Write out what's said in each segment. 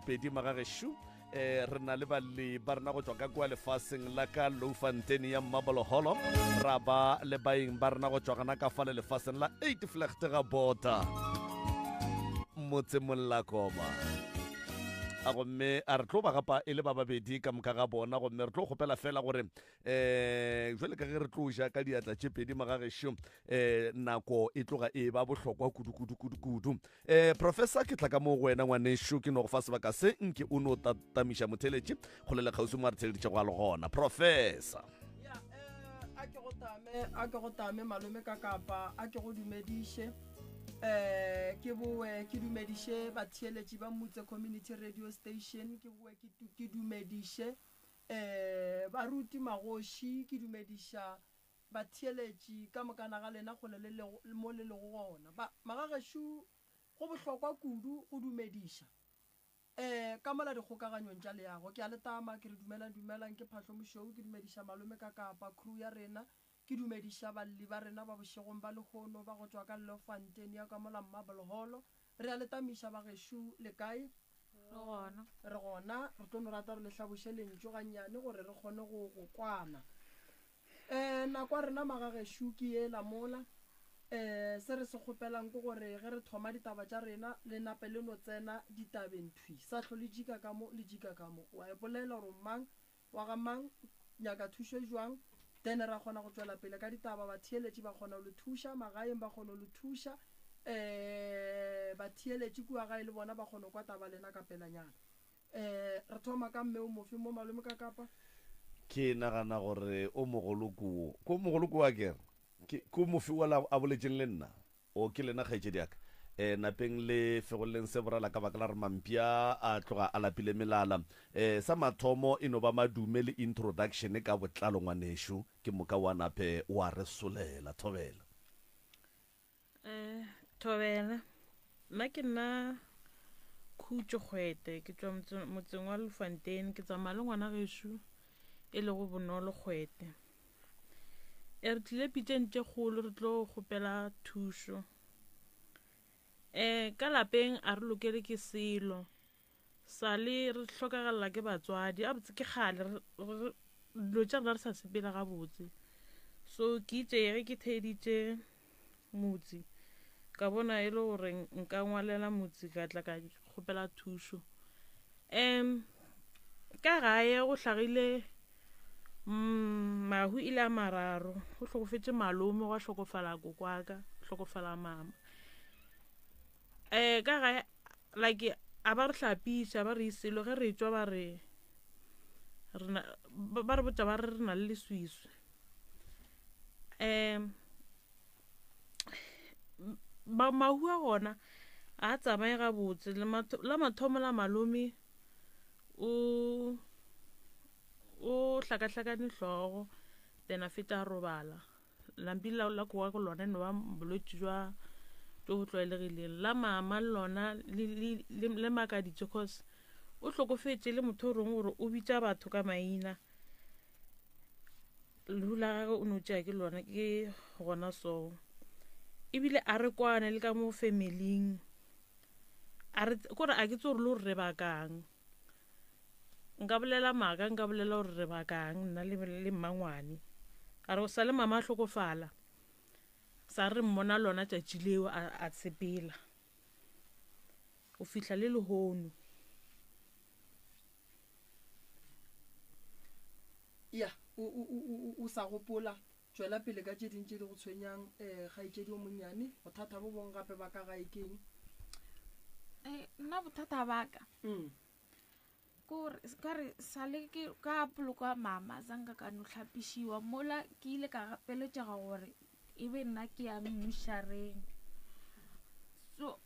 Sepedi magagešo. Eh, re na le balli ba rena go tšwa ka kua lefaseng la ka Loufontein ya Mmaboloholo, ra ba le baeng ba rena go tšwa gona ka fale lefaseng la Uitvlugt ga Bota motse Mollakoma. A gomme a re tlo ba gapa e le ba babedi ka moka ga bona, gomme re tlo kgopela fela gore um jwale ka ge re tlo ja ka diatla tše pedi magagešo, um nako e tloga e ba bohlokwa kudu kudu kudu kudu. Um professor, ke tla ka mo go wena ngwanešo, ke no go fa sebaka se nke o no tatamiša motheletši kgole le kgauswi mo a re theleditšego a le gona. Professor. Ya, eh, a ke go tame, a ke go tame malome ka kapa, a ke go dumediše. Eh, ke boe ke dumediše batheeletši ba Mutse Community Radio Station, ke boe ke ke dumediše eh baruti magoši, ke dumediša Batheeletši ka mokana ga lena kgole le lego, mo le lego gona. Ba, magagešo, go bohlokwa kudu go dumediša. Ee, ka mola dikgokaganyong tša leago. Ke a le tama, ke re dumelang, dumelang, ke Phahlo Mošweu, ke dumediša malome ka Kapa, crew ya rena, ke dumediša balli ba rena ba bošegong ba lehono ba go tšwa ka Leeufontein ya ka mola Marble Hall. Re a le tamiša bagešo, le kae? Re gona. Re gona, re tlo no rata gore le hlaboše lentšu gannyane gore re kgone go, go kwana. Ee, nako ya rena magagešo ke yela mola. Ee, se re se kgopelang ke gore ge re thoma ditaba tša rena, le nape le no tsena ditabeng thwi. Sa hlo le jika ka mo, le jika ka mo. Wa ipolela gore o mang, wa ga mang, nyaka thušo jwang, then ra kgona go tšwela pele ka ditaba. Batheeletši ba kgona go le thuša, magaeng ba kgona go le thuša, ee, batheeletši kua gae le bona ba kgona go kwa taba lena ka pelanyana. Eh, re thoma ka mme o mofe mo malome ka kapa? Ke nagana gore o mogolo ko, ko mogolo ko akere? Ke, ko mofe wola a boletšeng le nna? O, ke lena kgaetšedi ya ka. Eh, napeng le fegolleng se borela ka baka la gore mampša a tloga a lapile melala. Eh, sa mathomo e no ba madume le introduction ka botlalo ngwanešu, ke moka wa nape wa re solela. Thobela. Eh, Thobela, nna ke nna Khutšo Kgwete, ke tšwa motseng wa Bloemfontein, ke tsamaya le ngwana gešo e lego Bonolo Kgwete. E re tlile pitšeng tše kgolo re tlo kgopela thušo. Eh, ka lapeng a re lokele ke selo. Sa le re hlokagalela ke batswadi a botse ke kgale dilo tša rena re sa sepele gabotse. So ke itše ge ke theeditše motse ka bona e le gore nka ngwalela motse ka tla ka kgopela thušo. Um ka gae go hlagile mahu ile a mararo, go hlokofetše malome, gwa hlokofala kokwaka, hlokofala mama. Um ka gae like a ba re hlapiša ba re iselo ge re tšwa ba re rena ba re botša ba re re na le leswiswi um mahu a gona a tsamaye gabotse la mathomo la malome o o hlakahlakane hlogo then a feta a robala Lampi la la kowa go lona no ba bolwetši jwa jo bo tlwaelegileng. La mama le lona le le le le makaditše cause o hlokofetše le motho o reng gore o bitša batho ka maina. Lehu la gagwe o no tšea ke lona ke gona so. Ebile a re kwane le ka mo familing. A re kore a ke tse gore le gore re bakang. Nka bolela maaka, nka bolela gore re bakang nna le, le mmangwane. A re sa le mama a hlokofala, sa re mmona lona tšatši leo a, a tshepela. Go fihla le lehono. Ya, o, o, o, o, o sa gopola. Tšwela pele ka tše ding tše di go tshwenyang, eh, kgaetšedi o monnyane. Bothata bo bongwe gape ba ka gae ke eng? Eh, nna bothata ba ka Mm. ke gore ka re sale ke ka poloko ya mama zanka ka no hlapišiwa mola ke ile ka gapeletšega gore e be nna ke ya mmušareng so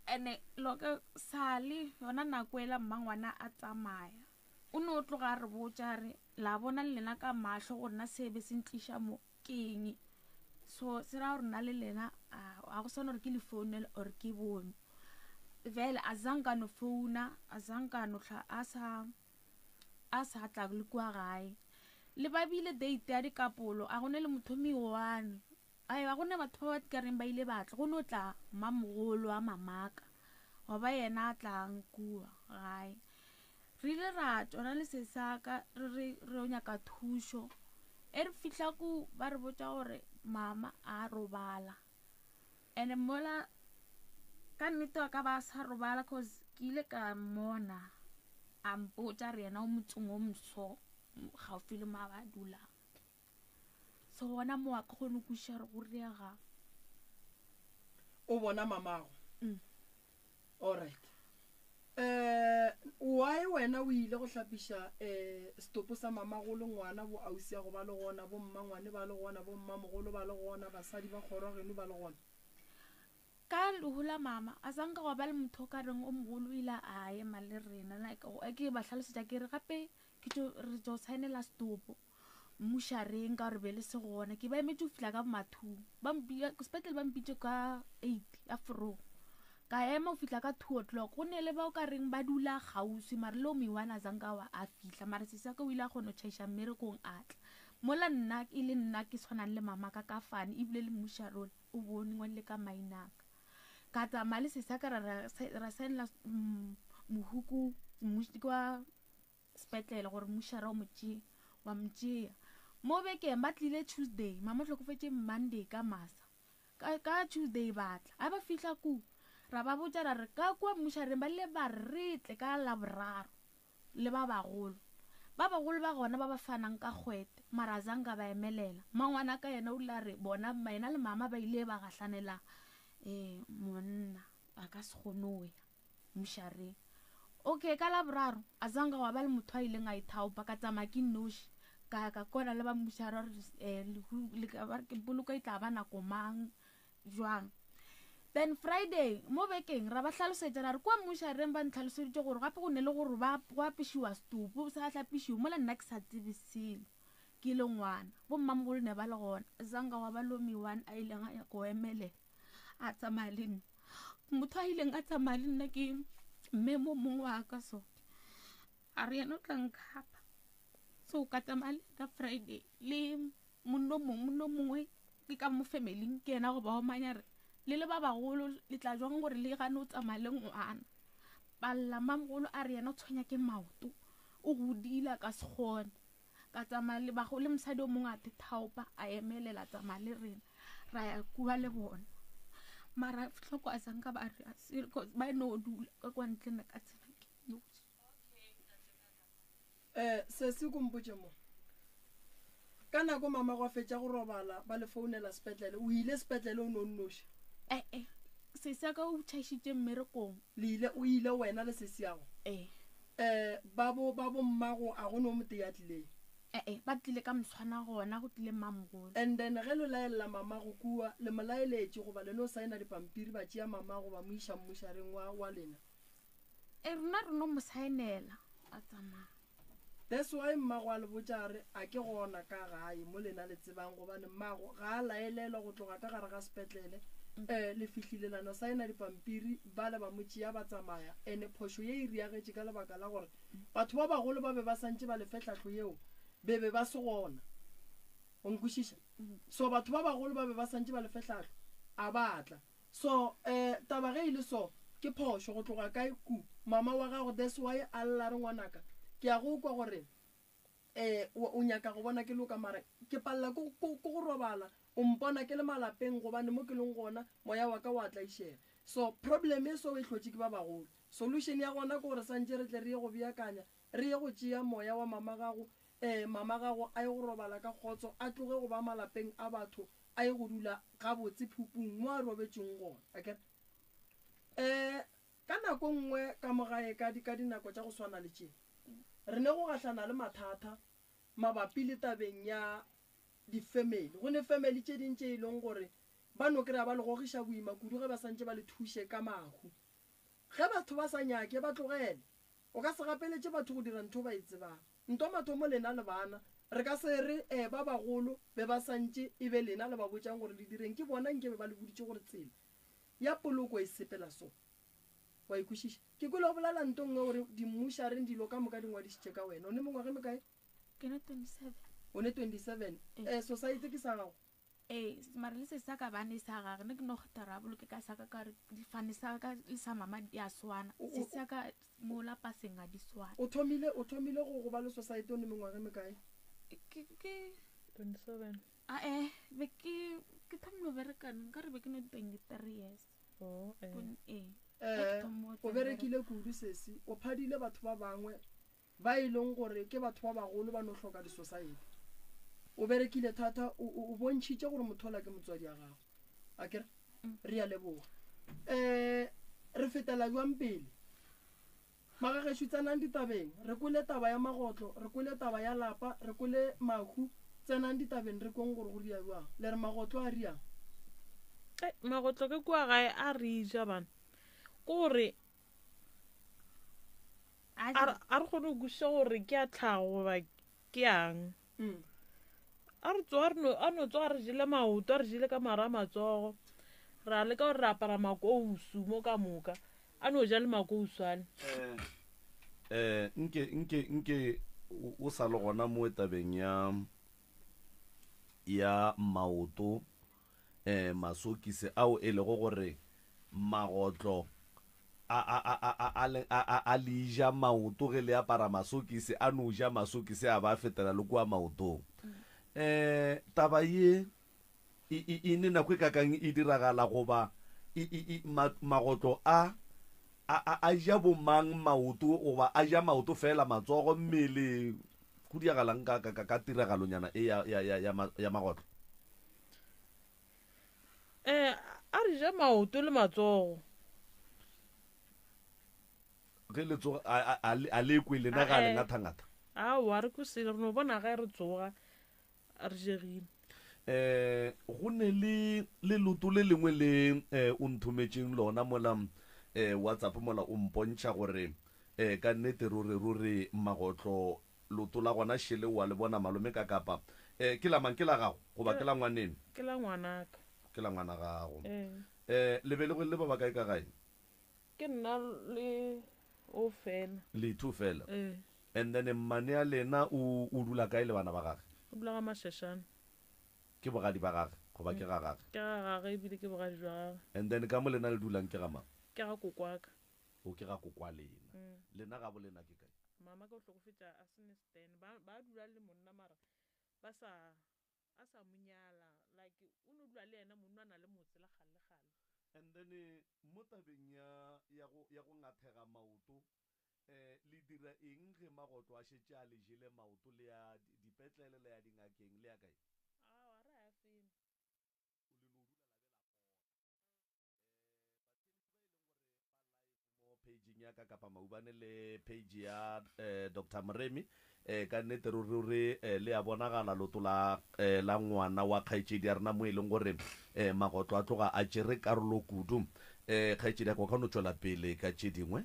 ene loke sale yona nako ela mmangwana a tsamaya O no tloga a re botša a re, La bona le lena ka mahlo gore na se be se ntliša mo ke eng. So se ra gore nna le lena a go swane gore ke le founele or ke bone. Vele a zanka no founa, a zanka no hla a sa a sa tla le kua gae. Le ba bile date ya dikapolo a gone le motho mi one. Ai ga gona batho ba ba ka reng ba ile ba tla, go no tla mmamogolo wa mamaka, wa ba yena a tlang kua. gae. Re ile ra tšwa na le sesaka re re re yo nyaka thušo. E re fihla ku ba re botša gore mama a robala. And mola ka nnete wa ka ba sa robala cause ke ile ka mmona a mpotša re yena o motseng o moso gaufi le mo a ba dulang. So gona mo a ke kgone go kwešiša gore go diregang. O bona mamago? Mm. Alright. Eh, why wena o ile go hlapiša eh setopo sa mamago le ngwana bo ausiago ba le gona, bo mmangwane ba le gona, bo mmamogolo ba le gona, basadi ba kgoro geno ba le gona? Ka lehu la mama, a sa nka gwa ba le motho o ka reng o mogolo o ile a ema le rena. Like, ke ba hlalosetša ke re gape ke tšo re tšo saenela setopo. Mmušareng ka gore be le se gona. Ke ba emetše go fihla ka bomathung. Ba sepetlele ba mpitše ka 8 ya fro. Ka ema go fihla ka 2 o'clock. Go ne le ba o ka reng ba dula kgauswi mare le o moiwane a zanka wa a fihla. Mare sesi wa ka o ile a kgona go tšhaiša mmerekong a tla. Mola nna e le nna ke tshwanang le mama ka ka fane ebile le mmušare ola o bone ngwadile ka maina a ka. Ka tsamaya le sesi wa ka ra saenela mohu ko kwa sepetlele gore mmušara o mo tšee wa mo tšea mo bekeng ba tlile tuesday mama o hlokofetše monday ka masa ka, ka tuesday ba tla a ba fihla ku ra ba botša ra re ka kua mmušareng ba ile ba re tle ka laboraro le ba bagolo ba bagolo ba gona ba ba fanang ka kgwete mara zanka ba emelela mangwana ka yena o ile a re bona yena le mama ba ile ba gahlanela um monna a ka se kgone go ya Mmušareng. Okay, ka Laboraro, a zanka gwa ba le motho a ileng a ithaopa, ka tsamaya ke nnoši. Ka ya ka kwana le ba mmušare gore eh, lehu le ka ba ke poloko e tla ba nako mang, jwang. Then Friday, mo bekeng, ra ba hlalosetša ra re kua mmušareng ba ntlhaloseditše gore gape go ne le gore ba go apešiwa setopo sa hlapišiwe mola nna ke sa tsebe selo ke le ngwana. Bommamogolo ne ba le gona, zanka gwa ba le o one a ileng a ya go emelela a tsamaya le nna. Motho a ileng a tsamaya le nna ke mme mo mongwe wa ka so a re yena o tla nkhapa so ka tsamaya le ka Friday le monno mongwe monno mongwe ke ka mo familing ke yena go ba omanya re le le ba bagolo le tla jwang gore le gane o tsamaya le ngwana palla mamogolo a re yena o tshwenya ke maoto o godile a ka se kgone. Ka tsamaya le bago le mosadi o mongwe a te thaopa a emelela tsamaya le rena ra ya kua le bona mara tlhoko a sanka ba re ba no dula ka kwa ntle ne ka tsena ke nosi. Eh, sesi ko mpotše mo. Ka nako mama go a fetša go robala ba le founela sepetlele, o ile sepetlele o ne o nnoši? Eh eh, sesi ya ka o tšhaišitše mmerekong. Le ile, o ile wena le sesi yago? Eh. Eh, ba bo, ba bo mmago a go no motee a tlileng? Eh-eh, ba tlile ka moswana gona, go tlile mmamogolo. And then ge lo laelela mamago kua, le mo laeletše goba le no saena dipampiri ba tšea mamago ba mo iša mmušareng wa, wa lena? Eh, rena re no mo saenela, a tsamaya. That's why mmago a le botša a re a ke gona ka gae mo lena le tsebang gobane mmago ga a laelelwa go tloga ka gare ga sepetlele. Eh, le fihlile la no saena dipampiri bale ba mo tšea ba tsamaya. Ene phošo ye e riagetše ka lebaka la gore batho ba bagolo ba be ba santše ba le fe tlhahlo yeo be be ba se gona. O nkwešiša? So batho ba bagolo ba be ba santše ba le fe tlhahlo a ba tla. So eh taba ge e le so ke phošo go tloga kae ku mama wa gago that's why a lla re ngwanaka ke a go kwa gore eh o nyaka go bona ke loka mara ke palela ke go robala o mpona ke le malapeng gobane mo ke leng gona moya wa ka wa tlaišega so problem e so e hlotše ke ba bagolo solution ya gona ke gore santše re tle re ye go beakanya re ye go tšea moya wa mama gago eh mama gago a ye go robala ka kgotso a tloge go ba malapeng a batho a ye go dula gabotse phupung mo a robetšeng gona. Akere? Um ka nako nngwe ka mo gae ka, ka dinako tša go swana le tše, re ne go gahlana le mathata mabapi le tabeng ya difemeli. Go ne femeli tše ding tše e leng gore ba no kry-a ba le gogiša boima kudu ge ba santše ba le thuše ka mahu. Ge batho ba sa nyake, ba tlogele. O ka se gapeletše batho go dira ntho ba e tsebang. Ntwa mathomo lena le bana. Re ka se re, Ee, ba bagolo be ba sa ntše e be lena le ba botšang gore le direng. Ke bona nke be ba le boditše gore tsela ya poloko e sepela so. Wa e kwešiša? Ke kwele o bolela nto nngwe o re dimmušareng dilo ka moka di ngwadišitše ka wena. O ne mengwaga e mekae? Ke ne 27. O ne 27. Ee. Society ke sa gago? Ee, mara le se sa ka bane sa gage ne ke no kgetha ra boloke ka sa ka ka re difane sa ka le sa mama di a swana. Se sa ka mo la paseng ga di swane. O thomile o thomile go go ba le society o ne mengwaga e mekae? Ke ke 27. A eh be ke ke thomile go bereka nka re be ke no 23 years. Oh, eh. Ee. Eh, o berekile kudu sesi, o phadile batho ba bangwe ba e leng gore ke batho ba bagolo ba no hloka disosaete. O berekile thata, o, o, o bontšhitše gore motho ola ke motswadi ya gago. A kere? Re a leboga. Um re fetela bjang pele? Magagešo tsenang ditabeng. Re kwele taba ya magotlo, re kwele taba ya lapa, re kwele mahu. Tsenang ditabeng re kweng gore go ria bjang. Le re magotlo a riang? Ei, magotlo ke kua gae a re ja bana. Ke gore a re kgone go kwešiša gore ke a tlhago goba ke yang mm. a re tsoa a no tsoa re jele maoto a re jele ka mara a matsogo ra leka gore re apara makousu mo ka moka a no ja le makousu ale um eh, nke nke nke o sa le gona mo tabeng ya ya maoto um masokisi ao e lego gore magotlo a, a, a, a, a, a, le- a, a, a le ja maoto ge le apara masokisi, a no ja masokisi a ba a fetela le kua maotong. Um taba ye e, e, e ne nako e kakang e diragala goba e, e, e, ma, magotlo a a, a, a ja bomang maoto goba a ja maoto fela matsogo mmele go diagalang ka, ka, ka, ka tiragalonyana e ya, ya, ya, ya, ma, ya magotlo? Eh, a re ja maoto le matsogo. Ge le tsoga, a, a, a le kwe lena ga le ngatha-ngatha? Aowa, re kwe selo, re no bona ge re tsoga re jegile. Eh, go ne le leloto le lengwe le eh, o nthometšeng lona mola eh, WhatsApp mola o mpontšha gore eh, ka nnete ruri ruri magotlo Leoto la gona šele o a le bona malome ka kapa. Eh, ke la mang? Ke la gago goba ke la ngwaneno? Ke la ngwanaka. Ke la ngwana gago. Ee. Eh, le be le le ba bakae ka gae? Ke nna le o fela. Le two fela? Ee. And then mmane a lena o, o dula kae le bana ba gage? O dula ga Mashashane. Ke bogadi ba gage goba ke ga gage? Ke ga gage ebile ke bogadi jwa gage. And then ka mo lena le dulang ke ga mang? Ke ga kokwaka. O ke ga kokwa lena. Lena gabo lena ke kae? Mama ka o hlokofetša a se ne stand. Ba ba dula le monna mara ba sa a sa mo nyala like o no dula le yena monna a na le motse la kgale le kgale. And then mo tabeng ya ya go ya go ngathega maoto eh le dira eng ge magotlo a šetše a le jele maoto le ya dipetlele le ya dingakeng le ya kae? Aowa re a ya felo. Eh, mo pageng ya ka kapa maubane le page ya eh, dr moremi eh, ka nnete ruri eh, le a bonagala loto la, eh, la ngwana wa kgaetšedi ya rena mo e leng gore eh, magotlo a tloga a tšere karolo kudu eh, kgaetšedi ya ka o ka no tšwela pele ka tše dingwe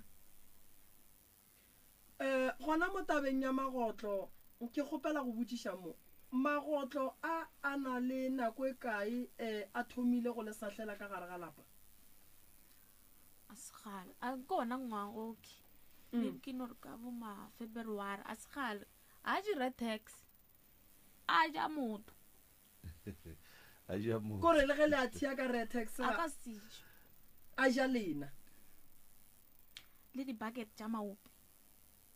Eh, gona mo tabeng ya magotlo, ke kgopela go botšiša mo, magotlo a a na le nako e kae eh, a thomile go le sahlela ka gare ga lapa? A se kgale, a ke ona ngwaga okay. Maybe ke no re ka bo ma February, a se kgale. A dire tax, a ja motho. A ja motho. Kore le ge le a thea ka Retex, A ka se je. A ja lena. Le di-bucket tša maope.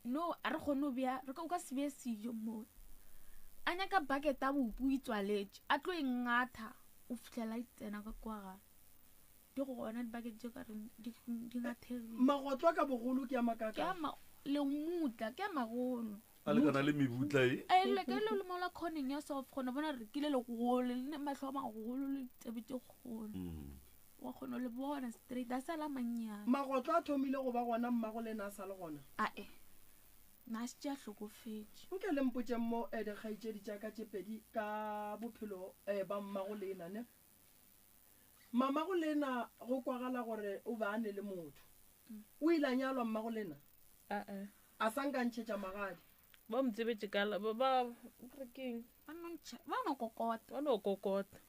No, a re kgone go bea, re ka, o ka se bee sejo mo. A nyaka bucket ya bopi o itswaletše, a tlo e ngatha o fihlela e tsena ka kwa gare. Di gona di-bucket tše ka reng di, di ngathegile. Magotlo a ka bogolo ke a Ke a makakang? ma, lemutla, ke a magolo. A lekana le mebutla e. A le ka le mola khoneng ya soft kgona bona re ke le legolo le ne mahlo a magolo le tsebe tše kgolo. Mm. Wa kgona le bona straight a sa la mannyane. Magotlo a thomile go ba gona mmago lena a sa le gona. A e. Na šetše a hlokofetše. Nke le mpotšeng mo eh dikgaetšedi tša ka tše pedi ka bophelo eh ba mmago lena ne. Mamago lena go kwagala gore o be a ne le motho. O ile a nyalwa mmago lena? A-e. A sa nka ntšhetša magadi. Ba mo tsebetše ka la, ba, ba re keng? Ba no ntšha, ba no kokota. Ba no kokota.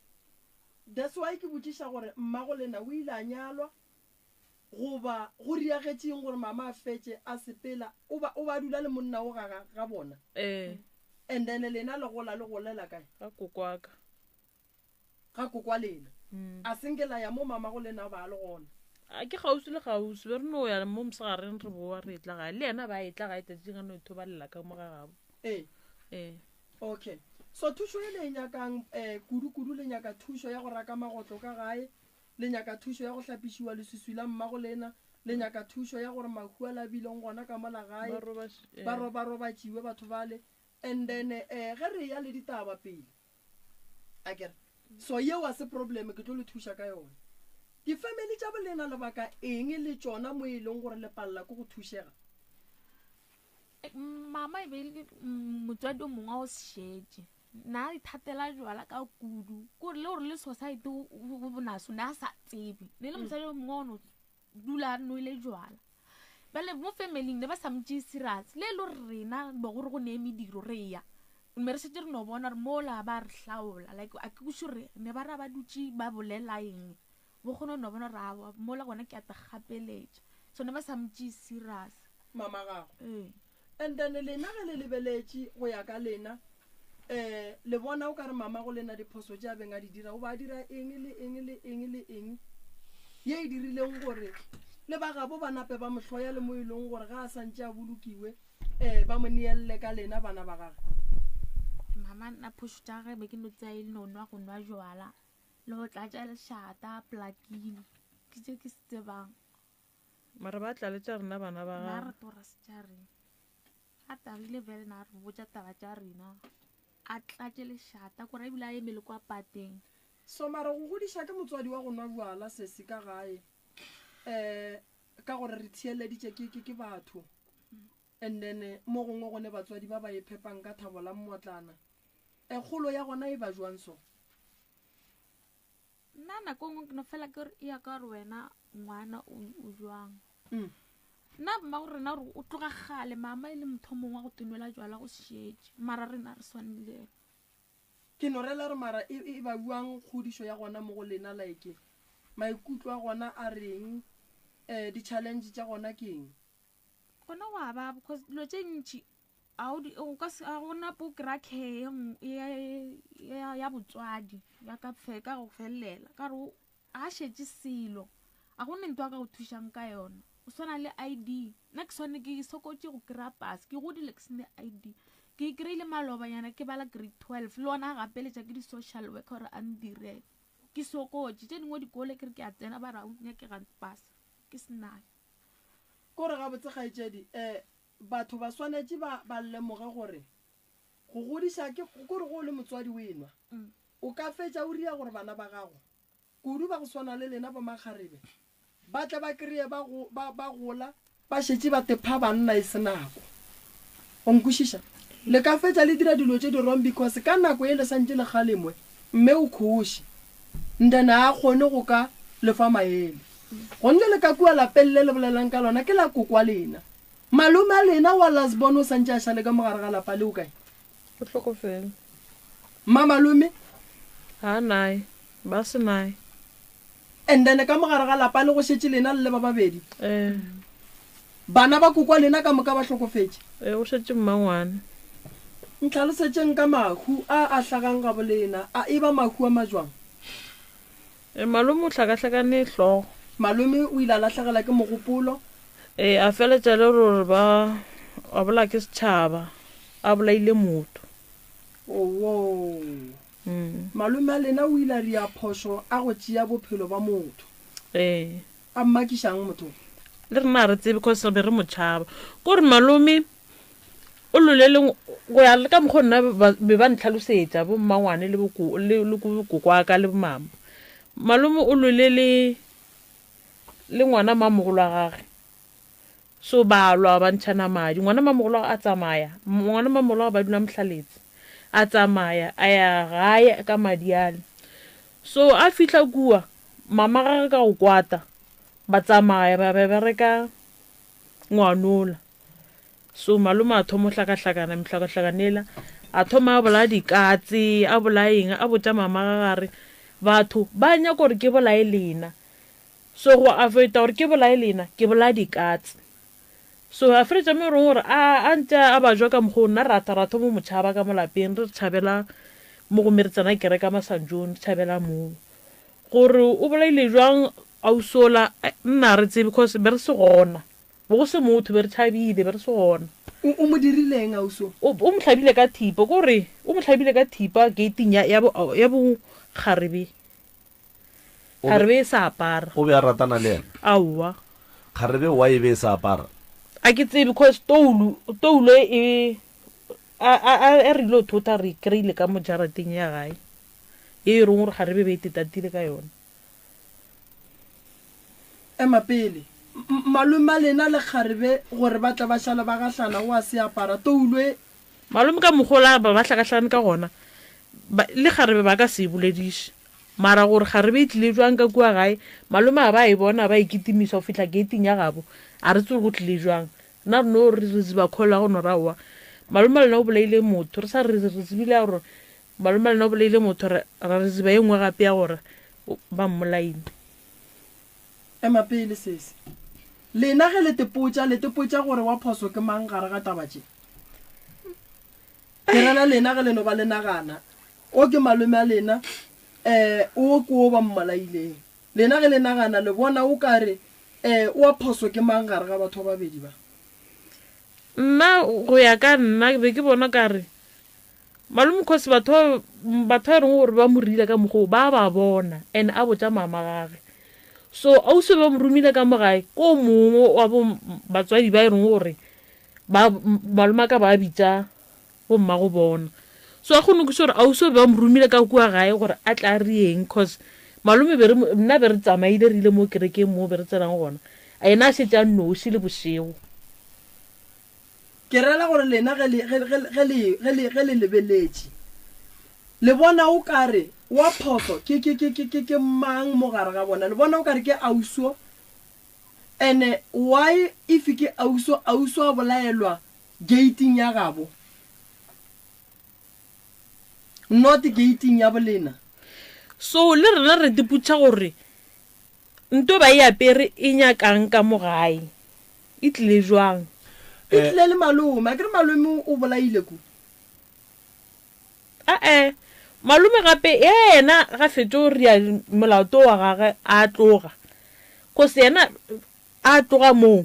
That's why ke botšiša gore mmago lena o ile a nyalwa goba go riagetše eng gore mama a fetše a sepela, o ba, o ba dula le monna o ga, ga, ga bona? Ee. And then lena le gola le golela kae? Ga kokwaka. Ga kokwa lena. A se nke la ya mo mamago lena ba le gona. A ke kgauswi le kgauswi, be re no ya mo mosegareng re boa re etla gae. Le yena ba etla gae tšatšing a no ithobalela ka mo ga gabo. Ee. Ee. Okay. So thušo e le e nyakang eh, kudu-kudu le nyaka thušo ya go raka magotlo ka gae, le nyaka thušo ya go hlapišiwa leswiswi la mmago lena, le nyaka thušo ya gore mahu a la bileng gona ka mola gae Ba robaš- eh. ba robarobatšiwe batho bale. And then eh, ge re ya le ditaba pele, a kere so yeo a se problem, ke tlo le thuša ka yona. Di-family tša bolena lebaka eng le tšona mo e leng gore le palela ke go thušega? Mama e be e le motswadi o mongwe wa go se šetše. Na a ithatela jwala ka kudu, kore le gore le society o bonaso ne a sa tsebe. Ne le mosadi o mongwe wa go no dula a nwele jwala. Bjale mo familing ne ba sa mo tšee serious, le e le gore rena be gore go nee mediro re ya mme re šetše re no bona gore mola ba re hlaola. Like a ke kwešiše gore ne ba ra ba dutše ba bolela eng, bo kgone go no bona gore aowa mola gona ke a te gapeletša. So ne ba sa mo tšee serious. Mama gago. Ee. And then lena ge le lebeletše go ya ka lena, um le bona o ka re mama go lena diphoso tše a beng a di dira, o ba a dira eng le eng le eng le eng ye e dirileng gore le ba gabo ba nape ba mo hloya le mo e leng gore ga a sa ntše a bolokiwe, um ba mo neelele ka lena bana ba gage? Mama nna phošo tša gage be ke no tsea e le no nwa go nwa jwala le go tlatša lešata plakile, ke tše ke se tsebang. Mara ba tlaletša rena bana ba Nna gago. re tora se tša rena. A tagile bjale na re botša taba tša rena. A tlatše lešata kore ebile a eme le kwa pateng. So mara go godiša ke motswadi wa go nwa bjala sesi ka gae um ka gore re theeleditše ke ke ke batho and then mo gongwe go ne batswadi ba ba e phepang ka thabo la mmotlana. E kgolo ya gona e ba jwang so? Nna nako nngwe ke no fela ke re ya ka gore wena ngwana o jwang. Nna mma go rena gore o tloga kgale mama e le motho mongwe wa go tenwela jwala go šetše, mara rena re swane le yena. Ke no rela gore mara e, e ba bjang kgodišo ya gona mo go lena, like maikutlo a gona a reng, um di-challenge tša gona ke eng? Gona go a baba because dilo tše ntši a o di, o ka se, a gona po kry-a care ye nngwe ya, ya, ya botswadi ya ka fe, ka go felela. Ka gore a šetše selo, a go ne ntho a ka go thušang ka yona. O swana le I_D, nna ke swane ke sokotše go kry-a pase, ke godile ke sene I_D. Ke e kry-ile malobanyana ke bala grade 12, le ona a gapeletša ke di-social worker gore a ndirele. Ke sokotše, tše dingwe dikolo ke re ke a tsena ba re ga o nyakega pase, ke se nayo. Kore gabotse kgaetšedi, um Batho ba swanetše ba, ba lemoge gore go godiša ke, kore ge o le motswadi o enwa, o ka fetša o ria gore bana ba gago, kudu ba go swana le lena bomakgarebe, ba tle ba kreye ba go, ba, ba gola ba šetše ba tepha banna e se nako. O nkwešiša? Le ka fetša le dira dilo tše di wrong because ka nako ye le santše le kgalemwe, mme o khoše, and then a kgone go ka le fa maele. Gonne le ka kua lapeng le le bolelang ka lona ke la kokwa lena. Malome a lena wa last born o santše a šale ka mo gare ga lapa le o kae? O hlokofele. Mmamalome? Ga a nae. Ba se nae. And then ka mo gare ga lapa le go šetše lena le le ba babedi? Ee. Bana ba kokwa lena ka moka ba hlokofetše? Ee, go šetše mmangwane. Ntlhalosetšeng ka mahu a a hlagang gabo lena. A e ba mahu a majwang? Ee, malome o hlakahlakane hlogo. Malome o ile a lahlegela ke mogopolo. Ee, a feletša le gore ba a bolaya ke setšhaba, a bolaile motho. Owoo. Malome a lena o ile a ria phošo a go tšea bophelo ba motho. Ee. A mmakišang motho? Le rena ga re tsebe cause re be re mo tšhaba. Kore malome o lole le go ya le ka mokgwa nna be ba ntlhalosetša bo mmangwane le le kokwaka le bomama. Malome o lole le le ngwana mamogolo wa gage. So ba lwa ba ntšhana madi. Ngwana mamogolo wa gage a tsamaya. Ngwana mamogolo wa gage ba dula Mohlaletse. A tsamaya a ya gae ka madi ale. So a fihla kua mama gage ka go kwata ba tsamaya ba be ba reka ngwanola. So malome a thoma go hlakahlakana mehlakahlakano ela, a thoma a bolaya dikatse, a bolaya eng, a botša mama ga gare batho ba nyaka gore ke bolaye lena. So go avoida gore ke bolaye lena, ke bolaya dikatse. So a feletša mo e reng gore a a ntše a ba jwa ka mokgwa o, nna ra tla ra thoma go mo tšhaba ka mo lapeng, re tšhabela Mo gomme re tsena kereka Masanjong, re tšhabela moo. Gore o bolaile jwang ausi ola, nna ga re tsebe cause be re se gona. Be go se motho, be re tšhabile, be re se gona. O, o mo dirile eng ausi o? O, o mo hlabile ka thipa, ke gore o mo hlabile ka thipa gating ya, ya bo, ya bo kgarebe. O be, Kgarebe e sa apara. o be a ratana le yena? Aowa. Kgarebe why e be e sa apara? A ke tsebe cause toulo, toulo e, a, a, a, a re ile go thota re e kry-ile ka mo jarateng ya gae. Ye e reng gore kgarebe be e tetatile ka yona. Ema pele. M, malome a lena le kgarebe gore ba tle ba šale ba gahlana o a se apara, toulo e. Malome ka mokgwa ola ba ba hlakahlakane ka gona, ba, le kgarebe ba ka se e bolediše. Mara gore kgarebe e tlile bjang ka kua gae, malome a ba a e bona a ba e kitimisa go fihla geiting ya gabo, a re tsebe go tlile bjang. Nna re no re re ziba call ya go no re aowa malome le yena o bolaile motho, re sa re re tsebile ya gore malome le yena o bolaile motho, ra ra re ziba ye nngwe gape ya gore ba mmolaile. Ema pele sesi. Lena ge le tepotša, le tepotša gore wa phoso ke mang gare ga taba tše? Ke rela lena ge le no ba le nagana, o ke malome a lena, um o ke o ba mmolaileng. Lena ge le nagana, le bona o ka re um wa phoso ke mang gare ga batho ba babedi ba? Nna go ya ka nna be ke bona ka re malome cause batho ba batho ba e reng gore ba mo rile ka mokgwa o ba ba bona and a botša mama gage so ausi ba mo romile ka mo gae ko mongwe wa bo batswadi ba e reng gore ba malome a ka ba bitša bo mmago bona so a kgone kwešiša gore ausi o be ba mo romile ka kua gae gore a tla re eng cause malome be re nna be re tsamaile re ile mo kerekeng mo be re tsenang gona a yena a šetše a nnoši le bošego. Ke rela gore lena ge le, ge, ge, ge le, ge le, ge le lebeletše, le bona o ka re wa phoso ke, ke, ke, ke, ke, ke mang mo gare ga bona? Le bona o ka re ke ausi Ene why if ke auso, auso a bolaelwa gate-ing ya gabo not gate-ing ya bolena? So le rena re tipotša gore nto ba e apere e nyakang ka mo gae, e tlile jwang? E tlile le malome, akere malome o bolaile ku. A-e, malome gape yena ga fetše go ria molato wa gage a tloga, cause yena a tloga moo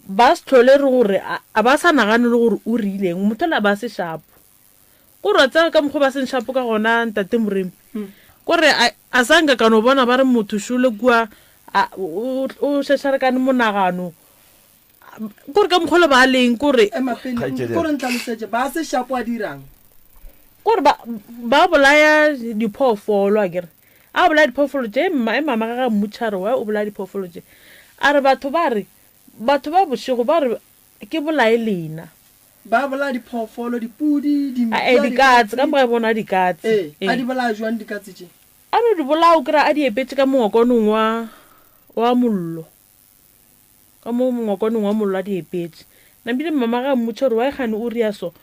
ba se hlole re gore a ba sa nagane le gore o rileng, motho yola ba se shapo. Kore wa tseba ka mokgwa ba seng shapo ka gona ntate Moremi, kore a sa nka ka no bona ba re motho šole kua o šešarekane monagano Kore ka mokgwa le ba leng kore. Ema pele, Kgaetšedi ya kore ka. ntlhalosetše, ba se shapo a dirang? Kore ba ba bolaya diphoofolo akere. A bolaya diphoofolo tše, mma e mama gage a mmotšiša a re why o bolaya diphoofolo tše? A re batho ba re, batho ba bošego ba re ke bolaye lena. Ba bolaya diphoofolo, dipudi, A e dimpša, dikatse, ka dikatse. moka e bona dikatse. Ee, a Ee. di bolaya jwang dikatse tše? A no di bolaya o kry-a a di epetše ka mongwakonong wa wa mollo. Ka mo mongwakoneng wa mollo a di epetše. Napile mmamagwe a mmotša gore why kgane o ria so?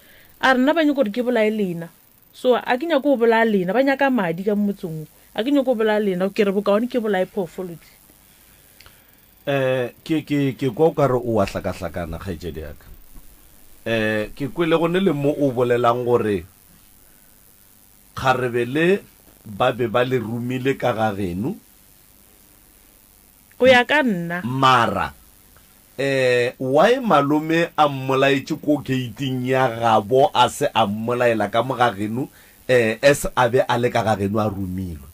A re nna ba nyaka gore ke bolaye lena. So a ke nyake go bolaya lena, ba nyaka madi ka mo motseng wo. A ke nyake go bolaya lena, ke re bokaone ke bolaye phoofolo tše. Eh, ke, ke, ke kwa o ka re o a hlakahlakana, kgaetšedi ya ka. Eh, ke kwele go ne le mo o bolelang gore kgarebe le ba be ba le romile ka ga geno. Go ya ka nna. Mara eh why malome a mmolaetše ko gate-ing ya gabo a se a mmolaela ka mo ga geno eh as a be a le ka ga geno a romilwe?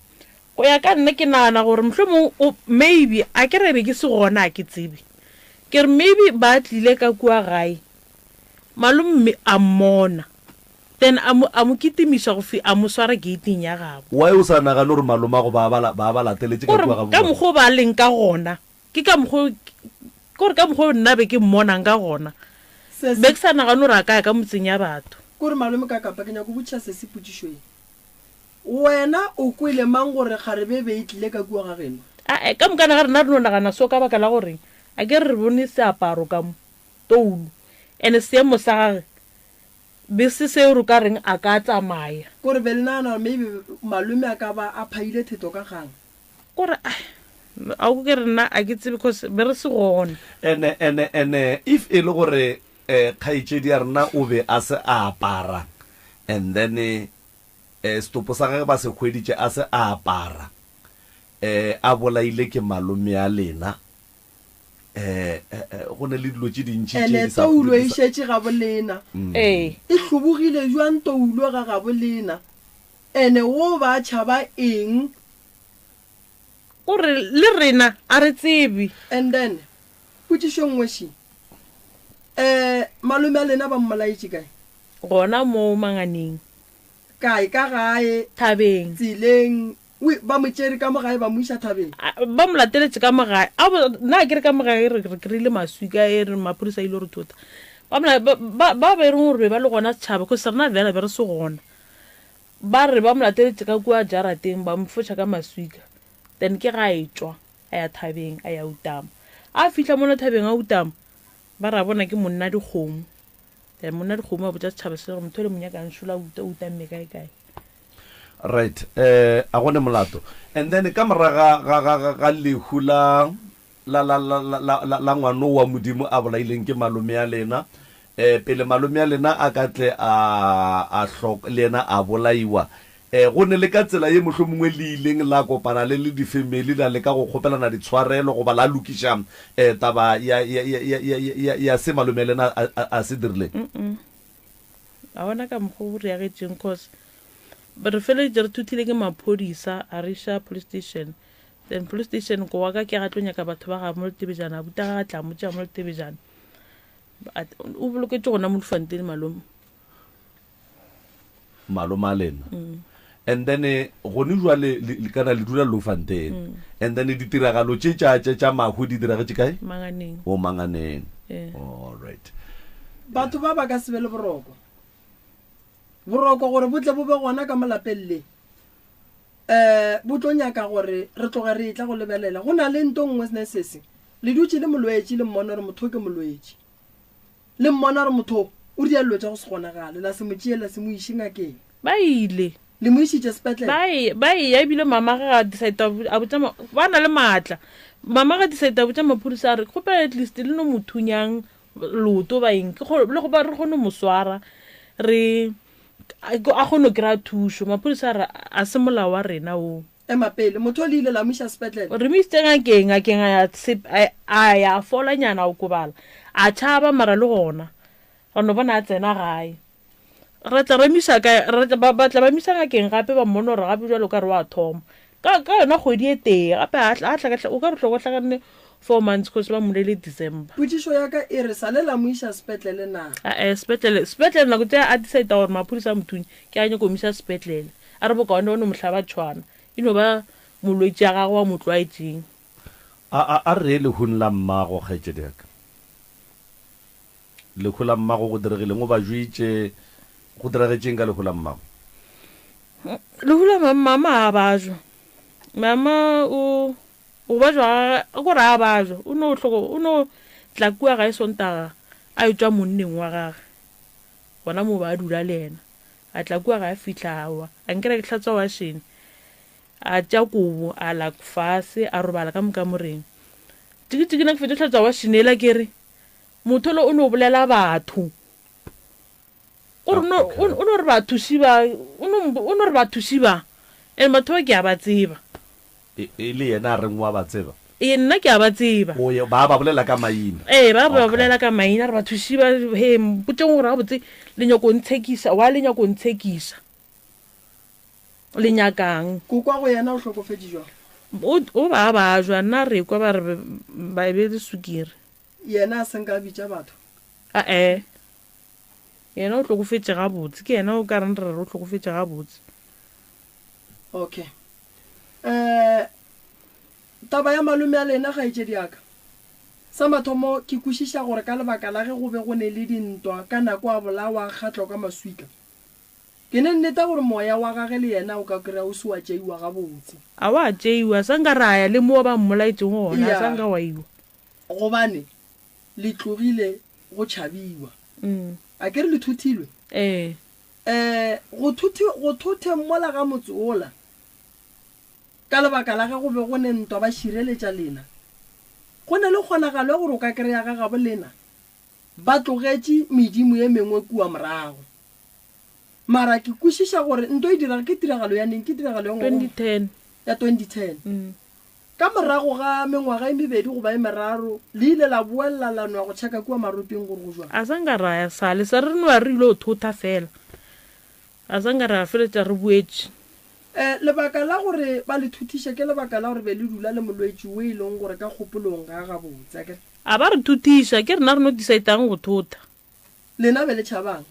Go ya ka nna ke nagana gore mohlomong o maybe a ke re be ke se gona a ke tsebe. Ke re maybe ba tlile ka kua gae malomme a mmona Then a mo, a mo kitimiša go fi, a mo swara geiting ya gabo. Why o sa nagane gore malomago ba ba, ba ba lateletše ka Kore kua gabo ka bona? mokgwa o ba leng ka gona, ke ka mokgwa o, kore ka mokgwa o nna be ke mmonang ka gona, Sesi. be ke sa nagane gore a ka ya ka motseng ya batho. Kore malome ka kapa ke nyako botšiša sesi potšišo ye. Wena o kwele mang gore kgarebe e be e tlile ka kua ga geno? Ae, ka mokana ga rena re no nagana so ka baka la gore a ke re re bone seaparo ka mo, toulo, and seemo sa gage Be se seo re ka reng a ka tsamaya. Kore be le nagana gore maybe malome a ka ba a phaile theto ka kgang. Kore ai a ke re nna a ke tsebe cause be re se gona. Ene ene ene if e le gore kgaetšedi ya rena o be a se a apara and then. Um setopo sa gage ba se hweditše a se a apara, um a bolaile ke malome a lena. Um go ne le dilo tše dintši tše Ene di sa, toulo di e sa. šetše gabo lena. Ee. E hlobogile bjang toulo ga gabo lena? Ene wo ba tšhaba eng? Gore le rena a re tsebe. And then, potšišo e nngwe še, um malome a lena ba mmolaetše kae? Gona moo Manganeng. Kae? Ka gae? Thabeng. Tseleng? O, ba mo tšere ka mo gae ba mo iša thabeng? A, ba mo lateletše ka mo gae. A bo, na ke re ka mo gae re, re kry-ile maswika e re maphodisa a ile go re thota. Ba mo la, ba, ba, ba ba e reng gore be ba le gona setšhaba, cause rena vele be re se gona. Ba re ba mo lateletše ka kua jarateng ba mo foša ka maswika. Then ke ga a etšwa a ya thabeng a ya utama. A fihla mola thabeng a utama, ba re a bona ke monna dikgomo. Then monna dikgomo a botša setšhaba se gore motho le mo nyakang šola uta utamme kae kae. Right, eh a gone molato. And then ka moraga ga ga ga ga lehu la la la la la la la la ngwano wa Modimo a bolaileng ke malome a lena, eh pele malome a lena a ka tle a a hlok le yena a bolaiwa, eh go ne le ka tsela ye mohlomongwe le ileng la kopana le le difemeli la leka go kgopelana ditshwarelo goba la lokiša eh taba ya ya ya ya ya ya ya se malome a lena a a a se dirileng? Mm-mm. A bona ka mokgwa o reagetšeng cause re feleditše re thuthile ke maphodisa a re iša police station. Then police station ko wa ka ke ga tlo nyaka batho ba ga mo Letebejana, abuti a gagwe a tla mo tšea mo Letebejana. O boloketše gona mo Bloemfontein malome. Malome a lena. And then eh, gone jwale le kana le dula Bloemfontein. And then ditiragalo tše tša tša tša mahu di diragetše kae? Manganeng. O Manganeng. Eh. All right. Batho ba ba ka se be le boroko. Boroko gore bo tle bo be gona ka mo lapeng le. Um bo tlo nyaka gore re tloge re etla go lebelela. Go na le nto nngwe ne sese. Le dutše le molwetši le mmona gore motho o ke molwetši. Le mmona gore motho o dia dilo tša go se kgonagale. La se mo tšee la se mo iše ngakeng. Ba ile. Le mo išitše sepetlele? Ba e, ba eya ebile mama ge a decide a botša ma, ba na le maatla. Mama ge decide a botša maphodisa a re kgopela at least le no mo thunyang leoto ba eng ke le go ba re kgone mo swara re a kgone go kry-a thušo. Maphodisa a re a se molao wa rena o. Ema pele, motho o le ile la mo iša sepetlele? Re mo isitše ngakeng, ngakeng a ya a ya a folanyana a okobala, a tšhaba mara le gona ra no bona a tsena gae. Re tla re misa kae? Re tla, ba, ba tla ba misa ngakeng gape, ba mmone gore gape bjalo o ka re wa thoma. Ka, ka yona kgwedi e tee, gape a, a hlakahlaka, o ka re hloko hlakanne four months, cause ba mmolaile December. Potšišo ya ka e re, sa le la mo iša sepetlele na? A-e, sepetlele, sepetlele nako tše a decide gore maphodisa a mo thunye, ke a nyako mo iša sepetlele. A re bokaone o no mo hlaba tšhwana, e no ba molwetši a gagwe a mo tlwaetšeng. A, a, a re ye lehung la mmago, kgaetšedi ya ka. Lehu la mmago go diregileng? O ba jwetše go diragetšeng ka lehu la mmago? Lehu la mama, mama a bajwa. Mama o go bajwa ga gage, ko re a bajwa. O no hloko, o no tla kua gae Sontaga a etšwa monneng wa gage. Gona moo ba a dula le yena. A tla kua gae a fihla a wa. A nkere ke hlatswa washene. A tšea kobo a la fase a robala ka mo kamoreng. Tiki tiki na ke fetša go hlatswa washene yela ke re Motho lo o no bolela batho. O re no o no re batho šiba, o no o no re batho šiba. And batho ba ke a ba tseba. E, e le yena a reng o a ba tseba? Ee, nna ke a ba tseba. O ye, ba ba bolela ka maina. Ee, ba ba Okay. bolela ka maina, a re batho šiba, he, mpotseng gore gabotse le nyako ntshekisa, why le nyako ntshekisa? Le nyakang? Kokwa go yena o hlokofetše jwang? O, o ba bajwa, nna re kwa ba re ba be le sukiri. Yena a se nka a bitša batho. A-e. Yena o hlokofetše gabotse. Ke yena o ka reng re re o hlokofetše gabotse. Okay. Eh, taba ya malome a lena, kgaetšedi ya ka. Sa mathomo, ke kwešiša gore ka lebaka la ge go be go ne le dintwa ka nako a bolawa a kgatlwa ka maswika. Ke ne nneta gore moya wa gage le yena o ka kry-a o se wa tšeiwa gabotse. A wa tšeiwa, sa nka ra ya le mo ba mmolaetšego gona, a sa nka wa iwa. Gobane le tlogile go tšhabiwa. A ke re le thuthilwe? Ee. Ee, go thuthi, go thotheng mola ga motse wola, ka lebaka la ge go be go ne ntwa ba šireletša lena, go ne le kgonagalo ya gore o ka kry-a ga gabo lena ba tlogetše medimo ye mengwe kua morago. Mara ke kwešiša gore nto e direga ke tiragalo ya neng, ke tiragalo ya ngwaga o 2010. Ya 2010. Ka morago ga mengwaga e mebedi goba e meraro, le ile la boelela la nwa go tšheka kua maropeng gore go jwang. A sa nka ra ya sale, sa re nwa re ile go thotha fela. A sa nka ra feletša re boetše. E, lebaka la gore ba le thuthiše ke lebaka la gore be le dula le molwetši o e leng gore ka kgopolong ga a gabotse, akere? A ba re thuthiša, ke rena re no decide-ang go thotha. Lena be le tšhabang?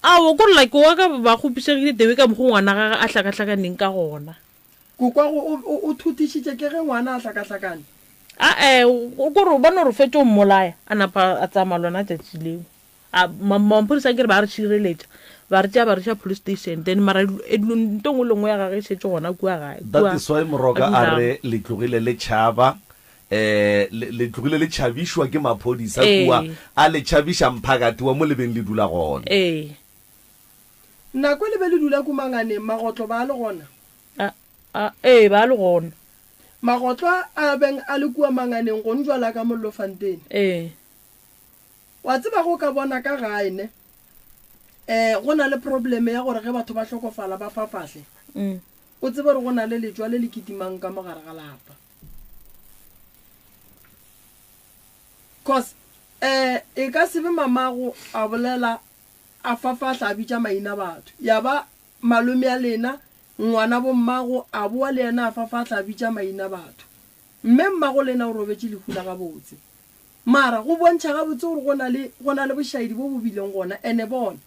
Aowa, kore like wa ka ba kgopišegile the way ka mokgo ngwana gage a hlakahlakaneng ka gona. Kokwago o, o, o thuthišitše ke ge ngwana a hlakahlakane? A-e, kore o bona gore o fetše o mmolaya, a napa a tsamaya lona tšatši leo. A, ma, maphodisa akere ba re šireletša, ba re tšea ba re iša police station, then mara e, nto nngwe le nngwe ya gage e šetše gona kua gae, That kua is why a Moroka a dulago. re le tlogile le tšhaba, eh, le, le tlogile le tšhabišwa ke maphodisa kua, Ee. a le tšhabiša mphakati wa mo le beng le dula gona. Ee. Nako le be le dula kumanganeng, magotlo ba a le gona? A, a, ee, ba a le gona. Magotlo a a beng a le kua manganeng gong jwala ka Mollofantene? Ee. Wa tseba ge o ka bona ka gae ne, um go na le problem ya gore ge batho ba hlokofala ba fafahle, o tsebe gore go na le letšwa le le kitimang ka mo gare ga lapa. Cause um e ka se be mamago a bolela a fafahla a bitša maina batho, ya ba malome a lena, ngwana bommago a boa le yena a fafahla a bitša maina batho. Mme mmago lena o robetše lehu la gabotse. Mara go bontšha gabotse gore go na le, go na le bošaedi bo bo bileng gona. Ene bona,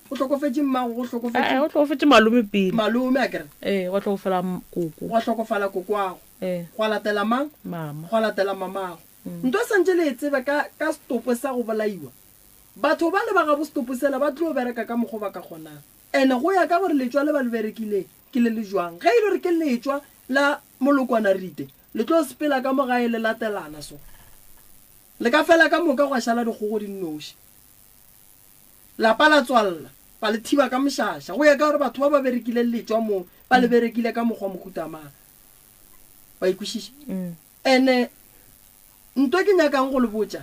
go hlokofetše mmago, go hlokofetše. Ee, go hlokofetše malome pele. Malome, akere? Ee, gwa hlokofala koko. Gwa hlokofala kokoago. Ee. Gwa latela mang? Mama. Gwa latela mamago. Nto e santše le e tsebe ka, ka setopo sa go bolaiwa. Batho bale ba gabo setopo sela ba tlo bereka ka mokgo ba ka kgonang. Ene go ya ka gore letšwa le ba le berekileng ke le le jwang. Ge e le gore ke letšwa la molokwana rite, Le tlo sepela ka mo gae le latelana so. Le ka fela ka moka gwa šala dikgogo di nnoši. Lapa la tswalla, ba le thiba ka mošaša. Go ya ka gore batho ba ba berekile letšwa mo, ba le berekile ka mokgwa mohuta mang. Wa e kwešiša? Ene nto ke nyakang go le botša,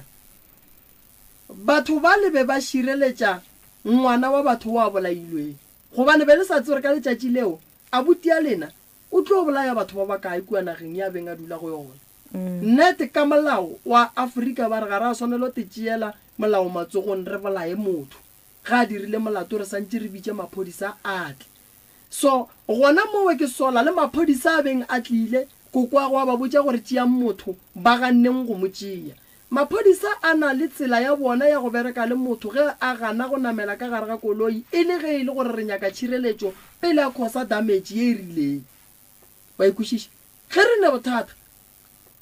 batho ba le be ba šireletša ngwana wa batho wo a bolailweng. Gobane be le sa tsebe gore ka letšatši leo abuti ya lena O tlo bolaya batho ba bakae kua nageng ye a beng a dula go yona? Nnete, ka molao wa Afrika ba re ga ra swanelo te tšeela molao matsogong re bolaye motho ge a dirile molato re santše re bitše maphodisa a tle. So gona mowe ke sola le maphodisa a beng a tlile kokoago a ba botša gore tšeang motho ba ganneng go mo tšea. Maphodisa a na le tsela ya bona ya go bereka le motho ge a gana go namela ka gare ga koloi e le ge e le gore re nyaka tšhireletšo pele a khosa damage ye e rileng. Wa e kwešiša? Ge re ne bothata,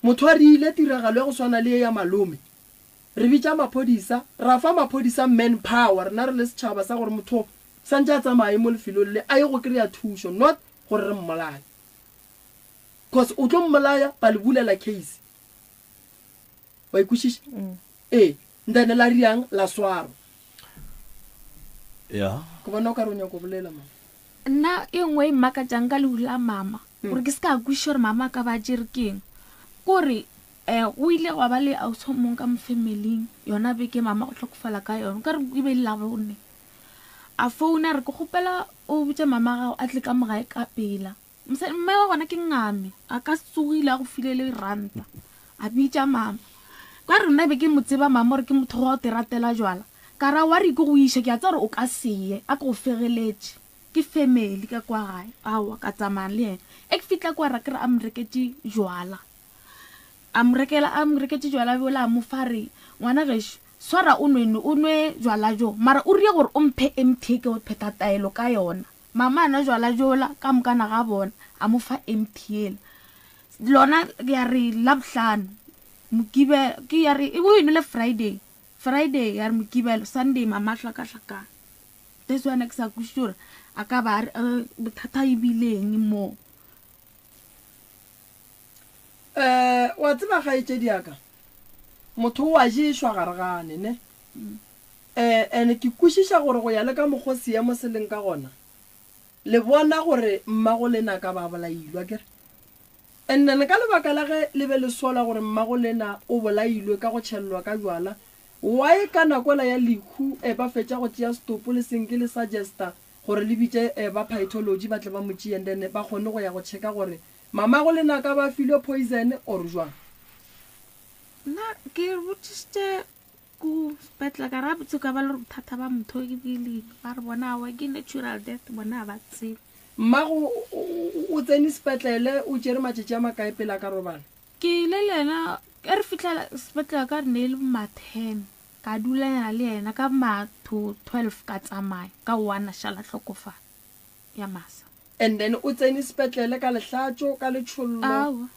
motho a re ile tiragalo ya go swana le ye ya malome, re bitša maphodisa, ra fa maphodisa man power, rena re le setšhaba sa gore motho santše a tsamaye mo lefelong le a ye go kry-a thušo, not gore re mmolaye. Cause o tlo mmolaya ba le bulela case. Wa e kwešiša? Ee. Then la riang la swarwa. Ya. Ke bona o ka re o nyaka go bolela mama. Nna e nngwe e mmakatšang ka lehu la mama, gore ke se ka kwešiša gore mama a ka ba a tšere ke eng, ke gore um go ile gwa ba le ausi o mongwe ka mo familing yona beke mama go hlokofala ka yona, o ka re e be e le Labone. A founa a re ke kgopela o botše mama gago a tle ka mo gae ka pela. Mosadi, mme wa gona ke ngame, a ka se tsogile a go file le ranta. A bitša mama. Ka re nna be ke mo tseba mama gore ke motho wa go te ratela jwala. Ka ra wa re ke go iše, ke a tseba gore o ka se ye, a ke go fegeletše. Ke family ka kwa gae. Aowa, ka tsamaya le yena. E ke fihla kwa ra ke re a mo reketše jwala. A mo rekela, a mo reketše jwala bjola a mo fa re, ngwana gešo, swara o nwe, o nwe jwala bjo, mara o rie gore o mphe empty ke go phetha taelo ka yona. Mama a nwa jwala bjola ka mokana ga bona, a mo fa empty yela. Lona ya re Labohlano, Mokibelo, ke ya re e o e nwele Friday, Friday ya re Mokibelo, Sunday mama a hlakahlakana. That's why nna ke sa kwešiše gore a ka ba a re eh, bothata e bile eng mo. Um wa tseba kgaetšedi ya ka, motho o a ješwa gare gane ne. Um and ke kwešiša gore go ya le ka mokgo seemo se leng ka gona, le bona gore mmago lena a ka ba a bolailwe, akere? And then ka lebaka la ge le be le sola gore mmago lena o bolailwe ka go tšhellwa ka jwala, Why ka nakola ya lehu eh ba fetša go tšea setopo le senke le suggesta gore le bitše eh ba pathology ba tle ba mo tšee and then ba kgone go ya go checka gore mamago le naka ba filwe poison or jwang? Nna ke botšišitše ko sepetlele ka re gabotse ka ba le gore bothata ba motho ke bile ba re bona aowa ke natural death bona ga ba tsebe. Mmago o tsene sepetlele o tšere matšatši a makae pele a ka robala? Ke ile le yena ge re fihla sepetlele ka re ne e le ma ten ka dulanyana le yena ka ma to 12 ka tsamaya ka one a šala hlokofala ya masa. And then o tsene sepetlele ka lehlatšo ka letšhollo? Aowa.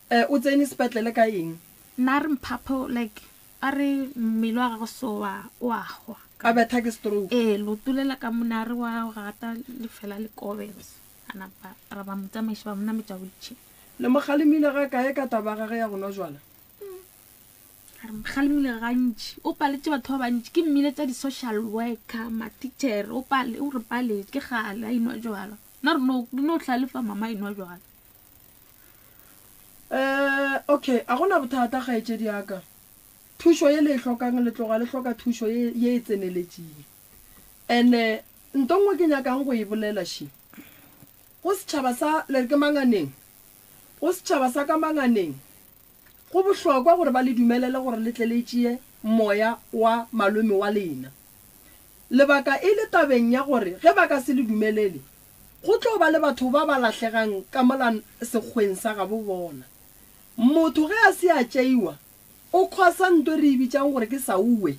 Eh o tsene sepetlele ka eng? Nna a re mphapho like a re mmele wa gagwe so wa o a hwa. A betha ke stroke? Ee leoto lela ka mona a re wa gata le fela le kobela so a napa ra ba mo tsamaiša ba mo nametša wheelchair. Le mo kgalemile ga kae ka taba ya gage ya go nwa jwala? A re mo kgalemile gantši. O paletše batho ba bantši. Ke mmile tša di-social worker, matichere. O pale, o re paletše. Ke kgale a inwa jwala. Nna re no, re no hlalefa mama a inwa jwala. Eh, okay, a gona bothata kgaetšedi ya ka. Thušo ye le e hlokang le tloga le hloka thušo ye, ye e tseneletšeng. And-e nto nngwe ke nyakang go e bolela še. Go setšhaba sa, le re ke Manganeng? Go setšhaba sa ka Manganeng, go bohlokwa gore ba le dumelele gore le tle le tšee moya wa malome wa lena. Lebaka e le tabeng ya gore ge ba ka se le dumelele, go tlo ba le batho ba ba lahlegang ka mola sekgweng sa gabo bona. Motho ge a se a tšeiwa, o khosa nto e re e bitšang gore ke sauwe.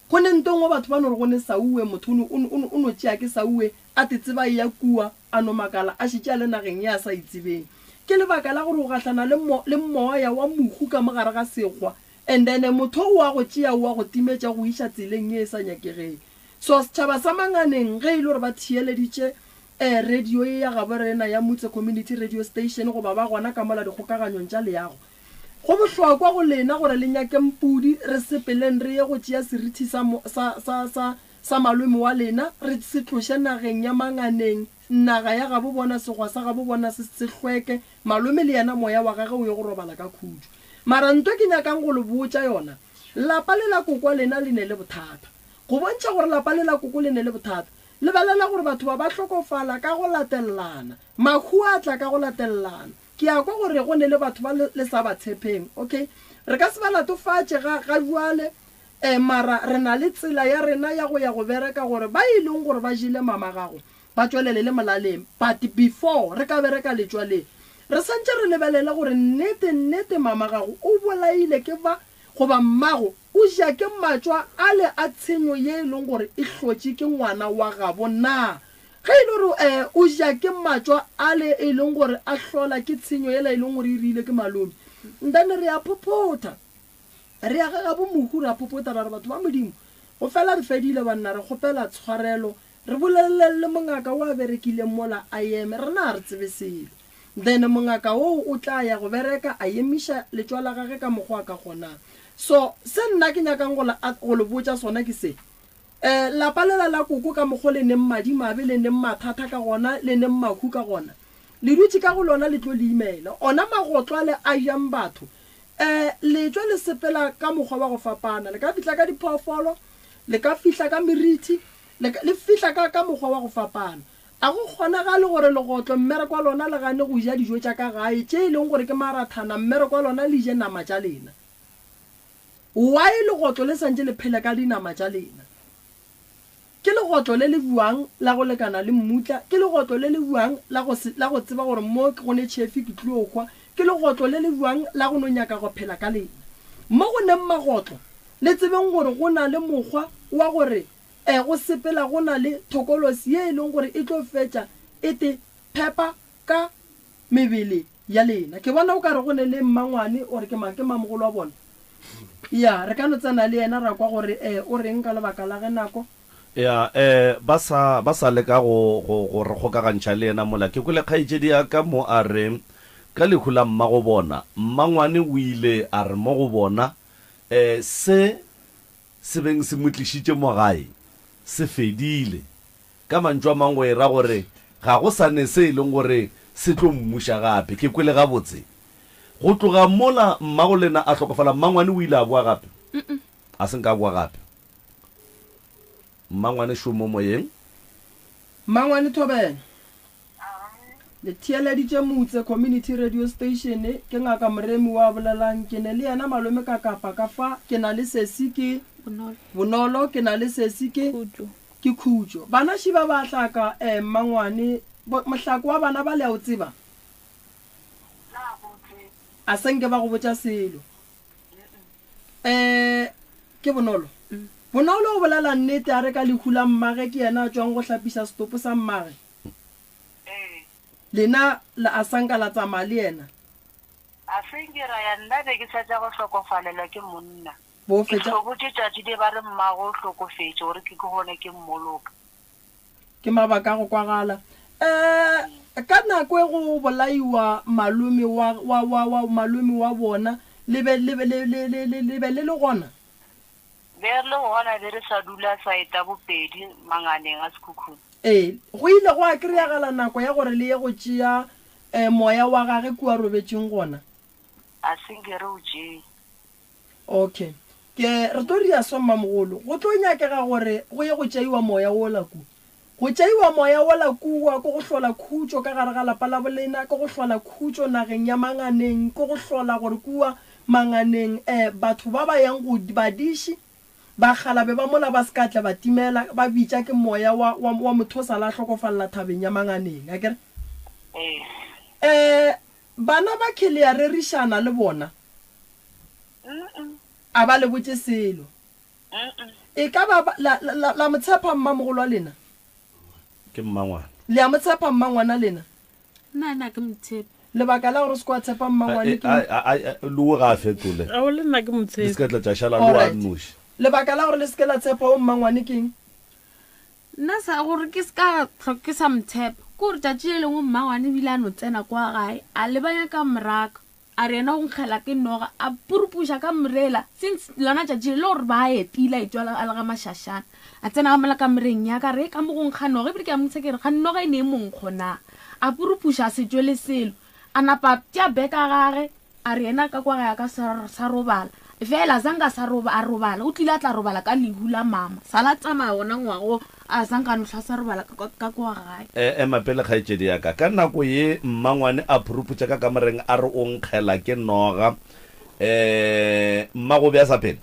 Go ne nto nngwe batho ba no re go ne sauwe, motho o no, o no, o no tšea ke sauwe, a te tseba e ya kua, a no makala a šetše a le nageng ye a sa e tsebeng. Ke lebaka la gore o gahlana le mo, le moya wa mohu ka mo gare ga sekgwa, and then motho o a go tšea o a go timetša o go iša tseleng ye e sa nyakegeng. So setšhaba sa Manganeng ge e le gore ba theeleditše eh radio ye ya gabo rena ya Mutse Community Radio Station goba ba gona ka mola dikgokaganyong tša leago, Go bohlokwa go lena gore le nyakeng pudi, re sepeleng re ye go tšea serithi sa, sa, sa, sa, sa malome wa lena, re se tloše nageng ya manganeng, naga ya gabo bona, sekgwa sa gabo bona se, se hlweke, malome le yena moya wa gage o ye go robala ka khutšo. Mara nto ke nyakang go le botša yona, lapa le la kokwa lena le ne le bothata. Go bontšha gore lapa le la koko le ne le bothata, lebelela gore batho ba ba hlokofala ka go latelelana, mahu a tla ka go latelelana. Ke a kwa gore go ne le batho ba le, le sa ba tshepeng. Okay. Re ka se ba latofatše ga, ga bjale, eh, mara re na le tsela ya rena ya go ya go bereka gore ba e leng gore ba jele mama gago ba tšwelele le molaleng. But before re ka bereka letšwa le, re santše re lebelele gore nnete, nnete mama gago o bolaile ke ba, goba mmago o ja ke matšwa ale a tshenyo ye e leng gore e hlotše ke ngwana wa gabo na. Ge e le gore um o ja ke matšwa ale e leng gore a hlola ke tshenyo yela e leng gore e rile ke malome, then re a phophotha. Re ya ga gabo mohu ra phophotha ra re batho ba Modimo go fela re fedile banna re kgopela tshwarelo re boleleleng le mongaka o a berekileng mola a eme rena ga re tsebe selo. Then mongaka oo o tla ya go bereka a emiša letšwa la gage ka mokgwa a ka kgonang. So se nna ke nyakang go le go le botša sona ke se, E, lapa lela la koko ka mokgo le neng madimabe, le neng mathata ka gona, le neng mahu ka gona, le dutše ka go lona le tlo le imela. Ona magotlo ale a jang batho. E, le tšwa le sepela ka mokgwa wa go fapana. Le ka fihla ka diphoofolo, le ka fihla ka merithi, le ka, le fihla ka, ka mokgwa wa go fapana. A go kgonagale gore legotlo mmereko wa lona le gane go ja dijo tša ka gae, tše e leng gore ke marathana, mmereko wa lona le je nama tša lena. Why legotlo le santše le phela ka dinama tša lena? Ke legotlo le le buang la go lekana le mmutla, ke legotlo le le buang la go se, la go tseba gore mo go ne tšhefi ke tlio hwa, ke legotlo le le buang la go no nyaka go phela ka lena. Mo go neng magotlo, le tsebeng gore go na le mokgwa wa gore e go sepela go na le thokolosi ye e leng gore e tlo fetša e te phepa ka mebele ya lena. Ke bona o ka re go ne le mmangwane or ke mang, ke mamogolo wa bona. Ya, re ka no tsena le yena ra kwa gore eh o reng ka lebaka la ge nako. Ya, eh ba sa, ba sa leka go, go, go re kgokagantšha le yena mola. Ke kwele kgaetšedi ya ka mo a re, ka lehu la mmago bona, mmangwane o ile a re mo go bona, eh se se beng se mo tlišitše mo gae se fedile. Ka mantšu a mangwe go e ra gore ga go sa ne se e leng gore se tlo mmuša gape. Ke kwele gabotse. Go tloga mola mmagolena a hlokofala, mmangwane o ile a boa gape? A se nka boa gape. Mmangwane šo mo moyeng. Mmangwane Thobela. Le theeleditše Mutse Community Radio Station, ke Ngaka Moremi wa bolelang. Ke ne le yena malome ka kapa ka fa. Ke na le sesi ke Bonolo. Bonolo, ke na le sesi ke Khutšo. Ke Khutšo. Bana šiba ba hlaka eh mmangwane. Bo, mohlako wa bana ba le a o tseba? A se nke ba go botša selo. Eh, ke Bonolo. Bonolo o bolela nnete a re ka lehu la mmage ke yena a tšwang go hlapiša setopo sa mmage. Lena la a sanka la tsamaya le yena? A se nke ra ya, nna be ke sa tša go hlokofalelwa ke monna. Bo Ke fetša. hlobotše tšatši le ba re mmago o hlokofetše gore ke kgone ke mmoloka. Ke mabaka a go kwagala. Eh, ka nako e go bolaiwa malome wa, wa, wa, wa, malome wa bona, le be, le be, le, le, le, le, le be le le gona? Be re le gona, be re sa dula saeta bopedi manganeng a Sekhukhune. Ee, go ile gwa kry-agala nako ya gore le ye go tšea eh, moya wa gage kua robetšeng gona. A se nke re o tšee. Okay. Ke, re tlo ria so, mmamogolo. Go tlo nyakega gore go ye go tšeiwa moya wola ku. Go tšeiwa moya wola kua ke go hlola khutšo ka gare ga lapa la bolena, ke go hlola khutšo nageng ya Manganeng, ke go hlola gore kua Manganeng eh, batho ba ba yang go badiši, bakgalabe ba mola ba se ka tla ba timela, ba bitša ke moya wa, wa, wa motho o sa la hlokofalela thabeng ya Manganeng, akere? Ee. Eh, bana ba khe le ya rerišana le bona? A ba le botše selo. E ka ba ba, la, la, la mo tshepa mmamogolo wa lena? Ke mmangwana. Le a mo tshepa mmangwana lena? Nna ena ke mo tshepe. Lebaka la gore o se ke wa tshepa mmangwane ke. Lowe ga a fetole. Ao le nna ke mo Le tshepe. se ka tla tša šala Lowe a Alright. nnoši. Lebaka la gore le se ke la tshepa o mmangwane ke eng? Nna sa gore ke se ka hlwa ke sa mo tshepa ke gore tšatši le lengwe mmangwane o ile a no tsena kwa gae a lebanya ka moraka. A re yena o nkgela ke noga, a purupuša ka morela. Since lona tšatši le, le gore ba etile, a etšwa a le ga mašašana. A tsena ka mola kamoreng ya ka, re ka mo go nkga noga. Ebile ke a mmotša ke re, kgane noga e ne e monkgo na? A purupuša, a se tšwele selo. A napa a tšea beke ya gage, a re yena ka kwa gae a ka sa, sa robala. Fela a zanka a sa roba, a robala. O tlile a tla robala ka lehu la mama. Sala a tsamaya wona ngwaga wo, a zanka a no hlwa a sa robala ka, ka kwa gae. E, ema pele, kgaetšedi ya ka. Ka nako ye mmangwane a phuruputša ka kamoreng a re o nkgela ke noga. E, mmago o be a sa phela?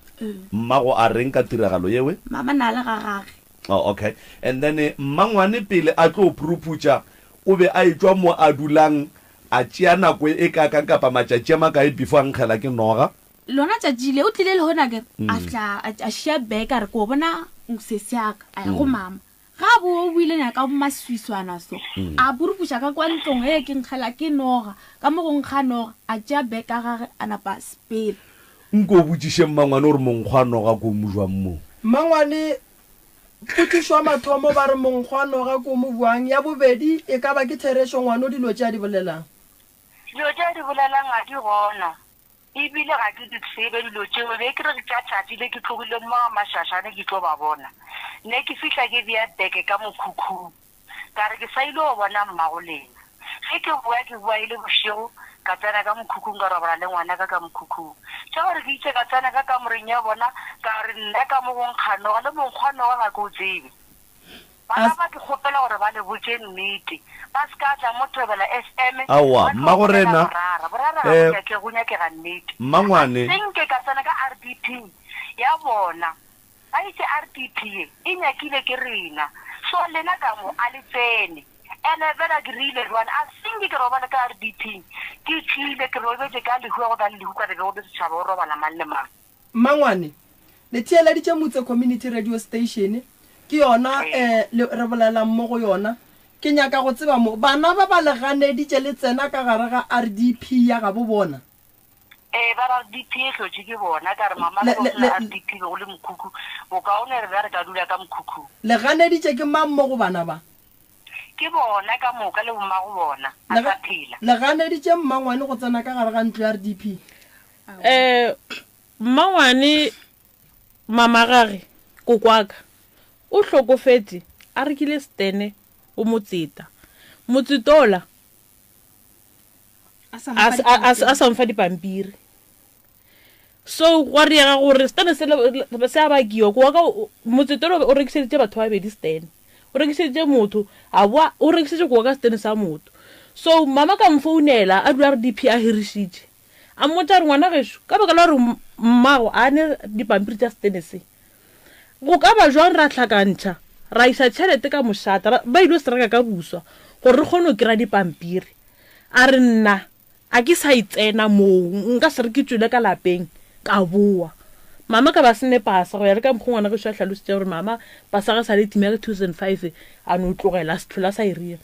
Mmago a reng ka tiragalo yewe? Mama na le ga gage. Oh, okay. And then mmangwane pele a tlo phuruputša o be a etšwa mo a dulang a tšea nako e kaakang kapa matšatši a makae before a nkgela ke noga? Lona tšatši le, o tlile lehono akere, a fihla a, a šia beke a re ko bona sesi ya ka, a ya go mama. Ga a boa o boile nyaka maswiswana so, a purupuša ka kwa ntlong, hee ke nkgela ke noga, ka mo go nkga noga, a tšea beke ya gage a napa a sepela. Nko o botšiše mmangwane gore monkgo wa noga ko mo jwang mo. Mmangwane, potšišo ya mathomo ba re monkgo wa noga ko mo bjang, ya bobedi e ka ba ke therešo ngwano dilo tše a di bolelang? Dilo tše a di bolelang ga di gona. E bile ga ke di tsebe dilo tšeo. Be ke re tša tšatši le ke tlogile mo ga Mašašane ke tlo ba bona. Ne ke fihla ke bea beke ka mokhukhung. Ka re ke sa ile go bona mmago lena. Ge ke boa ke boa e le bošego, ka tsena ka mokhukhung ka robala le ngwanaka ka mokhukhung. Tša gore ke itše ka tsena ka kamoreng ya bona ka re nna ka mo go nkga noga le monkgwa noga ga ke o tsebe. Bana ba ke kgopela gore ba le botše nnete, ba se ka tla mo Thobela FM Aowa, ba tlo mmago bolela rena, borara. Borara ga bo eh, nyakege, go nyakega nnete. Mmangwane. A se nke ka tsena ka RDP ya bona. Ba itše RDP ye e nyakile ke rena, so lena ka mo a le tsene. Ene fela ke rile jwale a se nke ke robale ka RDP, ke tšwile ke robetše ka lehu, ga go na le lehu ka re be go le setšhaba go robala mang le mang. Mmangwane, Le theeleditše Mutse Community Radio Station, ke yona eh, le, re bolelang mo go yona. Ke nyaka go tseba mo, bana ba ba le ganeditše le tsena ka gare ga RDP ya gabo bona? Ee, ba re RDP e hlotše ke bona. Ka re, Mama, Le, ge go le, se na le, RDP be go le mokhukhu, bokaone re be re ka dula ka mokhukhung. Le ganeditše ke mang mo go bana ba? Ke bona ka moka le bommago bona, a Le, sa phela. le ganeditše mmangwane go tsena ka gare ga ntlo ya RDP? Eh, Mmangwane mamagage kokwaka o hlokofetše a rekile stene go motseta. Motsetola a sa mfa dipampiri. So gwa riega gore stene se se a bakiwa. Ko wa ka motsetelo o rekišeditše batho ba babedi stene. O rekišeditše motho, a boa o rekišetše ko wa ka stene sa motho. So mama ka mo founela a dula RDP a hirišitše. A mmotša a re ngwana gešo ka baka la gore mmago a ne dipampiri tša stene se, go ka ba jwang ra hlakantšha ra iša tšhelete ka mošata ba ilo se reka ka buswa gore re kgone go kry-a dipampiri. A re nna A ke sa e tsena moo, nka se re ke tšwele ka lapeng ka boa. Mama ka ba se ne pasa, go ya le ka mokgo ngwana gešo a hlalositše gore mama pasa ga sa le timela ka 2005 a no tlogela a se tlhola a sa e ria.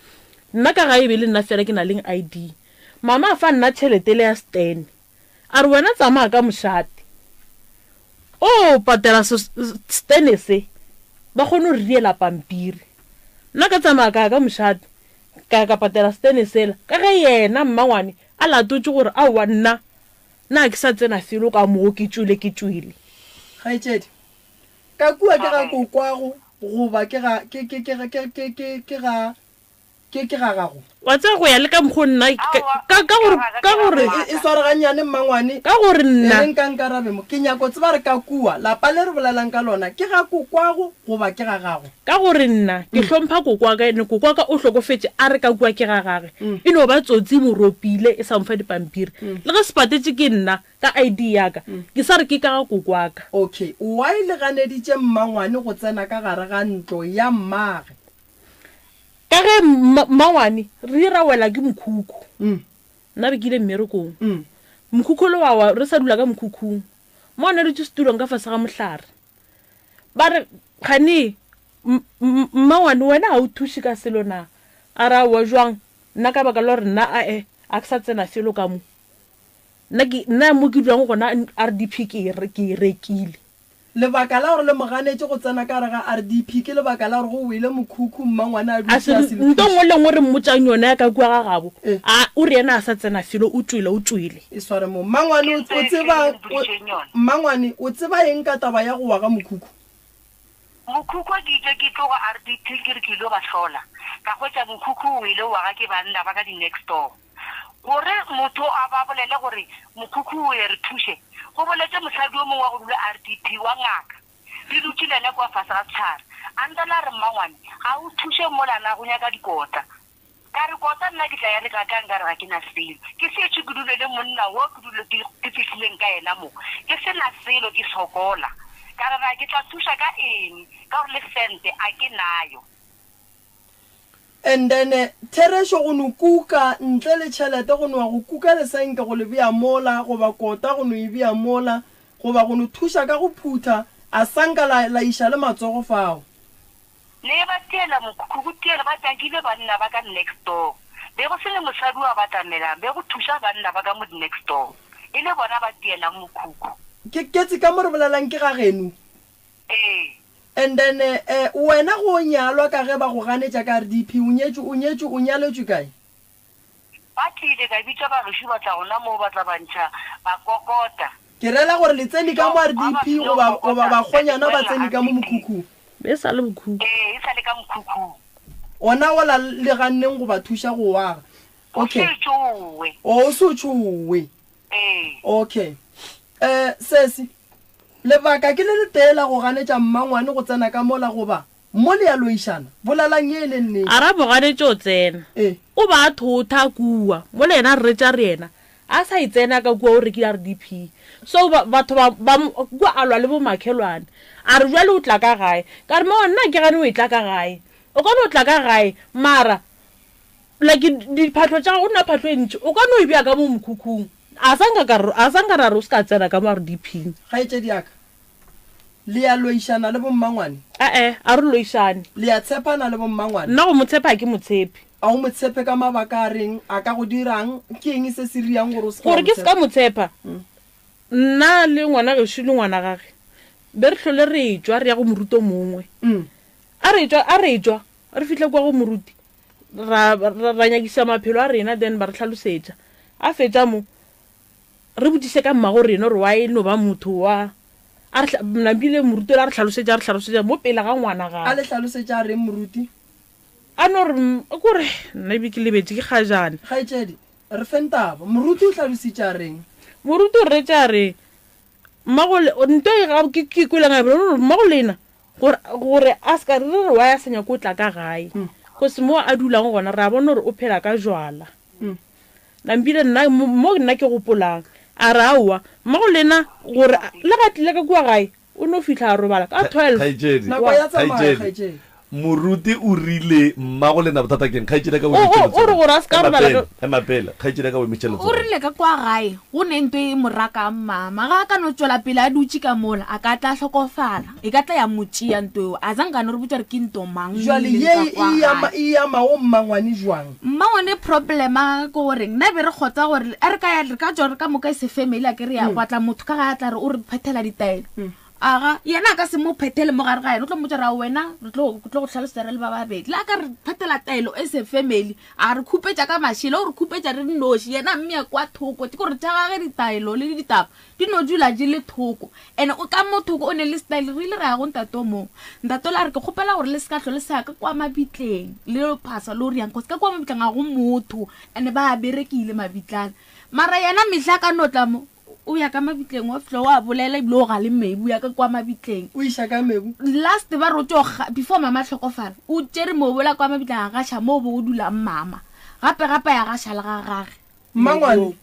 Nna ka gae e be e le nna fela ke na leng ID. Mama a fa nna tšhelete ele ya stand a re wena tsamaya ka mošate o patela stand se ba kgone go re riela pampiri. Nna ka tsamaya ka ya ka mošate Ka ya ka patela setene sela, ka ge yena mmangwane a latotše gore aowa nna, na ke sa tsena felo ka moo ke tšwele ke tšwele. Kgaetšedi, ka kua ke ga kokwago goba ke ga, ke, ke, ke, ke, ke, ke, ke ga, ke, ke ga gago? Wa tseba go ya le ka mokgo nna, ka, ka, ka gore, ka gore. E, e sware gannyane mmangwane. Ka gore nna. E re nka nkarabe mo. Ke nyako tseba re ka kua, lapa le re bolelang ka lona, ke ga kokwago goba ke ga gago? Ka gore nna ke hlompha koko wa ka, ene koko wa ka o hlokofetše a re ka kua ke ga gage. E no ba tsotsi e mo ropile e sa mo fa dipampiri. Le ge se patetše ke nna ka ID ya ka, ke sa re ke ka ga koko wa ka. Okay, why le ganeditše mmangwane go tsena ka gare ga ntlo ya mmage? Ka ge mmangwane re ile ra wela ke mokhukhu. Nna be ke ile mmerekong. Mokhukhu ole wa wa re sa dula ka mokhukhung. Mmangwane a dutše setulong ka fase ga mohlare. Ba re, Kgane, mmangwane, wena ga o thuše ka selo na? A re, Aowa, jwang? Nna ka baka la gore nna ae, a ke sa tsena felo ka mo. Nna ke, nna mo ke dulang gona RDP ke e, ke e rekile. Lebaka la gore le mo ganetše go tsena ka gare ga RDP ke lebaka la gore go wele mokhukhu, mmangwane a dutše a se le Nto thuše. nngwe le nngwe re mmotšang yona ya ka kua ga gabo, a o re yena a sa tsena felo, o tšwele, o tšwele. E sware mo. Mmangwane, o, o tseba, o, Mmangwane, o tseba eng ka taba ya go wa ga mokhukhu? Mokhukhu ke itše ke tloga RDP ke re ke ilo ba hlola, ka hwetša mokhukhu o wele o aga ke banna ba ka di next door. Gore motho a ba bolele gore mokhukhu o ye re thuše, go boletše mosadi yo mongwe wa go dula RDP wa ngaka. Re dutše le yena kua fase ga sehlare. A ntala a re, Mmangwane, ga o thuše mola na go nyaka dikota. Ka re, Kota nna ke tla ya le kakang ka re ga ke na selo. Ke sešo ke dule le monna wo ke dule ke, ke fihlileng ka yena mo. Ke se na selo ke sokola. Ka re, Na ke tla thuša ka eng ka gore le sente a ke nayo. And then therešo go no kuka ntle le tšhelete go no wa go kuka lesenke go le bea mola goba kota go no e bea mola goba go no thuša ka go phutha a sanka la, la iša le matsogo fao. Ne ba tiela mokhukhu go tiela ba takile banna ba ka next door. Be go se le mosadi wa ba tamelang, be go thuša banna ba ka mo di next door. E le bona ba tielang mokhukhu. Ke ketsi ka mo re bolelang ke ga geno. Ee. And then eh wena go o nyalwa ka ge ba go ganetša ka RDP, o nyetšwe, o nyetšwe, o nyaletšwe kae? Ba tlile, ka bitša bagešo ba tla gona moo ba tla ba ntšha ba kokota. Ke rela gore le tsene ka mo RDP goba, goba bakgonyana ba tsene ka mo mokhukhung? Be e sa le mokhukhu. Ee, e sa le ka mokhukhung. Ona wola le ganneng go ba thuša go o aga. O Okay. se tšowe. O se o tšhowe. Ee. Okay. Eh, sesi, lebaka ke le letee la go ganetša mmangwane go tsena ka mola goba Mo le a loišana, bolelang ye e le nnete. A ra moganetši o tsena. E. O ba a thotha kua. Mola yena a re retša re yena a sa e tsena ka kua o rekile RDP. So ba, batho ba, ba mo, kua a lwa le bomakhelwane. A re bjale o tla ka gae. Ka re mama nna ga ke gane o etla ka gae. O ka no tla ka gae mara like diphahlo tša gago o na phahlo e ntši o ka no e bea ka mo mokhukhung. A sa nka ka re, a sa nka ra re o se ka tsena ka mo RDP-ing. Kgaetšedi ya ka, Le a loišana le bommangwane? A-e, a re loišane. Le a tshepana le bommangwane? Nna go mo tshepa ga ke mo tshepe. A o mo tshepe ka mabaka a reng? A ka go dirang? Ke eng se se riang gore o se ke wa Gore mo ke se ka tshepa? mo tshepa, nna le ngwana gešo le ngwana gage be re hlole re etšwa re ya go moruti o mongwe. A re etšwa, a re etšwa re fihla kua go moruti, ra, ra, ra nyakišiša maphelo a rena then ba re hlalosetša. A fetša mo, Re botšiše ka mmago rena gore why e no ba motho wa a re namile moruti a re hlalosetša a re hlalosetša mo pele ga ngwana gagwe. A le hlalosetša a reng moruti? A no re kore nna ebe ke lebetše ke kgajana. Kgaetšedi, re feng taba. Moruti o hlalositše a reng? Moruti o re retše a re. Mmago nto e ga ke ke kwele ga gore mmago lena gore gore a ska re re wa ya senya ko tla ka gae. Cause mo a dulang gona ra bona gore o phela ka jwala. Nampile nna mo nna ke gopolang a re aowa mmago lena gore le ga tlile ka kua gae o no fihla a robala ka 12. Kgaetšedi, Nako ya tsamaya, kgaetšedi, kgaetšedi. Moruti o rile mmago lena bothata keng? Kgaetšedi ya ka o O, o, emitše o re letsogo. gore a se ka Ema robala pele, ka. ema pele. Kgaetšedi ya ka o emitše O letsogo. rile ka kwa gae go ne nto e mo rakang mama. Ga a ka no tšwela pele a dutše ka mola, a ka tla hlokofala. E ka tla ya mo tšea nto eo. A zanka a no re botša gore ke nto mang e Jwale ileng ye ka kwa e ama, gae. e amago mmangwane jwang? Mmangwane problem a gagwe ke gore nna be re kgotsa gore a re ka ya, re ka tšwa re ka moka e se family a ke re ya gwa tla motho ka gae a tla re o re phethela ditaelo. Aga, yena a ka se mo phethele mo gare ga yena, o tlo mmotša gore, Wena, re tlo, ke tlo go hlalosetša re le ba babedi. Le a ka re phethela taelo e se family, a re khupetša ka mašela, o re khupetša re nnoši, yena a mmea kwa thoko. Ke gore tša gage ditaelo le ditaba di no dula di le thoko. And-e o ka mo thoko o ne le style, re ile ra ya go ntate o mongwe. Ntate ola a re, Ke kgopela gore le se ka hlwe le sa ya ka kwa mabitleng, le yo phasa le o riang, cause ka kwa mabitleng ga go motho, and-e ba a berekile mabitlana. Mara yena mehla a ka no tla mo, O ya ka mabitleng wa fihla wa bolela ebile o ga le mebu ya ka kwa mabitleng. O iša ka mebu. Last ba re o tšo ga before mama a hlokofala o tšere mobu la kwa mabitleng a gaša mo bo go dulang mama gape gape a gaša le ga gage. Mmangwane,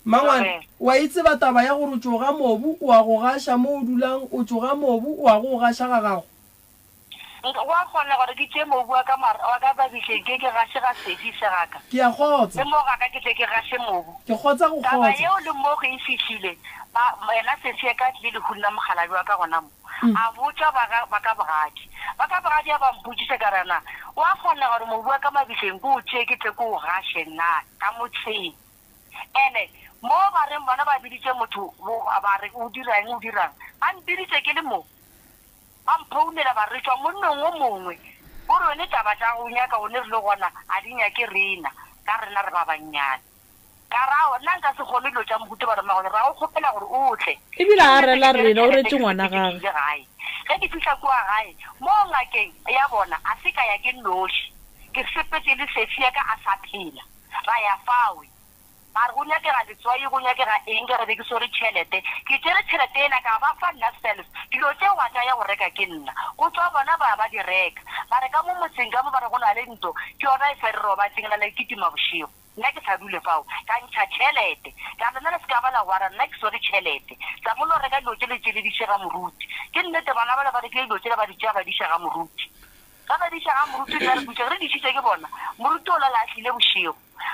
Mmangwane, wa e tseba taba ya gore o tšo ga mobu o a go gaša mo o dulang o tšo ga mobu o a go o gaša ga gago? Nka, gwa kgona gore ke tšee mobu wa ka mar, wa ka mabitleng ke ke gaše ga sefi se ga ka. Ke a kgotsa. Le mo ga ka ke tle ke gaše mobu. Ke kgotsa go Taba kgotsa. yeo le mo ge e fihlile, ba, yena sesi ya ka a tlile lehung la mokgalabje wa ka gona mo. A botša ba ga, ba ka bogadi. Ba ka bogadi a ba mpotšiša ka re, Na gwa kgona gore mobu wa ka mabitleng ke o tšee ke tle ke o gaše na ka motseng? Ene mo ba reng bona ba biditše motho, bo, ba re o dira eng, o dirang? Ba mpiditše ke le mo. Ba mphounela ba re, Tšwa monnong wo mongwe, o re one taba tša go nyaka one re le gona a di nyake rena, ka rena re ba bannyane. Ka re, Aowa, nna nka se kgone dilo tša mohuta ba re, Mmagone, ra go kgopela gore o tle. Ebile Ke a nnete rela ke tšere rena, o tšhelete retše ke ngwana sepetše ke gagwe. ile gae. Ge ke fihla kua gae, mo ngakeng ya bona, a se ka ya ke nnoši. Ke sepetše le sesi ya ka a sa phela, ra ya fawe. Ba re go nyakega letswai, go nyakega eng, ka re be ke swere tšhelete. Ke tšere tšhelete yela ka ba fa nna self. Dilo tše gwa tša ya go reka ke nna. Go tšwa bona ba ya ba di reka. Ba re ka mo motseng ka mo ba re go na le ntlo, ke yona e sa re robatseng la la kitima bošego. Nna ke sa dule fao. Ka ntšha tšhelete. Ka re lena le se ka ba la wara, nna ke swere tšhelete. Tla mo lo reka dilo tše le tše le di iše ga moruti. Ke nnete bana bale ba rekile dilo tšela ba di tšea ba di iša ga moruti. Ge ba di iša ga moruti nna re botša re di išitše ke bona. Moruti o lala a tlile bošego.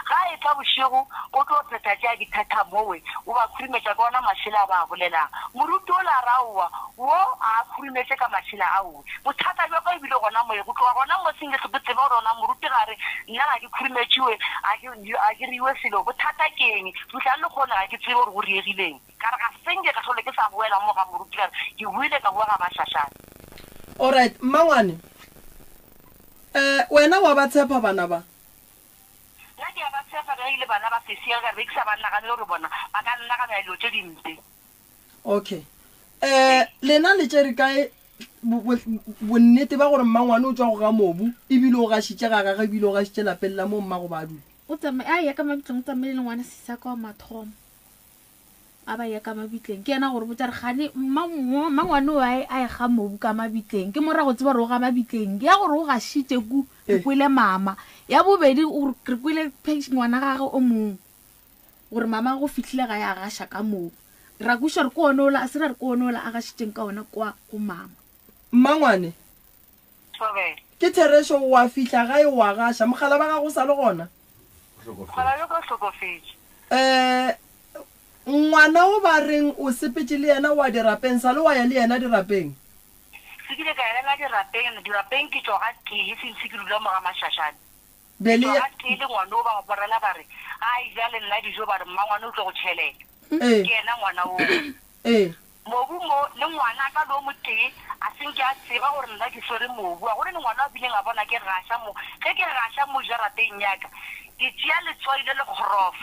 Ga a etla bošego, o tlo phetha tše a di phetha mowe, o ba khurumetša ka ona mašela a ba a bolelang. Moruti ola a re, Aowa, wo a a khurumetše ka mašela aowe. Bothata bja ka e bile gona mowe. Go tloga gona mo se nke ke tseba gore ona moruti ga a re nna ga ke khurumetšiwe, ga ke, ga ke riwe selo. Bothata ke eng? Fihla le lehono ga ke tsebe gore go riegileng. Ka re ga se nke ka hlole ke sa boela mo ga moruti, ka re ke boile ka boa ga Mašašane. Alright, mmangwane, eh, wena wa ba tshepa bana ba? Nna ke a ba tshepa ka ge e le bana ba sesi ya ka, be ke sa ba naganele gore bona ba ka nnaganela dilo tše dimpe. Okay. Eh, lena le tšere kae bonnete ba gore mmangwane o tšwa go ga mobu ebile o gašitše ga gagwe ebile o gašitše lapeng la mo mmago ba dula? O tsamaye, a ya ka mabitleng, o tsamaile le ngwana sesi ya ka wa mathomo. A ba ya ka mabitleng ke yena gore botsa re gane mmangwane o a e ga mobu ka mabitleng ke mora go tseba gore o ga mabitleng ya gore o gašitše ku re eh. kwele mama ya bobedi re kwele ngwana gage o mongwe gore mama go fihlile ga ya gaša ka mobu ra kweša re ke one ola a se ra re ke one ola a gašitšeng ka ona kwa go mama mmangwane ke therešo wa fihla gae wa gaša mogala ba gago sa le gona um Ngwana o ba reng o sepetše le yena wa dirapeng, sa le wa ya le yena dirapeng? Se kile ka ya le yena dirapeng, dirapeng ke tšwa ga tee since ke dula mo ga Mashashane. Be Ke le tšwa ya. ga tee le ngwana o ba borela ba re ga a eja le nna dijo ba re mmangwane o tlo go tšhelela. Ee. Ke yena ngwana oo. Ee. Mobu mo, le ngwana ka le o motee a se nke a tseba gore nna ke swere mobu. A go ne le ngwana a bileng a bona ke gaša mo, ge ke gaša mo jarateng ya ka, ke tšea letswai le le kgorof.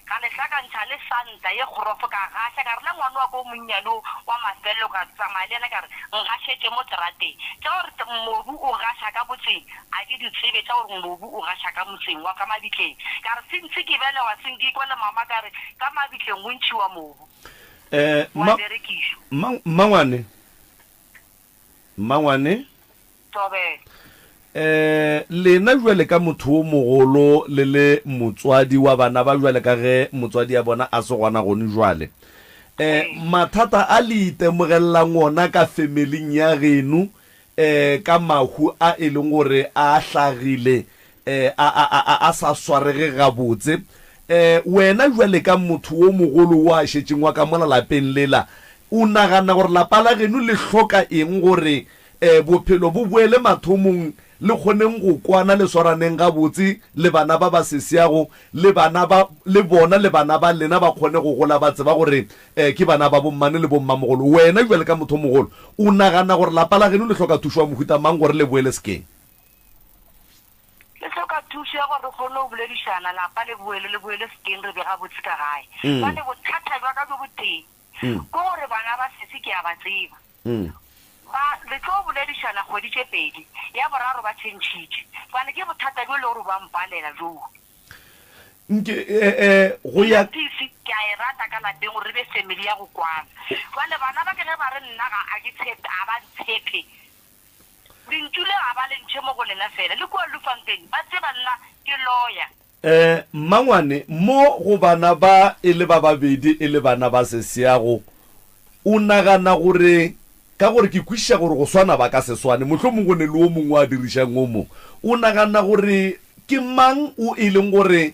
Ka le hlakantšha le santa ye kgorofo, ka gaša, ka re le ngwana wa ka o monnyane o wa mafelelo, ka tsamaya le yena, ka re, Ngašetše mo terateng. Tša gore mobu o gaša ka motseng, a ke di tsebe, tša gore mobu o gaša ka motseng wa ka mabitleng. Ka re, Since ke belegwa, se nke ikwa le mama ka re, ka mabitleng go ntšhiwa mobu. Eh, Wa mma, berekišwa. mma, mmangwane, mmangwane. Thobela. Eh, lena bjale ka motho wo mogolo le le motswadi wa bana ba bjale ka ge motswadi ya bona a se gona gone jwale. Eh, mathata a le itemogelelang ona ka femeling ya geno eh, ka mahu a e leng gore a hlagile eh, a, a, a, a, a sa swarege gabotse. Eh, wena bjale ka motho wo mogolo wo a šetšeng wa ka mola lapeng lela, o nagana gore lapa la geno le hloka eng gore eh, bophelo bo boele mathomong, le kgoneng go kwana, le swaraneng gabotse le bana ba ba sesiago, le bana ba, le bona le bana ba lena ba kgone go gola ba tseba gore eh, ke bana ba bommane le bommamogolo. Wena bjale ka motho o mogolo, o nagana gore lapa la geno le hloka thušo ya mohuta mang gore le boele sekeng? Le hloka thušo ya gore re kgone go boledišana, lapa le boele, le boele sekeng, re be gabotse ka gae. Bjale bothata bja ka bjo botee ke gore bana ba sesi ke a ba tseba. Ba, re tlo boledišana kgwedi tše pedi, ya boraro ba tšhentšhitše. Bjale ke bothata bjo e le gore bo a mpalela bjoo. Nke, eh, eh, go ya. Nna peace ke a e rata ka lapeng gore re be family ya go kwana. Bjale bana ba ke ge ba re nna ga a ke tshepe, ga ba ntshepe. Lentšu le ga ba le ntšhe mo go lena fela, le kua Bloemfontein ba tseba nna ke lawyer. Eh, mmangwane, mo go bana ba e le ba babedi e le bana ba seseago, o nagana gore, ka gore ke kwešiša gore go swana ba ka se swane, mohlomong go ne le o mongwe a dirišang o mongwe, o nagana gore ke mang o e leng gore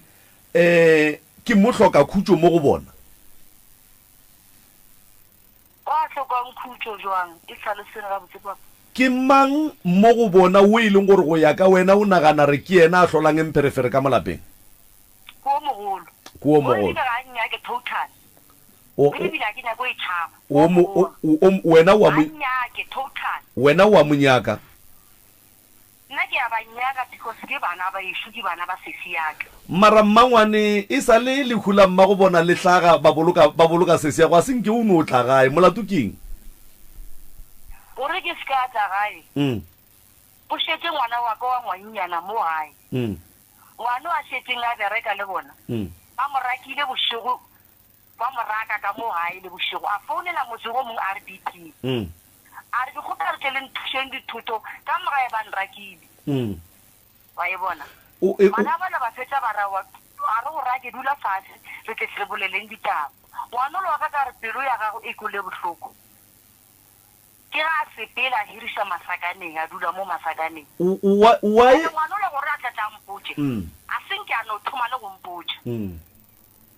eh ke mohlokakhutšo mo go bona? Wa hlokang khutšo bjang? E hlaloseng gabotse, Papa. Ke mang mo go bona wo e leng gore go ya ka wena o nagana re ke yena a hlolang mpherefere ka mo lapeng? Ke wo mogolo. Ke wo mogolo. O ebile ga a nnyake total. O, O ebile ga ke nyake o e tšhaba. O mo, o, o, wena o a mo. Ga a nnyake total. Wena o a mo nyaka. Nna ke a ba nyaka because ke bana bešo, ke bana ba sesi ya ka. Mara mmangwane, e sa le lehu la mmago bona le hlaga, ba boloka, ba boloka sesi ya go, a se nke o no tla gae. Molato ke eng? Gore ke se ka tla gae, go šetše ngwana wa ka wa ngwannyana mo gae. Ngwana o a šetšeng a bereka le bona, ba mo rakile bošego, ba mo raka ka mo gae le bošego. A founela motse o mongwe RDP. A re, Ke kgopela le tle le nthušeng dithoto ka mo gae ba nrakile. Wa e bona? Bana bana ba fetša ba ra, a re go rake, dula fase re tle re boleleng ditaba. Ngwanolo wa ka ka re pelo ya gago e kwele bohloko. Ke ge a sepela a hiriša masakaneng, a dula mo masakaneng. Bjale ngwanolo gore a tla tla a mpotše, a se nke a no thoma le go mpotša.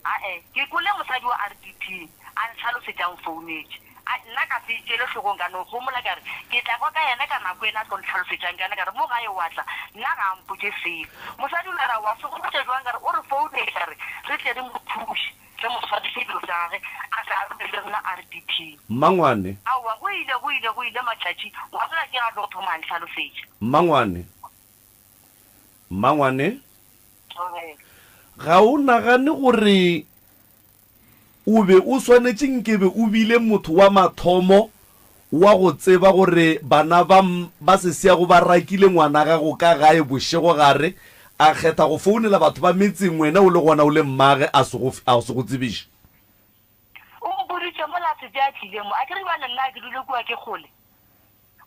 Ae, ke kwele mosadi wa RDP a ntlhalosetša a nfounetše. A, nna ka se e tšeele hlogong ka no homola ka re, ke tla kwa ka yena ka nako ena a tlo ntlhalosetšang ka yona. Ka re, mo gae o a tla, nna ga a mpotše selo. Mosadi o ile a re, wa se go botša bjang? Ka re, o re founetše a re re tle re mo thuše, re mo swariše dilo tša gage a tle a dule le rena RDP. Mmangwane. Aowa, go ile, go ile, go ile matšatši, wa tseba ke ge a tlo thoma a ntlhalosetša. Mmangwane. Mmangwane. Ga o nagane gore o be o swanetše nkebe o bile motho wa mathomo wa go tseba gore bana ba ba sesiago ba rakile ngwana gago ka gae bošegogare, a kgetha go founela batho ba metseng wena o le gona o le mmage a se go a se go tsebiše? O mpoditše mola a setse a tlile mo. Akere bjale nna a ke dule kua ke kgole.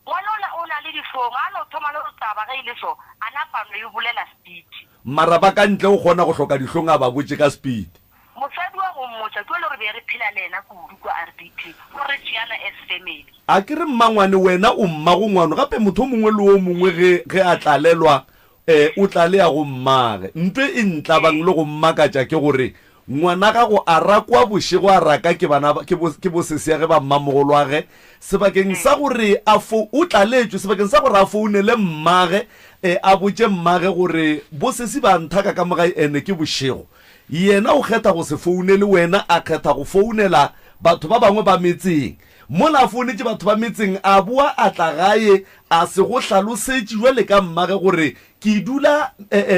Ngwana ola o na le dihlong, a no thoma le go taba ge e le so, a napa a no e bolela speed. Mara ba ka ntle o kgona go hloka dihlong a ba botše ka speed. Mosadi wa go mmotša ke ole re be re phela le yena kudu kwa RDP, gore re tšeana as family. A ke re mmangwane wena o mmago ngwano gape motho o mongwe le o mongwe ge ge a tlalelwa E, o tla le ya go mmage. Nto e ntlabang le go mmakatša ke gore ngwana gago a rakwa bošego a raka ke bana ba, ke bo, ke bosesiage ba mmamogolwage, sebakeng sa gore a fo, o tlaletšwe, sebakeng sa gore a founele mmage, e, a botše mmage gore bosesi ba nthaka ka mo gae ene ke bošego. Yena o kgetha go se founele wena, a kgetha go founela batho ba bangwe ba metseng. Mola a founetše batho ba metseng, a boa a tla gae, a se go hlalosetše bjale ka mmage gore ke dula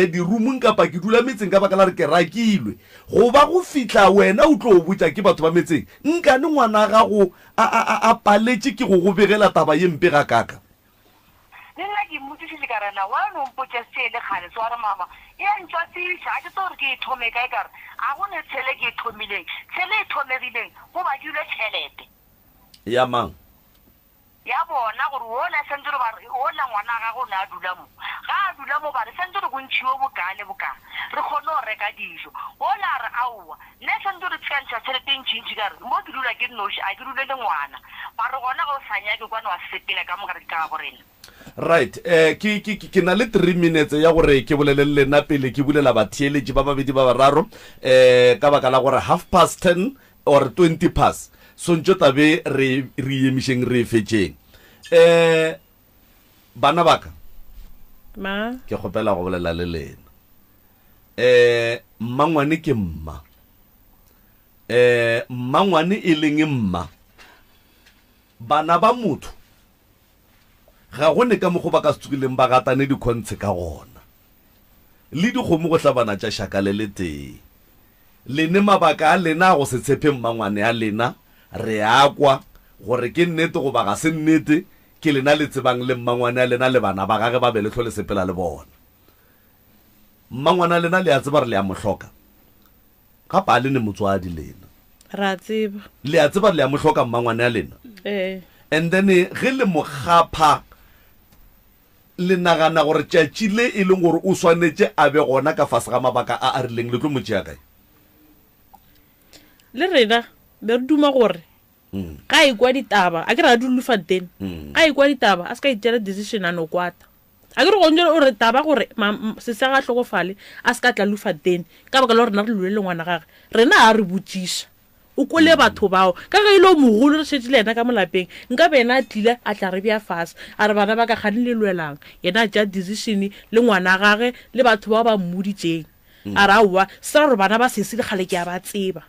dirumong kapa ke dula metseng ka baka la gore ke rakilwe. Go ba go fihla wena o tlo botša ke batho ba metseng, nkane ngwana gago a, a, a, a paletše ke go go begela taba ye mpe gakaaka? Le nna ke mmotšišitše ka re, Na why o no mpotša se e le kgale? So a re, Mama, E a ntšwafiša, ga ke tsebe gore ke e thome kae, ka re, Ga go ne tshele ke e thomileng. Tshele e thomegileng, go badilwe tšhelete. Ya mang? Ya bona, gore wola santse re ba re, wola ngwana wa gagwe o ne a dula mo. Ga a dula mo, ba re, Santse re go ntšhiwe bokaa le bokaa, re kgone go reka dijo. Wola a re, Aowa, nna santse re tseka ntšha tšhelete e ntšintši. Ka re, Mo ke dula ke nnoši, a ke dule le ngwana. Ba re, Gona ge o sa nyake, kwane wa sepela ka mo gare ke ka gabo rena. Right, eh, ke, ke, ke na le three minutes ya gore ke bolele le lena pele ke bulela batheeletši ba babedi ba bararo, eh, ka baka la gore half past ten or 20 past sontšo tabe re re emišeng re e fetšeng. Eh, bana baka, Ma. ke kgopela go bolela le lena. Eh, mmangwane ke mma. Eh, mmangwane e leng mma. Bana ba motho Ga go ne ka mokgo ba ka se tsogileng ba gatane dikhontshe ka gona. Le dikgomo go hlabana tša šaka le letee. Le ne mabaka a lena a go se tshepe mmangwane a lena, re a kwa, gore ke nnete goba ga se nnete, ke lena le tsebang le mmangwane a lena le bana ba gage ba be le hlole sepela le bona. Mmangwane a lena le a tseba re le a mo hloka. Gape a le ne motswadi lena. Ra tseba. Le a tseba le a mo hloka mmangwane a lena. Ee. And then ge le mo kgapha le nagana gore tšatši le e leng gore o swanetše a be gona ka fase ga mabaka a a rileng le tlo mo tšea kae? Le rena be re duma gore ga a ekwa ditaba, a ke re a dule Bloemfontein, ga a ekwa ditaba a se ka itšeela decision a no kwata. A ke re go ntse o re taba gore sesi a ga hlokofale a se ka tla Lufateni ka baka la gore rena re lwele le ngwana gage. Rena a re botšiša. O kwele batho bao. Ka ge e le o mogolo re šetše le yena ka mo lapeng, nka be yena a tlile a tla re bea fase a re bana ba ka kgane le lwelang. Yena a tšea decision le ngwana gage le batho bao ba mmoditšeng. A re aowa se ra gore bana ba sesi le kgale ke a ba tseba.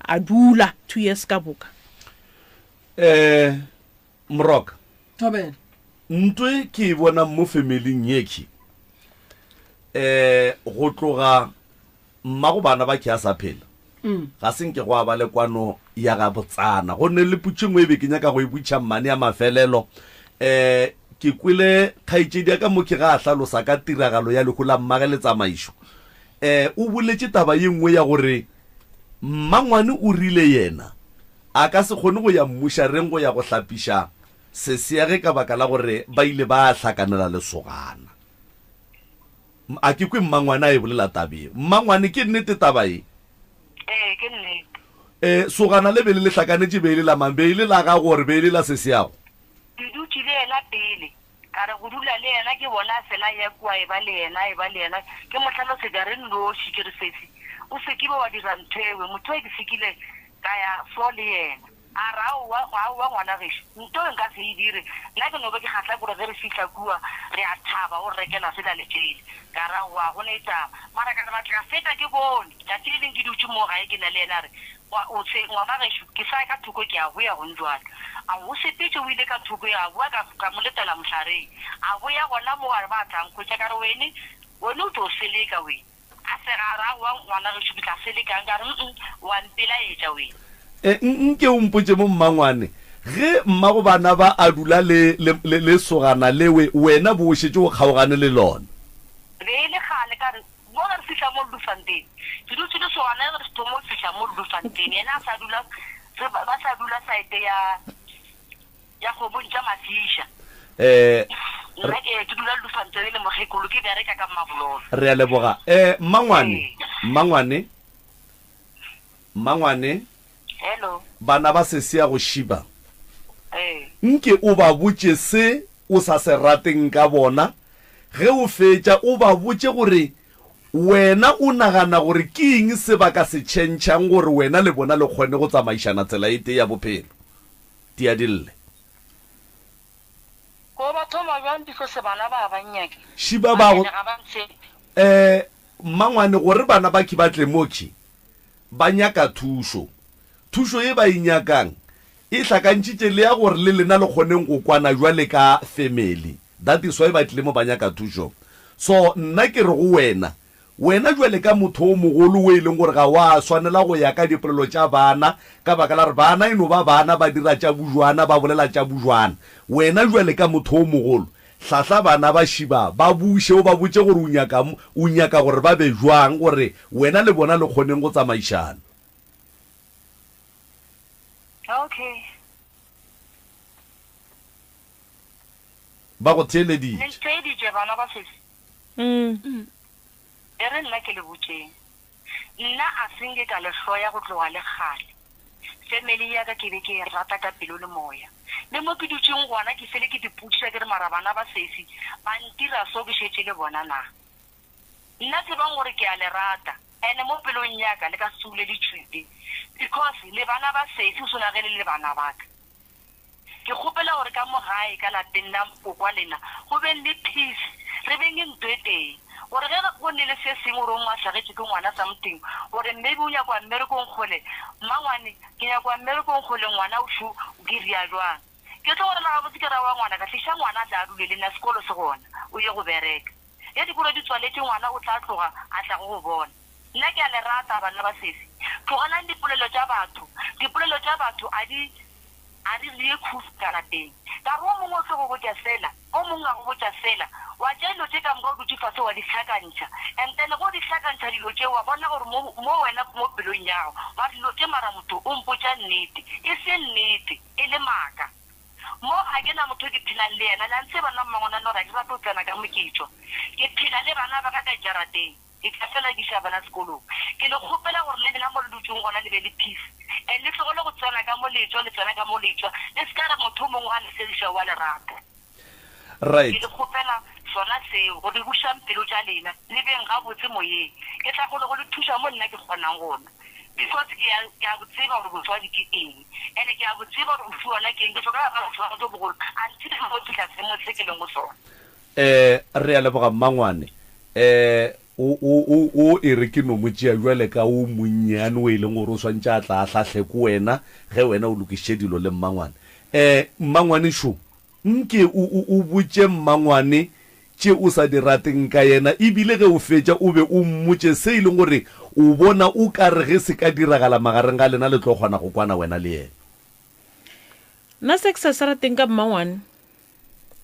A dula 2 years ka boka. Eh Moroka. Thobela. Ntwe ke e bonang mo familing ye ke eh go tloga mmago bana ba ke a sa phela ga se nke gwa ba le kwano ya ga botsana. Go ne le putšo e nngwe e be ke nyaka go e butšha mmane ya mafelelo eh ke kwele kgaetšedi ya ka mo ke ga a hlalosa ka tiragalo ya lehu la mmage le tsamaišo eh o boletše taba ye nngwe ya gore mmangwane o rile yena A ka se kgone go ya mmušareng go ya go hlapiša sesea ge ka baka la gore ba ile ba hlakanela lesogana. A ke kwe mmangwane a e bolela taba ye. Mmangwane, ke nnete taba ye? Ee, ke nnete. E, sogana le be le le hlakanetše be e le la mang? Be e le la gago or be e le la seseago? Ke dutše le yena pele. Ka re go dula le yena, ke bona a fela a eya kua, a eba le yena, a eba le yena. Ke mo hlalosetša re nnoši, ke re, Sesi, o se ke be wa dira ntho ewe. Motho e ke sekile ka ya so le yena. A re, Aowa, aowa, ngwana gešo, nto e nka se e dire. Nna ke no be ke kgahla ke gore ge re fihla kua, re a thaba, o re rekela sela le tšele. Ka re, Aowa, ga go ne taba. Mara ka re batla ka feta ke bone. Tšatši le leng ke dutše moo gae ke na le yena, a re, Wa, o se, ngwana gešo, ke sa ya ka thoko ke a boya gong jwale. A o sepetše o ile ka thoko ya boa ka, ka mo letela mohlareng. A boya gona mo a re ba tla nkhwetša ka re wene, wene o tlo seleka wene. A sega a re aowa ngwana gešo ke tla selekang ka re mm wa mpelaetša wene. E, nke o mpotše mo mmangwane, ge mmago bana ba a dula le, le, le lesogana lewe wena bo o šetše o kgaogane le lona? Be e le kgale ka re Mo ge re fihla mo Bloemfontein, ke dutše le sona ge re thomo fihla mo Bloemfontein, yena a sa dula, re ba sa dula saete ya ya kgomong tša Mafiša. Eh, Nna ke ke dula Bloemfontein le mokgekolo, ke bereka ka Mmabololo. Re a leboga. Eh, mmangwane, mmangwane, mmangwane. Hello. Bana ba sesi ya go šiba. Ee. Nke o ba botše se o sa se rateng ka bona. Ge o fetša, o ba botše gore wena o nagana gore ke eng se ba ka se tšhentšhang gore wena le bona le kgone go tsamaišana tsela e tee ya bophelo. Tia di lle. Ko ba thoma bjang because bana ba ba nnyake. Šiba ba go. Ba ga ba ntshepe. Eh, mmangwane, gore bana ba khi ba tle mo khi, ba nyaka thušo. Thušo ye ba e nyakang e hlakantšitše le ya gore le lena le kgoneng go kwana bjale ka family. That is why ba tlile mo ba nyaka thušo. So nna ke re go wena, wena bjale ka motho o mogolo o e leng gore ga wa swanela go ya ka dipolelo tša bana ka baka la gore bana e no ba bana ba dira tša bujwana, ba bolela tša bujwana. Wena bjale ka motho o mogolo, Hlahla bana ba šiba, ba buše, o ba botše gore o nyaka, o nyaka gore ba be bjang, gore wena le bona le kgoneng go tsamaišana. Okay. Ba go theeleditše. Le ntheeditše, bana ba sesi? E re nna ke le botšeng. Nna a se nke ka le hloya go tloga le kgale. Family ya ka ke be ke e rata ka pelo le moya. Le mo ke dutšeng gona ke fele ke dipotšiša ke re mara bana ba sesi ba ntira so ke šetše le bona na? Nna tsebang gore ke a le rata and mo pelong ya ka le ka se tsule le tšwile because le bana ba sesi go swana ge le le bana ba ka. Ke kgopela gore ka mo gae ka lapeng la kokwa lena go beng le peace, re beng nto e tee. Gore ge go ne le se sengwe gore o mongwe a hlagetšwe ke ngwana something, gore maybe o nyaka go ya mmerekong kgole, mmangwane ke nyaka go ya mmerekong kgole ngwana o šo ke ria jwang. Ke tlo go rela gabotse ke re aowa ngwanaka tliša ngwana a tle a dule le nna sekolo se gona o ye go bereka. Ge dikolo di tswaletše ngwana o tla tloga a tla go go bona. Nna ke a le rata bana ba sesi. Tlogelang dipolelo tša batho. Dipolelo tša batho a di a di reye khutšo ka lapeng. Ka re o mongwe o tlo go botša sela, o mongwe a go botša sela. Wa tšea dilo tše ka moka o dutše fase wa di hlakantšha. And then ge o di hlakantšha dilo tše wa bona gore mo mo wena mo pelong ya gago wa re dilo tše mara motho o mpotša nnete. E se nnete, e le maaka. Mo ga ke na motho o ke phelang le yena. Le a ntseba nna mmangwanane gore ga ke rate go tsena ka mo ke tšwa. Ke phela le bana ba ka ka jarateng. Ke tla fela ke iša bana sekolong. Ke le kgopela gore le lena mo le dutšeng gona le be le peace and le tlogele go tsena ka mo le tšwa, le tsena ka mo le tšwa. Le se ka re motho o mongwe wa le segiša o a le rata. Right. Ke le kgopela sona seo, gore bušang pelo tša lena, le beng gabotse moyeng. Ke tla kgona go le thuša mo nna ke kgonang gona. Because ke a, ke a bo tseba gore botswadi ke eng. And ke a bo tseba gore bofiwana ke eng. Ke tšwa ka gare ga botswadi bjo bogolo until ke tlo fihla seemong se ke leng go sona. Eh, re a leboga mmangwane. Eh, o, o, o, o e re ke no mo tšea bjale ka o monnyane o e leng gore o swantše a tla a hlahle ko wena ge wena o lokišitše dilo le mmangwane. Eh, mmangwane šo, nke o, o, o botše mmangwane tše o sa di rateng ka yena, e bile ge o fetša o be o mmotše se e leng gore o bona o ka re ge se ka diragala magareng ga lena le tlo kgona go kwana wena le yena. Nna se ke sa se rateng ka mmangwane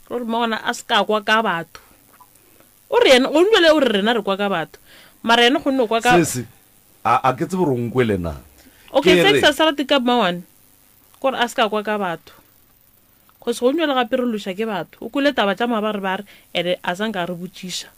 Ke gore mmangwana a se ka kwa ka batho. O re yena, gong jwale o re rena re kwa ka batho. Mara yena o kgonne go kwa ka. Sesi, a, a ke tsebe gore o nkwele na. Okay, Ke se ke re. sa se rate ka mmangwane, ke gore a se ka kwa ka batho. Cause gong jwale gape re lweša ke batho. O kwele taba tša mabarebare and a sa nka a re botšiša.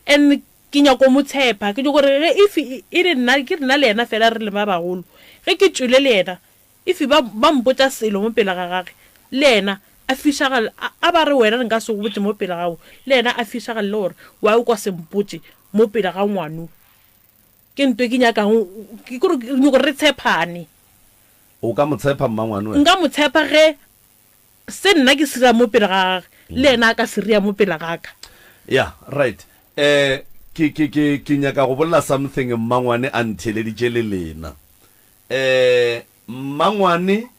And ke nyako mo tshepa, ke nyako gore ge if e le nna, ke re nna le yena fela re le ba bagolo, ge ke tšwele le yena, If ba, ba mpotša selo mo pele ga gage, le yena a fišagal, a, a ba re wena nka se go botše mo pele gago, le yena a fišagalele gore why o ka se mpotše mo pele ga ngwano. Ke nto e ke nyakang, ke kore ke nyoko re tshephane. O ka mo tshepa mmangwane wena? Nka mo tshepa ge se nna ke se dira mo pele ga gage, le yena a ka se ria mo pele ga ka. Yeah, right. Eh, ke, ke, ke, ke nyaka go bolela something mmangwane a ntheeleditše le lena. Ee, mmangwane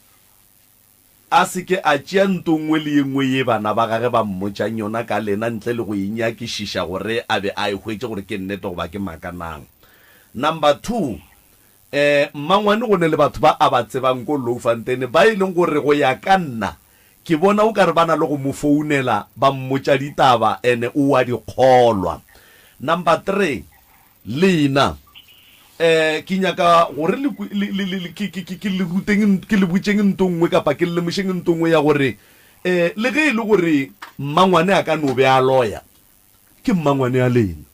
a se ke a tšea nto nngwe le ye nngwe ye bana ba gage ba mmotšang yona ka lena ntle le go e nyakišiša gore a be a e hwetše gore ke nnete goba ke maaka nang. Number two, ee, mmangwane go ne le batho ba a ba tsebang ko Louwfontein ba e leng gore go ya ka nna ke bona o ka re ba na le go mo founela ba mmotša ditaba ene o a di kgolwa. Number three, Lena, eh, ke nyaka gore le, le, le, le, ke, ke, ke, ke le ruteng, ke le botšeng nto nngwe kapa ke le lemošeng nto nngwe ya gore, eh, le ge e le gore mmangwane a ka no be a loya, ke mmangwane a lena.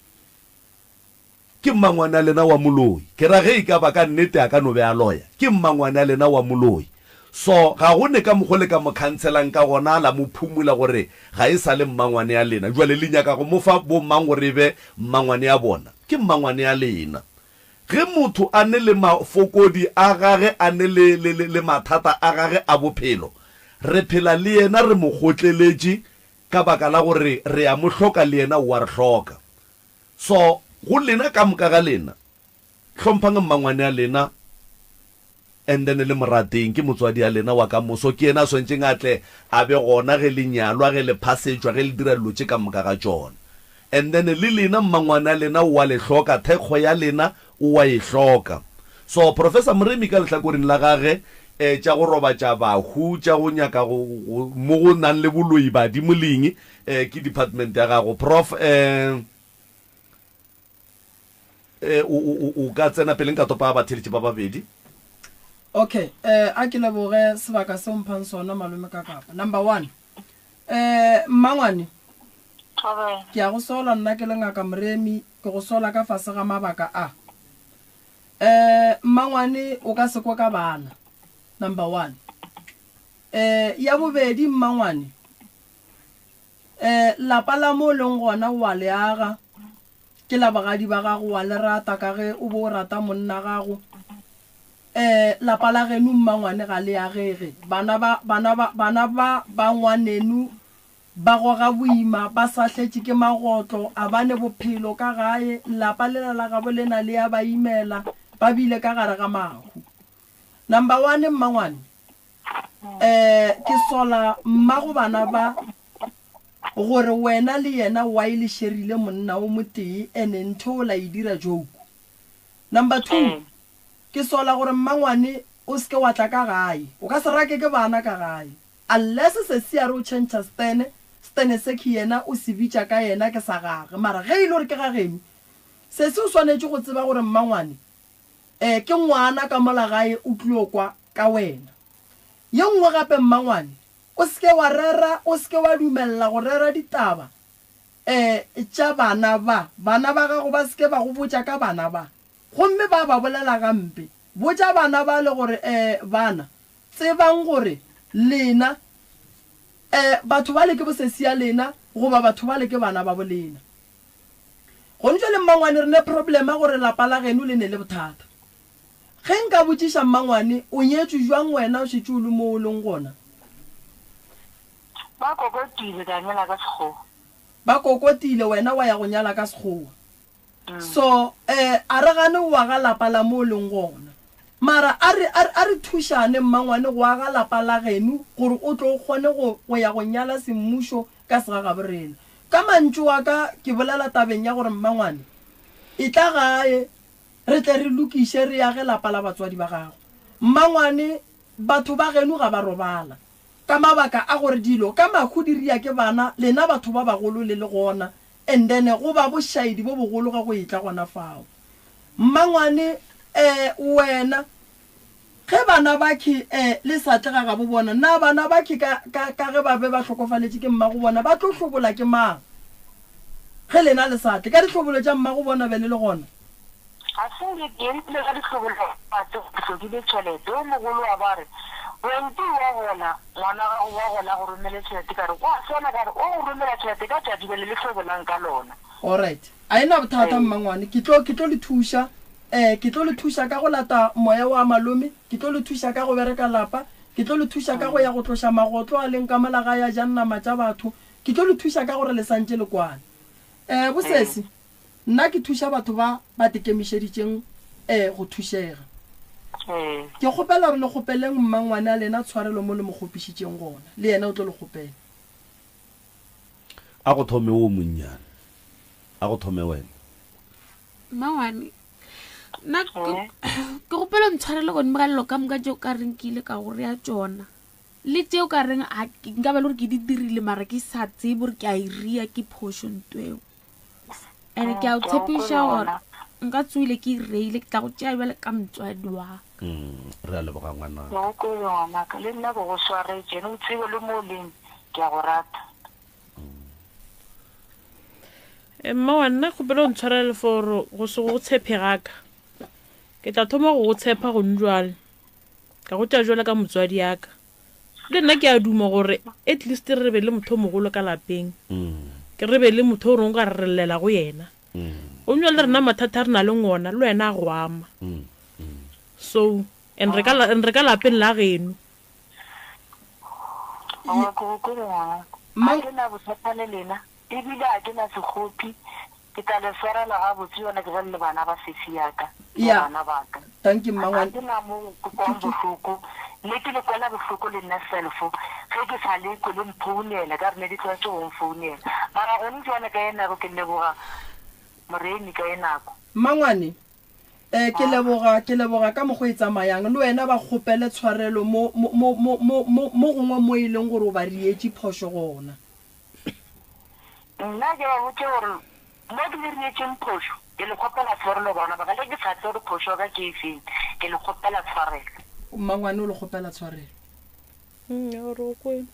Ke mmangwane a lena wa moloi. Ke ra ge e ka ba ka nnete a ka no be a loya, ke mmangwane a lena wa moloi. So, ga go ne ka mokgo le ka mo khantshelang ka gona, la mo phumula gore ga e sa le mmangwane ya lena. Bjale le nyaka go mo fa bomang gore e be mmangwane ya bona? Ke mmangwane ya lena. Ge motho a ne le mafokodi a gage, a ne le, le, le, le mathata a gage a bophelo, re phela le yena re mo kgotleletše ka baka la gore re a mo hloka le yena o a re hloka. So, go lena ka moka ga lena, Hlomphang mmangwane a lena and then le mo rateng, ke motswadi a lena wa ka moso, ke yena a swanetšeng a tle a be gona ge le nyalwa, ge le phasetšwa, ge le dira dilo tše ka moka ga tšona. And then le lena mmangwane a lena o a le hloka, thekgo ya lena o a e hloka. So Professor Moremi ka lehlakoreng la gage, um tša go robatša bahu, tša go nyaka go, go, mo go nang le boloi badimo le eng, um ke department ya gago. Prof, um um o, o, o, o ka tsena pele nka topa batheeletši ba babedi. Okay, eh a ke leboge sebaka se o mphang sona malome ka kapa. Number one, eh mmangwane, Thobela. ke a go sola nna ke le ngaka Moremi, ke go sola ka fase ga mabaka a. Eh mmangwane o ka se kwe ka bana, number one. Eh ya bobedi mmangwane, eh lapa la mo o leng gona o a le aga, ke la bogadi ba gago wa le rata ka ge o be o rata monna gago. Eh lapa la geno mmangwane ga le agege, bana ba bana ba bana ba ba ngwaneno Ba goga boima, ba sahletše ke magotlo, a ba ne bophelo ka gae, lapa lela la gabo lena le a ba imela, ba bile ka gare ga mahu. Number one, mmangwane, eh, ke sola mmago bana ba gore wena le yena why le sherile monna o motee ene ntho o la e dira joke. Number two, ke sola gore mmangwane o seke wa tla ka gae, o ka se rake ke bana ka gae. Unless sesi a re o tšhentšha stene, stene se ke yena o se bitša ka yena ke sa gage mara ge e le gore ke ga geno, sesi o swanetše go tseba gore mmangwane eh ke ngwana ka mola gae o tlilo kwa ka wena. Ye nngwe gape mmangwane o se ke wa rera o se ke wa dumella go rera ditaba eh tša bana ba, bana ba gago ba se ke ba go botša ka bana ba gomme ba ba bolela gampe. Botša bana bale gore eh bana Tsebang gore lena, eh, batho bale ke bosesi ya lena, goba batho bale ke bana ba bolena. Gone jwale mmangwane re ne problema gore lapa la geno le ne le bothata. Ge nka botšiša mmangwane, o nyetšwe jwang wena o šetše o le mo o leng gona? Ba kokotile ka nyala ka sekgowa. Ba kokotile wena wa ya go nyala ka sekgowa. So, eh, a re gane go aga lapa la mo o leng gona. Mara a re, a re, a re thušane, mmangwane, go aga lapa la geno gore o tlo o kgone go, go ya go nyala semmušo ka segagabo rena. Ka mantšu a ka ke bolela tabeng ya gore mmangwane, etla gae re tle re lokiše re age lapa la batswadi ba gago. Mmangwane, batho ba geno ga ba robala ka mabaka a gore dilo ka mahu di ria ke bana, lena batho ba bagolo le le gona And then go ba bošaedi bo bogolo ge go etla gona fao. Mmangwane, Eh, wena, ge bana bakhe eh, le sa tle ga gabo bona, na bana bakhe ka, ka, ka ge ba be ba hlokofaletše ke mmago bona, ba tlo hlobola ke mang? Ge lena le sa tle, ka dihlobolo tša mmago bona be le le gona? Ga se nke ke rile ka dihlobolo tša ke hlokile tšhelete. Yo mogolo wa ba re, Wenti wa gola, ngwana gago wa gola a go romele tšhelete. Ka re, Gwa swana, ka re, O go romela tšhelete ka tšatši bjale le hlobolang ka lona. Alright. A e na bothata mmangwane. Ke tlo, ke tlo le thuša. Eh, ke tlo le thuša ka go lata moya wa malome. Ke tlo le thuša ka go bereka lapa. Ke tlo le thuša ka go ya go tloša magotlo a leng ka mola gae a jang nama tša batho. Ke tlo le thuša ka gore le santše le kwane. Eh, bosesi. Nna ke thuša batho ba ba tekemišeditšeng go thušega. Ke kgopela gore le kgopeleng mmangwane a lena tshwarelo mo le mo kgopišitšeng gona, le yena o tlo le kgopela. A go thome wo monnyane, a go thome wena. Mmangwane, nna ke kgopela o ntshwarele godimo ga dilo ka moka tšeo ka reng ke ile ka go rea tšona. Le tšeo ka reng nka ba le gore ke di dirile mara ke sa tsebe gore ke a e ria ke phošo ntweo. And ke a o tshepiša gore nka tsoile ke reile ke tla go tšea bjale ka motswadi wa ka. Re a leboga ngwanaka. Ke go kwele ngwanaka, le nna ke go swaretše, ene o tsebe le mo o leng ke a go rata. Mma wa nna kgopela o ntshwarele for go se go tshepe gaka. Ke tla thoma go go tshepa gone jwale. Ka go tšea jwale ka motswadi yaka. Le nna ke a duma gore at least re be le motho o mogolo ka lapeng. Ke re be le motho o reng ka re llela go yena. Gomme jwale le rena mathata a re na leng ona le wena a go ama. So and re ka and re ka lapeng la geno. Aowa, ke go kwele ngwanaka. Ga ke na bothata le lena, ebile ga ke na sekgopi. Ke tla le swarela gabotse yona ke bjale le bana ba sesi ya ka, le Ya. bana ba ka. Thank you, Ga mmangwane. ke na mo ke kwang bohloko, le ke le kwela bohloko le nna selfo ge ke sa le kwe le mphounela, ka re ne ke tlwaetše go mfounela. Mara gone jwale ka ye nako ke leboga Moremi ka ye nako. Mmangwane, Eh, ke leboga, ke leboga ka mokgo e tsamayang. Le wena ba kgopele tshwarelo mo, mo, mo, mo, mo, mo, mo gongwe mo e leng gore o ba rietše phošo gona. Nna ke ba botše gore mo ke le rietšeng phošo, ke le kgopela tshwarelo bana ba ka. Le ge ke sa tsebe gore phošo ya ka ke efeng, ke le kgopela tshwarelo. Mmangwane o le kgopela tshwarelo. Mm, ya gore o kwele.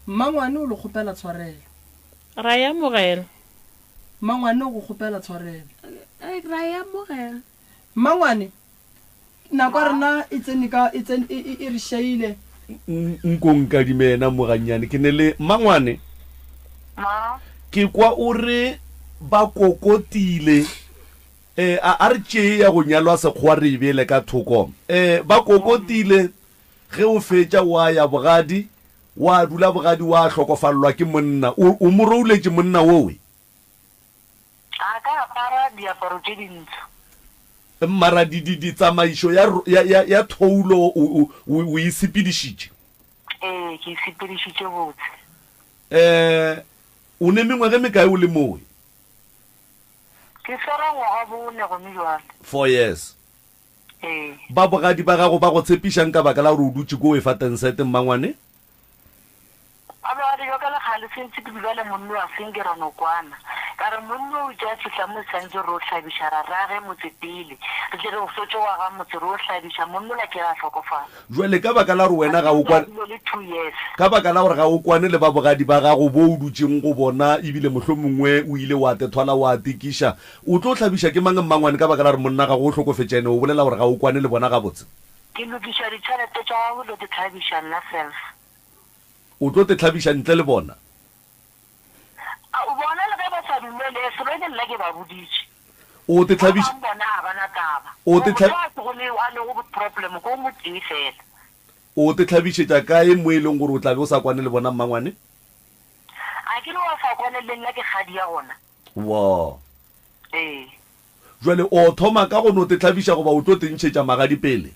Mmangwane o le kgopela tshwarelo. Ra e amogela. Mmangwane o go kgopela tshwarelo. Ra e amogela. Mmangwane, nako ya rena e tsene ka, e tsene, e, e, e re šaile. Nko nkadime yena mo gannyane. Ke ne le, Mmangwane, Ma? ke kwa o re ba kokotile. Eh, a, a re tšee ya go nyalwa Sekgowa re e beele ka thoko. Eh, ba kokotile ge o fetša wa ya bogadi, Wa dula bogadi wa hlokofallwa ke monna. O, o mo rouletše monna wowe? A ka apara diaparo tše dintsho. Mara di, di, di tsamaišo ya, ya, ya, ya thoulo o, o, o, o e sepedišitše? Ee, ke e sepedišitše botse. Eh, o ne mengwaga e mekae o le mowe? Ke swara ngwaga bone gone jwale. Four years. Ee. Ba bogadi ba gago ba go tshepišang ka baka la gore o dutše ko efa tensete, mmangwane? Ba bogadi bja ka le kgale se ntše ke dula le monno wa senke ra no kwana. Ka re monno o itše a fihla mo santše re o hlabiša ra re age motse pele re tle re o fetše go aga motse re o hlabiša monno la ke ra hlokofala. Jwale ka baka la gore wena ga o kwane, le two years. Ka baka la gore ga o kwane le ba bogadi ba gago bo o dutšeng go bona ebile mohlomongwe o ile wa tethwala wa tekiša, O tlo hlabiša ke mang mmangwane ka baka la gore monna gago o hlokofetše ene o bolela gore ga o kwane le bona gabotse? Ke lokiša ditšhelete tša gago ke tlo te hlabiša nna self. O tlo te hlabiša ntle le bona? A bona le ge ba sa dumele selo ke nna ke ba boditše. O te hlabiša. Ba bang bona ga ba na taba. O te Motho a sego le a lego problem ke o motee fela. O te hlabišetša kae mo e leng gore o tla be o sa kwane le bona mmangwane? A ke re wa sa kwane le nna ke kgadi ya gona. Wa. Ee. Jwale o thoma ka go no te hlabiša goba o tlo te ntšhetša magadi pele?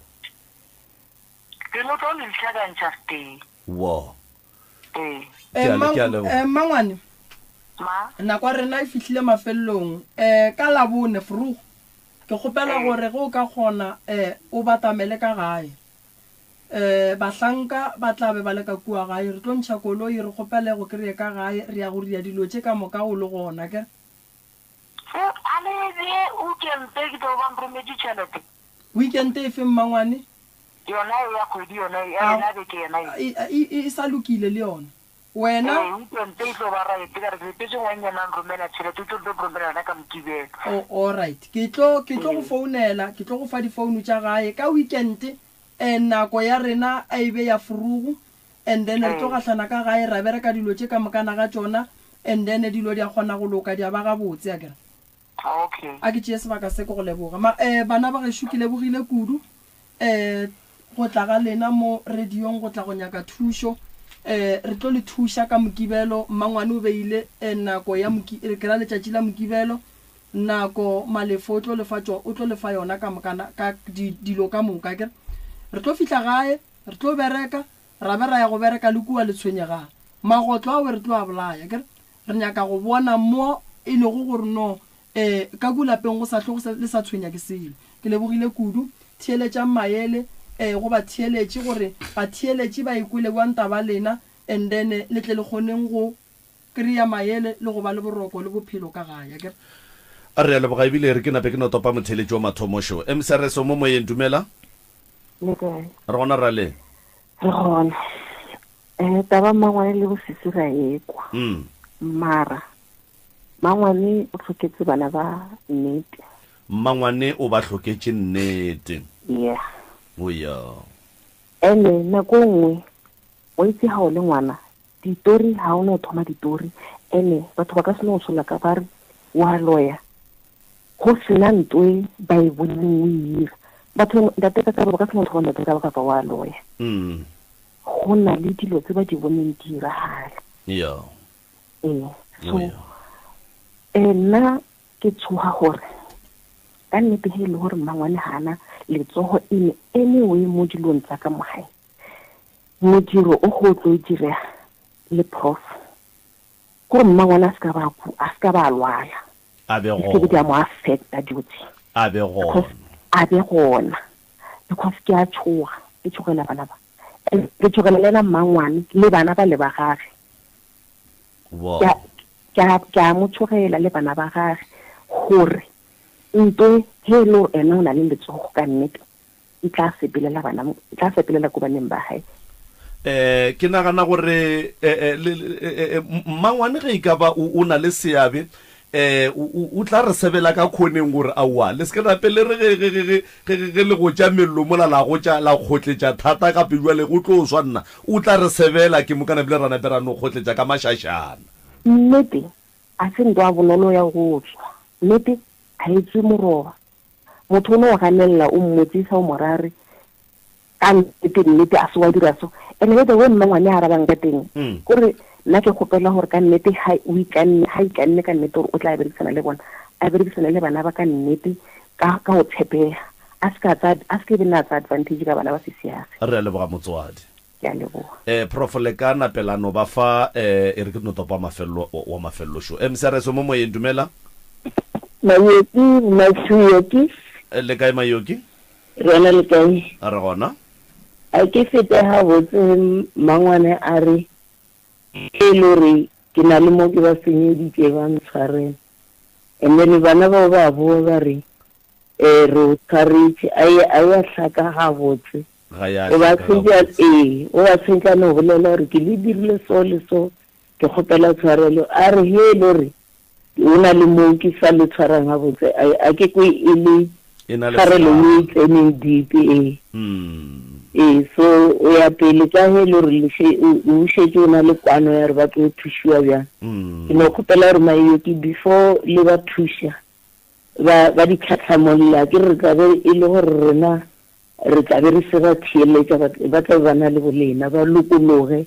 Ke no tlo le hlakantšha setee. Wa. Ee. Ke a le, ke a leboga. Eh, Mmangwane, Ma? nako ya rena e fihlile mafelelong. Eh, ka Labone, vroeg, ke kgopela gore ge o ka kgona, eh, o batamele ka gae. Um bahlanka ba tla be ba le ka kua gae. Re tlo ntšha koloi, re kgopele go kry-e ka gae. Re ya go ria dilo tše ka moka o le gona, akere? Ge a le bee weekend ke tlo ba nrometše tšhelete. Weekend efe mmangwane? Yona e ya kgwedi yona e, ya yona beke yona e. E, e, e sa lokile le yona. Wena? Ee, weekend e tlo ba right. Ka re ke letetse ngwannyana a nromela tšhelete, o tlo tlo nromela yona ka Mokibelo. Oh, alright. Ke tlo, ke tlo go founela, ke tlo go fa difounu tša gae ka weekend. And nako ya rena a e be ya frugu and then re tlo gahlana ka gae ra bereka dilo tše ka mokana ga tšona and then dilo di a kgona go loka di a ba gabotse akere. Okay. A ke tšee sebaka se ke go leboga. Ma, eh, bana ba gešo ke lebogile kudu eh, go tla ga lena mo radiong go tla go nyaka thušo. Eh, re tlo le thuša ka Mokibelo. Mmangwane o beile eh, nako ya Moki, eh, ke ra letšatši la Mokibelo. Nako, Malefo o tlo le fa tšo, o tlo le fa yona ka mokana, ka di, dilo ka moka, akere? Re tlo fihla gae, re tlo bereka, ra be ra ya go bereka le kua le tshwenyegang. Magotlo ao re tlo a bolaya, akere? Re nyaka go bona mo e lego gore no, eh, ka ku lapeng go sa hlwe go sa, le sa tshwenya ke selo. Ke lebogile kudu. Theeletšang maele, eh, go batheeletši, gore batheeletši ba ikwele bjang taba lena, and then le tle le kgoneng go Kry-a maele le go ba le boroko le bophelo ka gae, akere? A re a leboga ebile re ke nape ke no topa motheeletši wa mathomo šo. MCRS o mo moyeng, dumela. Le kae? Re gona ra le. Re gona. Eh taba mmangwane le bosisi ra ekwa. Mm. Mara mmangwane o hloketse bana ba nnete. Mmangwane o ba hloketše nnete. Yeah. O ya. Ene nako e nngwe wa itse ha o le ngwana Ditori ha o no thoma ditori ene batho ba ka se no sola ka ba re wa loya go sena nto e ba e boneng o e ira batho ntate ka ba ka se no thoma ntate ka ba wa loya mm. Go na le dilo tse ba di boneng di iragala yeah. Ee so oh, yeah. Eh, nna ke tshoga gore ka nnete he e le gore mmangwane ga ana letsogo in any way mo dilong tsa ka mo gae Modiro o go tlo direga le prof gore mmangwana a se ka ba a se ka ba lwala. A be Di se ke gona. di a mo affecta dilo tse. A be Because gona. a be gona. Because ke a tšhoga, ke tšhogela bana ba. And ke tšhogela le yena mmangwane le bana ba le ba gage. Wow. Ke a, ke a, ke a mo tšhogela le bana ba gage gore ntwe he e le gore ena o na le letsogo ka nnete e tla sepelela bana, e tla sepelela ko baneng ba gae. Eh, ke nagana gore eh, eh, le, eh, eh, mmangwane ge e ka ba o, o na le seabe eh, o, o, o tla re sebela ka khoneng gore aowa le se ke nape le re ge, ge, ge, ge, ge, ge, ge le gotša mello mola la gotša la kgotletša thata gape bjale go tlo swa nna. O tla re sebela ke mokana bile ra nape ra no kgotletša ka mašašana. Nnete a se ntwa ya bonolo ya go tswa. Nnete ga e tswe moroba. Motho o no ganelela o mmotsisa o mo ra re ka nnete nnete a se wa dira so. And le the way mmangwane a arabang ka teng kore nna ke kgopela gore ka nnete ha o ikanne, ha ikanne ka nnete gore o tla berekisana le bona, a berekisane le bana ba ka nnete ka ka go tshepega. A se ka tsaya, a se ke be nna a tsaya advantage ka bana ba sesiage. Re a leboga motswadi. Ke a leboga. Eh, Prof le ka napela no ba fa eh, e re ke no topa mafello wa mafello šo. MCRS o mo moyeng, dumela. Mayoki, Mayoki. Eh, le kae Mayoki? Re gona le kae? Re gona. A ke fete gabotse mmangwane a re e le gore ke na le mo ke ba senyeditše ba ntshwarela. And then bana bao ba boa ba re eh re o tshwaretše a ye a ya hlaka gabotse. Ga ya O ba hlaka tshwentše gabotse. ee, o ba tshwentše a no bolela gore ke le dirile so le so ke kgopela tshwarelo. A re he e le gore o na le moo ke sa le tshwarang gabotse a a ke kwe e le E na le tshwarelo ye e sekgala. tseneng deep ee. Mm. Ee, so o ya pele ka he e le gore le še- o o šetše o na le kwano ya gore ba tlo thušiwa bjang. Mm. Ke no kgopela gore Mayoki before le ba thuša ba ba di tlhatlhamolla ke re tla be e le gore rena re tla be re se ba theeletša ba ba tla be ba na le bolena ba lokologe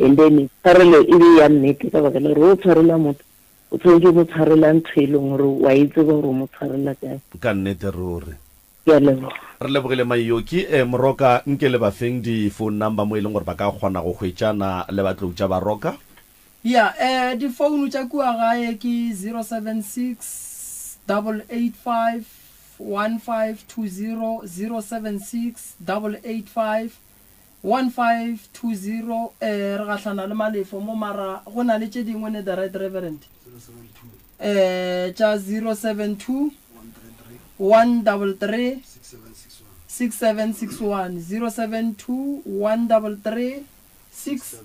and then tshwarelo e be ya nnete ka baka la gore o tshwarela motho o tshwanetse o mo tshwarela ntho e leng gore wa e tseba gore o mo tshwarela kae. Ka nnete ruri. Ke a leboga. Re lebogile Mayoki. Eh, Moroka, nke le ba feng di phone number mo e leng gore ba ka kgona go hwetšana le batlou tša Baroka? Ya, eh, di phone tša kua gae ke 076 885 1520, 076 885 1520, eh, re gahlana le Malefo mo, mara go na le tše dingwe ne the right reverend? Eh, tša 072 133 6761, 072 133 6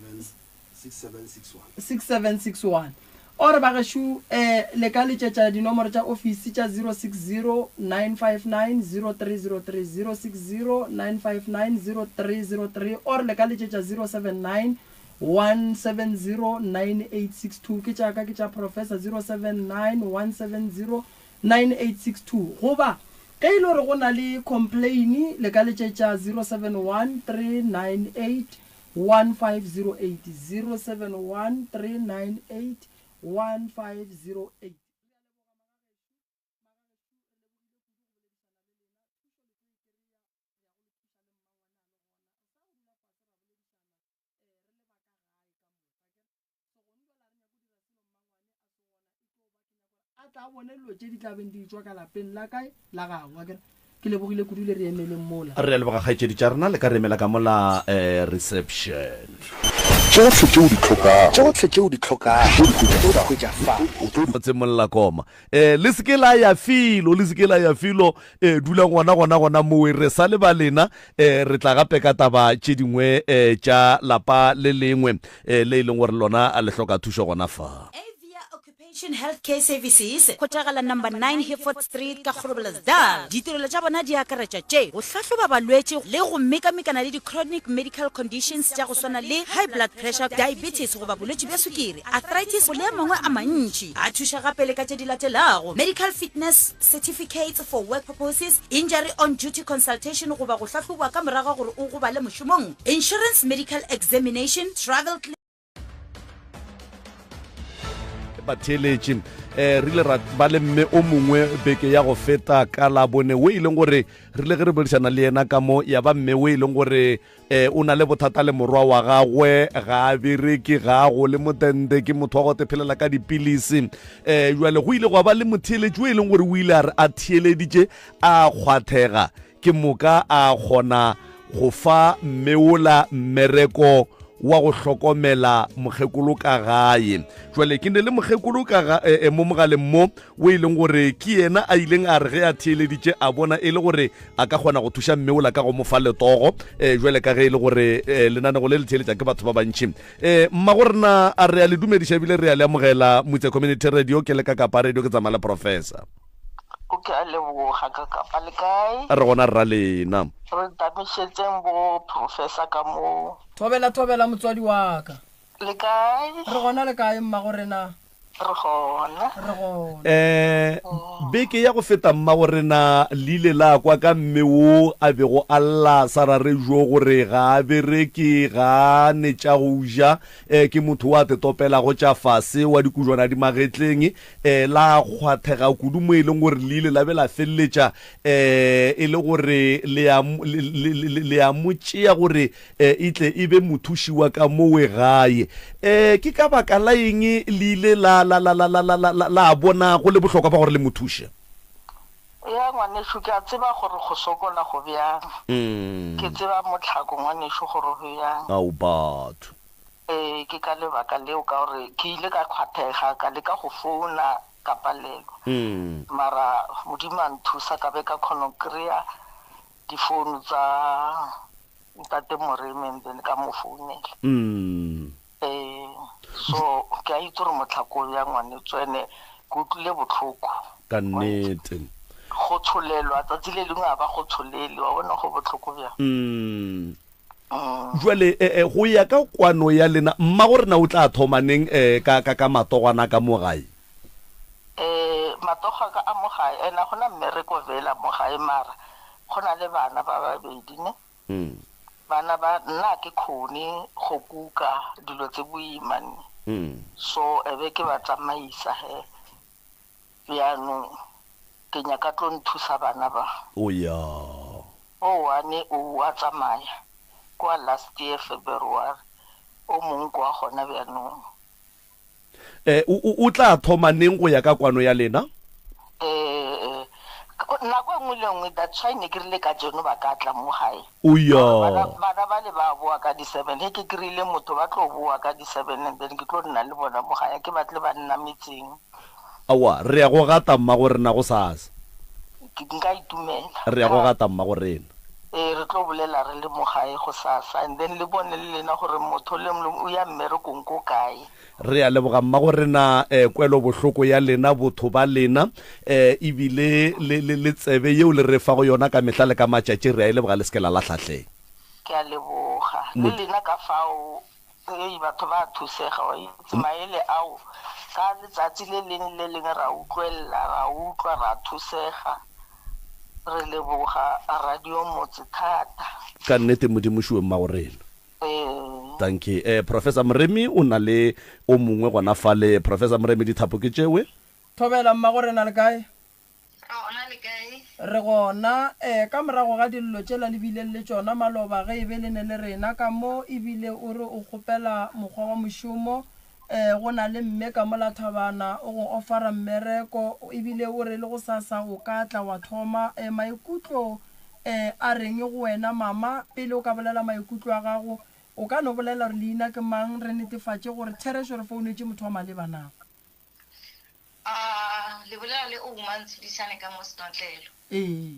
6761. O re, Bagešo, eh, le ka letšetša dinomoro tša ofisi tša 060 959 0303, 060 959 0303, or le ka letšetša 079 170 9862, ke tša ka, ke tša Professor, 079 170 9862. Goba, ge e le gore go na le complain, le ka letšetša 071 398 1508 071 398 1508. A tla bone dilo tše di tla beng di etšwa ka lapeng la kae la gagwe. Akere ke lebogile kudu le re emeleng mola. Re a leboga kgaetšedi tša rena, le ka re emela ka mola reception. Tšohle tše o di hlokago. Tšohle tše o di hlokago. O di hwetša fa. Motseng Mollakoma. Eh, le se ke la ya felo, le se ke la ya felo, eh, dulang gona gona gona mowe, re sa le ba lena, eh, re tla gape ka taba tše dingwe eh, tša lapa le lengwe eh, le e leng gore lona le hloka thušo gona fa. Avia Occupation Health Care Services, hwetšagala Number 9 Hereford Street ka Groblersdal. Ditirelo tša bona di akaretša tše, go hlahloba balwetši le go mekamekana le di-chronic medical conditions tša go swana le high blood pressure, diabetes goba bolwetši bja sukiri, arthritis le a mangwe a mantši. A thuša gape le ka tše di latelago, medical fitness certificates for work purposes, injury on duty consultation goba go hlahlobwa ka morago ga gore o gobale mošomong, insurance medical examination, travel. Batheeletši, um re ile ra ba le mme o mongwe beke ya go feta ka Labone o e leng gore re ile ge re boledišana le yena ka mo ya ba mme o e leng gore um o na le bothata le morwa wa gagwe, ga a bereke, ga a gole motente, ke motho wa go tephelela ka dipilisi. Um jale go ile gwa ba le motheeletši o e leng gore o ile a re a theeleditše a kgwathega, Ke moka a kgona go fa mme wola mmereko wa go hlokomela mokgekolo ka gae. Jwale ke ne le mokgekolo ka ga, e, e, mo mogaleng mo o e leng gore ke yena a ileng a re ge a theeleditše a bona e le gore a ka kgona go thuša mme wola ka go mo fa letogo. E, jwale ka ge e le gore e, lenanego le le theeletša ke batho ba bantši. E, mmago rena a re a le dumediša ebile re a le amogela Mutse Community Radio, ke le ka Kapa Radio ke tsamaya le Professor. O ke a leboga ka kapa le kae? Re gona rra lena. Re tamišetseng bo professor ka mo. Thobela thobela motswadi wa ka. Le kae? Re gona le kae mmago rena? Re gona. Re gona. Eh, beke ya go feta mmago rena le ile la kwa ka mme wo a bego a lla sa ra re jo gore ga a bereke, ga a ne tša go ja, eh, ke motho wa te topelago tša fase, wa dikujwana di magetleng, um la kgwathega kudu mo e leng gore le ile la be la feleletša um e le gore le a le a mo tšea gore um e tle e be mothuši wa ka mowe gae. Um ke ka baka la eng le ile la la la la la la la la bona go le bohlokwa ba gore le mo thuše? Ya ngwanešu, ke a tseba gore go sokola go bjang. Ke tseba mohlako ngwanešu gore go bjang. Ao batho. Ee, ke ka lebaka leo ka gore ke ile ka kgwathega ka leka go founa ka palelwa. Mara Modimo a nthusa ka be ka kgona go kry-a difounu tsa Ntate Moremi and then ka mo founela. Ee, so ke a itse gore motlhako o bjang ngwanetso ene ke utlwile botlhoko. Ka nnete. Go tsholelwa tsatsi le lengwe a ba go tsholele wa bona go botlhoko bjang. Jwale, e, e, go ya ka kwano ya lena, mmago rena o tla thoma neng e, ka, ka, ka matogwana ka mo gae? E, matogo a ka a mo gae, ene ga go na mmereko fela mo gae, mara go na le bana ba babedi, ne. Bana ba, nna ga ke kgone go kuka dilo tse boima, ne. So, e be ke ba tsamaisa he. Bjanong, ke nyaka tlo nthusa bana ba. O ya. O one o a tsamaya, kwa last year February, o mongwe kwa gona bjanong. Eh, o, o, o tla thoma neng go ya ka kwano ya lena? Eh, nako e nngwe le e nngwe, that's why ne ke rile kajeno ba ka tla mo gae. O ya. Bana, bana bale ba boa ka di-seven, ge ke kry-ile motho ba tlo boa ka di-seven and then ke tlo nna le bona mo gae, ke batle ba nna metseng. Aowa, re ya go gata mmagorena gosasa. Ke, nka itumela. Re ya go gata mmagorena. Ee, re tlo bolela re le mo gae gosasa and then le bone le lena gore motho le mongwe o ya mmerekong ko kae. Re a leboga mmagorena, eh, kwelobohloko ya lena, botho ba lena, eh, ebile le, le, le tsebe yeo le re fago yona ka mehla le ka matšatši, re a e leboga le se ke la lahla hle. Ke a leboga. Le lena ka fao. Hei, batho ba a thusega, wa itse maele ao. Ka letsatsi le leng le leng ra utlwelela, ra utlwa, ra thusega. Re leboga Radio Motse thata. Ka nnete Modimo šuwe mmago rena. Ee. Dankie. Eh, Professor Moremi o na le o mongwe gona fale. Professor Moremi, dithapo ke tšewe. Thobela, mmago rena le kae? Re gona le kae? Re gona. Ee, ka morago ga dillo tšela le bileng le tšona maloba ge e be le ne le rena ka mo, e bile o re o kgopela mokgwa wa mošomo. Ee, go na le mme ka mola thabana o go ofara mmereko, e bile o re le gosasa o ka tla wa thoma. Ee, maikutlo ee a reng go wena mama? Pele o ka bolela maikutlo a gago, o ka no bolela gore leina ke mang, re netefatše gore therešo re founetše motho wa maleba na? A le bolela le Ouma Ntshudisane ka mo Senotlelo. Ee.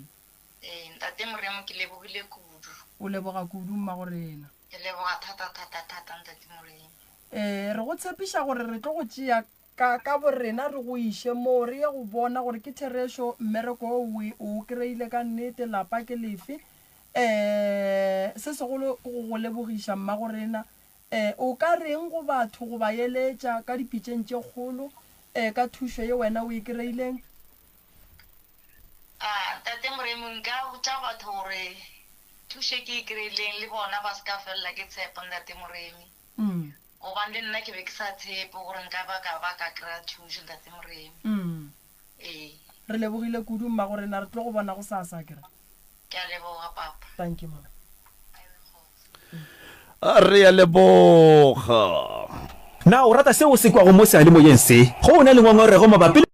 Ee, Ntate Moremo ke lebogile kudu. O leboga kudu mmagorena. Ke leboga thata thata thata Ntate Moremi. Ee, re go tshepiša gore re tlo go tšea ka, ka borena re go iše moo re ye go bona gore ke therešo mmereko wo o e, o o kreile ka nnete, lapa ke lefe. Ee, se segolo ke go go lebogiša mmagorena E, o ka reng go batho go ba eletša ka dipitšeng tše kgolo, e, ka thušo ye wena o e kreileng? A, Tate Moremi, nka botša batho gore thušo e ke e kreileng le bona ba se ka felela ke tshepo, Ntate Moremi. Gobane le nna ke be ke sa tshepe gore nka ba ka ba ka kry-a thušo, Ntate Moremi. Mm. Ee. Re lebogile kudu, mmagorena. Re tlo go bona gosasa, akere? Ke a leboga, Papa. Thank you, mama. Re a leboga. Na o rata seo o se kwago mo seyalemoyeng se? Ge o na le ngongorego mabapi le.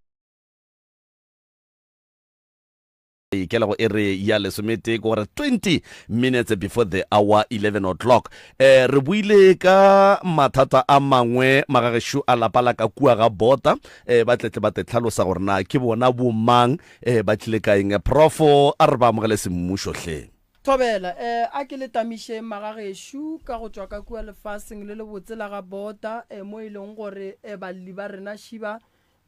Ikela go iri ya lesometee, ke gore 20 minutes before the hour 11 o'clock. Eh, re buile ka mathata a mangwe magagešo a lapa la ka kua ga Bota, eh, ba tletle ba te tlhalosa gore na ke bona bomang, eh, ba tlile ka eng. Profo, a re ba amogele semmušo hle. Thobela, eh, a ke le tamišeng magagešo ka go tšwa ka kua lefaseng le lebotse la ga Bota, eh, mo e leng gore, eh, balli ba rena šiba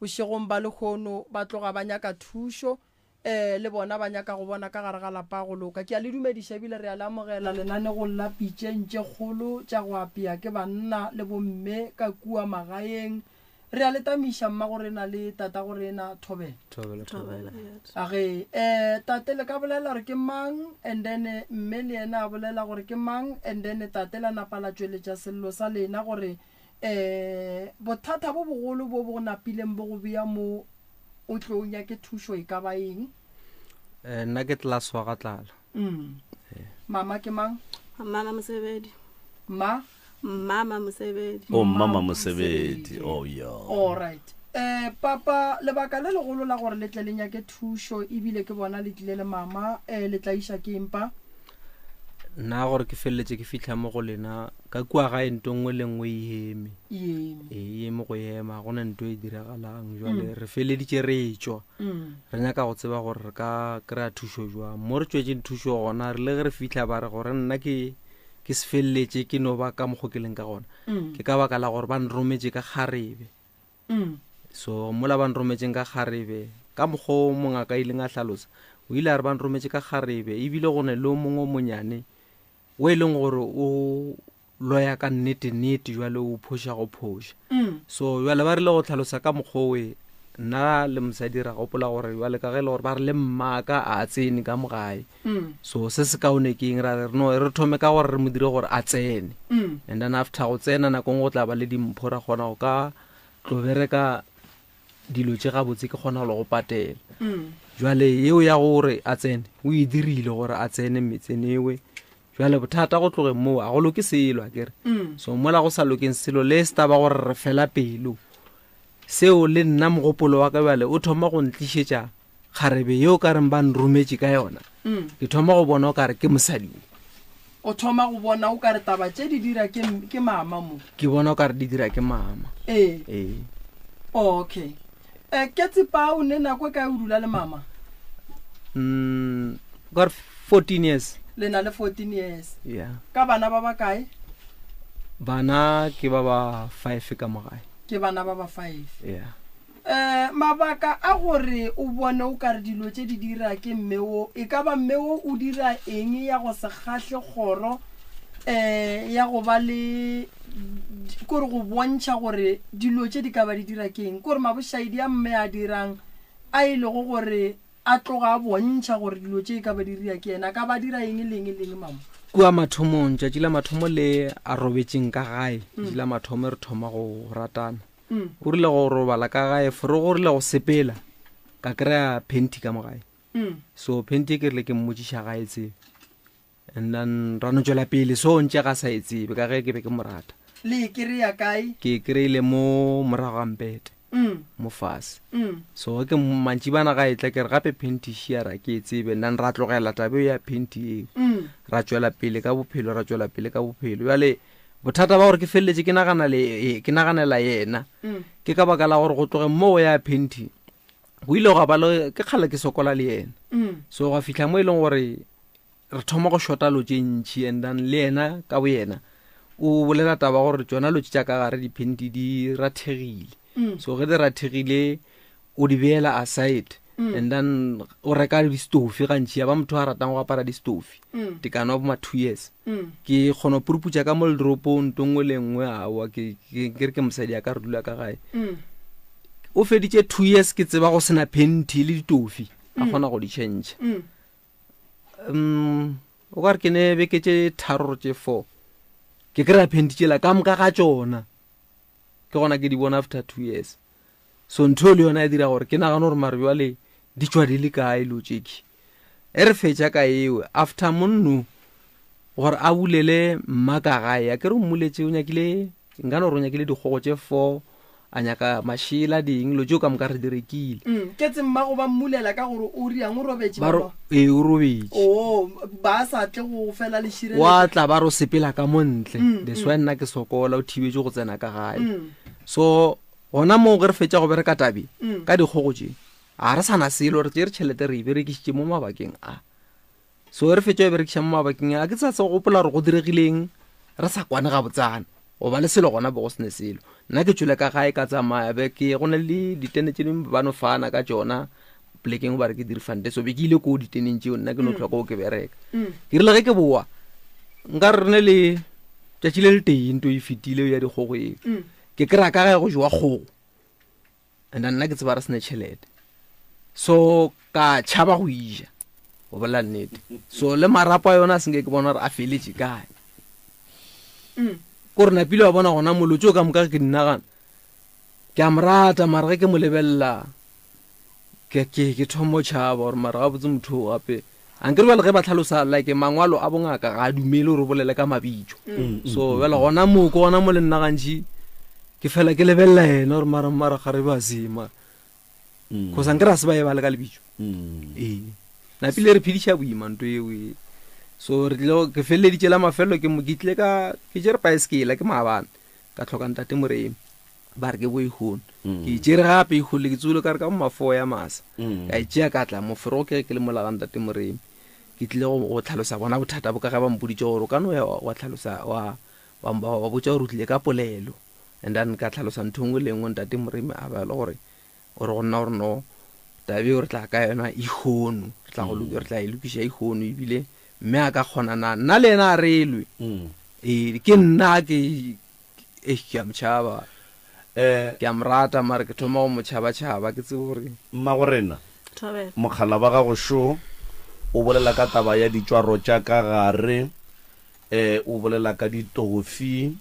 bošegong ba lehono ba tloga ba nyaka thušo, eh, le bona ba nyaka go bona ka gare ga lapa go loka. Ke a le dumediša ebile re a le amogela lenanegong la Pitšeng tše Kgolo tša go apea ke banna le bomme ka kua magaeng. Re a le tamiša mmagorena le tatagorena Thobela. Thobela, Thobela. Age, eh, tate le ka bolela gore ke mang and then mme le yena a bolela gore ke mang and then tate la napa la tšweletša sello sa lena gore eh, bothata bo bogolo bo bo napileng bo go bea mo o tle o nyake thušo e ka ba eng? Eh, nna ke tlelase wa ga tlala. Mm. Mama ke mang? Mama Mosebedi. Ma? Mama Mosebedi. Oh, Mama Mosebedi. Oh, yeah. All right. Eh, papa, lebaka le legolo la gore le tle le nyake thušo ebile ke bona le tlile le mama, eh, le tla iša ke eng pa? Nna gore ke feleletše ke fihla mo go lena ka kua gae nto nngwe le nngwe e eme. E eme. Ee, e eme go ema, go na nto e diragalang. Jwale re feleleditše re etšwa. Re nyaka go tseba gore re ka kry-a thušo jwang. Mo re tšwetšeng thušo gona, re le ge re fihla ba re gore nna ke ke se feleletše ke no ba ka mokgo ke leng ka gona mm. ke ka baka la gore ba nrometše ka kgarebe mm. so mola ba nrometšeng ka kgarebe ka mokgo mongaka ileng a hlalosa o ile a re ba nrometše ka kgarebe ebile go ne le o mongwe o monyane o e leng gore o loya ka nnete-nnete jwale o phoša go phoša mm. so jwale ba rile go tlhalosa ka mokgwa owe nna le mosadi ra gopola gore jwale ka ge e le gore ba re le mmaka a tsene ka mogae mm. so se se kaone ke eng ra re no re thome ka gore re mo dire gore a tsene mm. and then after go tsena nako ngwe go tla ba le dimpho ra kgona go ka tlo bereka dilo tše gabotse ke kgona go le go patela mm. jwale yeo ya gore a tsene o e dirile gore a tsene metsene ewe jwale bothata go tlogeng moo a go loke selo a kere mm. so mola go sa lokeng selo le se taba gore re fela pelo seo le nna mogopolo wa ka bjale o thoma go ntlišetša kgarebe yeo ka reng ba nrometše ka yona mm. ke thoma go bona o kare ke mosadi o thoma go bona o kare taba tše di dira ke, ke mama mo ke bona o kare di dira ke mama ee ee oh, okay e ke tsipa o ne nako e kae o dula le mama mm, kare 14 years le na le 14 years yeah ka bana ba ba kae bana ke ba ba five ka mogae ke bana ba ba five yeah Um mabaka a gore o bone o kare dilo tše di dira ke mme wo, e ka ba mme wo o dira eng ya go se kgahle kgoro um ya go ba le kore go bontšha gore dilo tše di ka ba di dira ke eng, kore mabošaedi a mme a dirang a e lego gore a tloga a bontšha gore dilo tše e ka ba di dira ke yena, a ka ba dira eng le eng le eng mama. Kua mathomong, tšatši la mathomo le a robetšeng ka gae, tšatši la mathomo re thoma go ratana. Mm. O rile go robala ka gae, forogo o rile go sepela, ka kry-a panty ka mo gae. Mm. So panty e ke rile ke mmotšiša ga e tsebe. And then ra no tšwela pele, so ntše ga sa e tsebe ka ge ke be ke mo rata. Le e kry-a kae? Ke e kry-ile mo morago ga mpete. Mm. Mo fase. Mm. So ge ke mantšibana ga e tla ke re gape panty šiara ke e tsebe, and then ra tlogela taba eo ya panty eo. Mm. Ra tšwela pele ka bophelo, ra tšwela pele ka bophelo. Bjale Bothata ba gore ke feleletše ke nagana le e, ke naganela yena mm. ke ka baka la gore go tlogeng moo ya phenti go ile gwa ba le ke kgale ke sokola le yena mm. so gwa fihla mo e leng gore re thoma go shota lo tše ntšhi and then le yena ka bo yena o bolela taba gore tšona lo tše tša ka gare diphenti di rathegile mm. so ge di rathegile o di beela aside mm. and then o reka distofi gantši ya ba motho a ratang go apara distofi mm. tekano ya bo ma two years mm. ke kgona go puruputša ka mo ledoropong nto nngwe le nngwe aowa ke re ke mosadi ya ka re dula ka gae mm. o feditše two years ke tseba go sena phenti le ditofi a mm. kgona go di change mm. um o ka re ke ne beke tše tharo tše four. Ke kry-a phenti tšela ka moka ga tšona. Ke gona ke di bona after 2 years. So ntho le yona ya dira gore ke nagane gore mare bjale di tšwa di le kae lo tšeki. E re fetša ka eo after monno gore a bulele mma ka gae a ke re o mmuletše o nyakile nka no re o nyakile dikgogo tše 4 a nyaka mašela ding lo tšeo ka moka re di rekile. Ke tse mmago ba mmulela ka gore o riang o robetše Ba re mama? ee o robetše. Oo, ba sa tle go fela le šireletšo. Wa tla ba re o sepela ka mo ntle. That's why nna ke sokola o thibetše go tsena ka gae. So gona moo ge re fetša go bereka tabe ka dikgogo tše ga re sa na selo re tšere tšhelete re e berekišitše mo mabakeng a. So re fetša go berekiša mo mabakeng a ke sa se gopola gore go diregileng re sa kwane gabotsana goba le selo gona bo go sene selo. Nna ke tšwele ka gae ka tsamaya be ke go na le ditene tše dingwe ba no fana ka tšona polekeng ba re ke di-refund so be ke ile koo diteneng tšeo nna ke no tlhoka go ke bereka. Ke rile ge ke boa nka re ne le tšatši le le tee nto e fetile ya dikgogo eo ke kry-a ka gae go jewa kgogo. And nna ke tseba re sene tšhelete so ka tšhaba go ija go bolela nnete so le marapo a yona a senke ke bona gore a feletše kae ko re napile wa bona gona molotse o ka moka ke dinagana ke a mo rata mara ge ke mo lebelela ke ke ke thomo tšhaba gore mara gabotse motho o gape Ankere bjale ge ba hlalosa like mangwalo a bongaka ga a dumele gore o bolele ka mabitso. So bjale gona moo ke gona mo le nna gantši ke fela ke lebelela yena gore mara mara ga re ba sema. Cause ankere a se ba e bale ka lebitso. Ee. Napile re phediša boima nto eo e. So re tlile ke feleleditše la mafelelo ke mo ke tlile ka ke tšere paesekela ke maabane ka tlhoka ntate Moremi. Ba re ke bo ihono. Ke e tšere gape ihono ke tsogile ka re ka bo mafoo ya masa. Ka e tšea ka tla mofero ke ge ke le mola ga ntate Moremi. Ke tlile go go tlhalosa bona bothata bo ka ge ba mpoditše gore o ka no ya wa tlhalosa wa wa wa botša gore o tlile ka polelo. And then ka tlhalosa ntho e nngwe le e nngwe ntate Moremi a ba le gore o re go nna gore no taba eo re tla ka yona ihono re tla go re tla e lokiša ihono ebile mme a ka kgona na nna le yena a re lwe. Ee ke nna ke Eish, ke a mo tšhaba. Eh. Ke a mo rata, mara ke thoma go mo tšhaba-tšhaba, ke tsebe gore. Mmagorena, Thobela. mokgala wa gago šo, o bolela ka taba ya ditšwaro tša ka gare, eh, o bolela ka ditofi,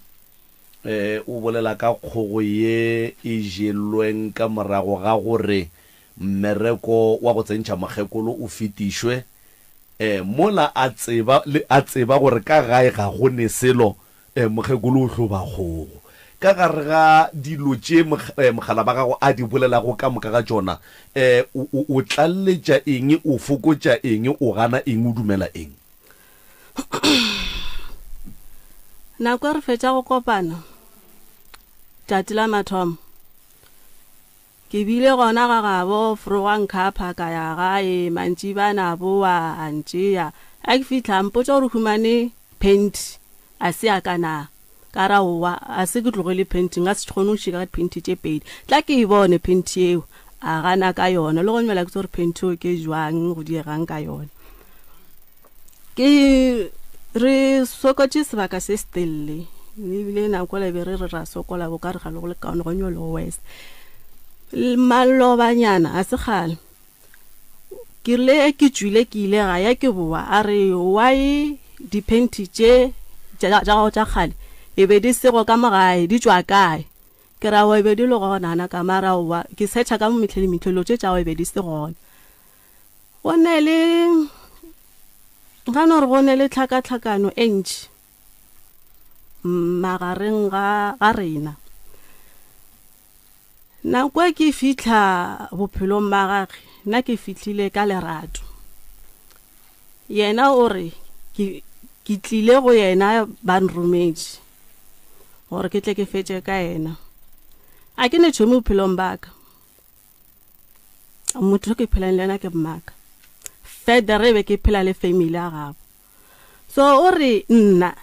eh, o bolela ka kgogo ye e jelweng ka morago ga gore mmereko wa go tsentšha mokgekolo o fetišwe, eh, mola a tseba, le, a tseba gore ka gae ga go ne selo Mokgekolo o hloba kgogo. Ka gare ga dilo tše mogala ba gago a di bolelago ka moka ga tšona, o, o tlaleletša eng, o fokotša eng, o gana eng, o dumela eng? Nako e re fetša go kopana, tšatši la mathomo, Ke bile gona ga gabo Froga nkhapha ka ya gae mantšibana a boa a ntšea. A ke fihla a mpotša gore o humane phenti a se ya ka na. Ka ra owa a se ke tlogele phenti nka se kgone go šika ka diphenti tše pedi. Tla ke e bone phenti yeo. A gana ka yona le go nywela ke tse gore phenti eo ke jwang go diegang ka yona. Ke re sokotše sebaka se setelele ebile nako le be re re ra sokola bo ka re ga le go le kaone go nyolo go west malobanyana a se kgale ke rile ke tšwile ke ile ga ya ke boa a re why diphenti tše tša gago tša kgale e be di sego ka mo gae di tšwa kae ke ra e be di le gona na ka mara owa ke searcha ka mo metlhe le metlhe dilo tše tša gago e be di se gona Go ne le, nka no re go ne le tlhakatlhakano e ntši magareng ga, ga rena. Nako e ke fihla bophelong ba gage, nna ke fihlile ka lerato. Yena o re ke, ke tlile go yena ba nrometše gore ke tle ke fetše ka yena. A ke ne tšhomi bophelong ba ka. Motho ke phelang le yena ke mmaka. Further e be ke phela le family ya gabo. So o re nna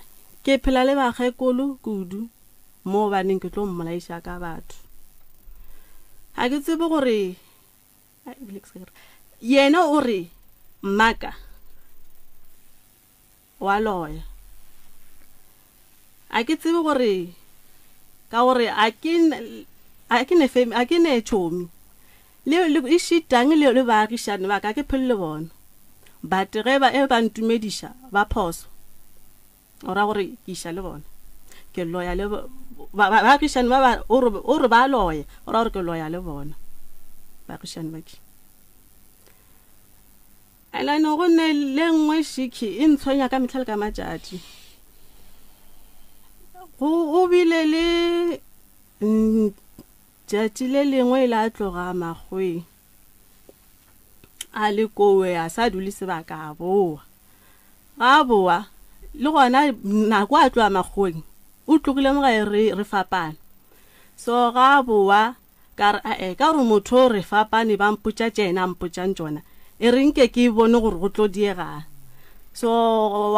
ke phela le bakgekolo kudu mo baneng ke tlo mmolaiša ka batho. Ga ke tsebe gore yena o re mmaka Wa loya. A ke tsebe gore ka gore a ke a ke ne femi a ke ne tšhomi le le e šitang le le baagišane ba ka ke phele le bona but ge ba e ba ntumediša ba phoso o ra gore ke iša le bona. ke loya le baagišani ba ba o re ba loya o ra gore ke loya le bona baagišani ba ke and then go ne le nngwe šiki e ntshwenya ka metlha le ka matšatši go bile le tšatši le lengwe e la tloga makgweng a le kowe a sa dule sebaka a boa Ga a boa, le gona nako a tloga makgoweng, o tlogile mo gae re, re fapana. So ga a boa, ka re, ae, ka gore motho o re fapane, ba mpotša tše yena a mpotšang tšona, e re nke ke bone gore go tlo diegang. So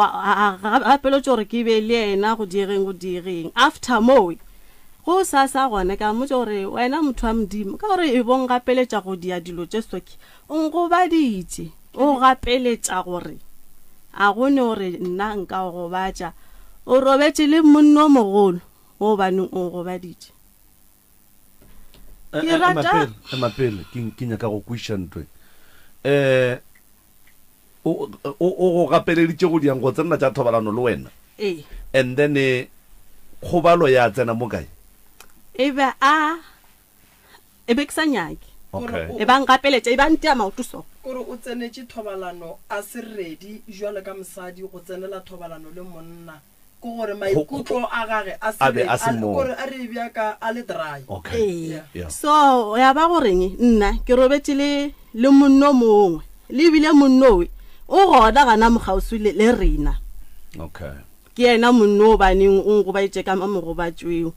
a, a, a gapeletša gore ke be le yena go diegeng, go diegeng. After moo, go sasa gona, ka mmotša gore, wena motho wa Modimo, ka gore e bo ngapeletša go dia dilo tše so, ke, O nkgobaditše, o gapeletša gore a go ne gore nna nka go gobatša. O robetše le monna o mogolo, gobaneng o nkgobaditše? Ke rata. Ema pele, ema pele, ke, ke nyaka go kwešiša ntho e. Eh, o, o, o go gapeleditše go diang go tsenela tša thobalano le wena? Ee. And then kgobalo ya tsena mo kae? E be a E be ke sa nyake. Okay. E ba nkapeletša, e ba ntea maoto so. Kore o tsenetše thobalano a se ready jwalo ka mosadi go tsenela thobalano le monna. Ke gore maikutlo a gage a se A be ready, a se a, moo. kore a re e bea ka a le dry. Okay. Ee. Yeah. Yeah. So ya ba goreng nna ke robetše le le monno mongwe, le ebile monno we o gona gana mo kgauswi le, le rena. Okay. Ke yena monno o baneng o ngobaetše ka mamogobatšweo.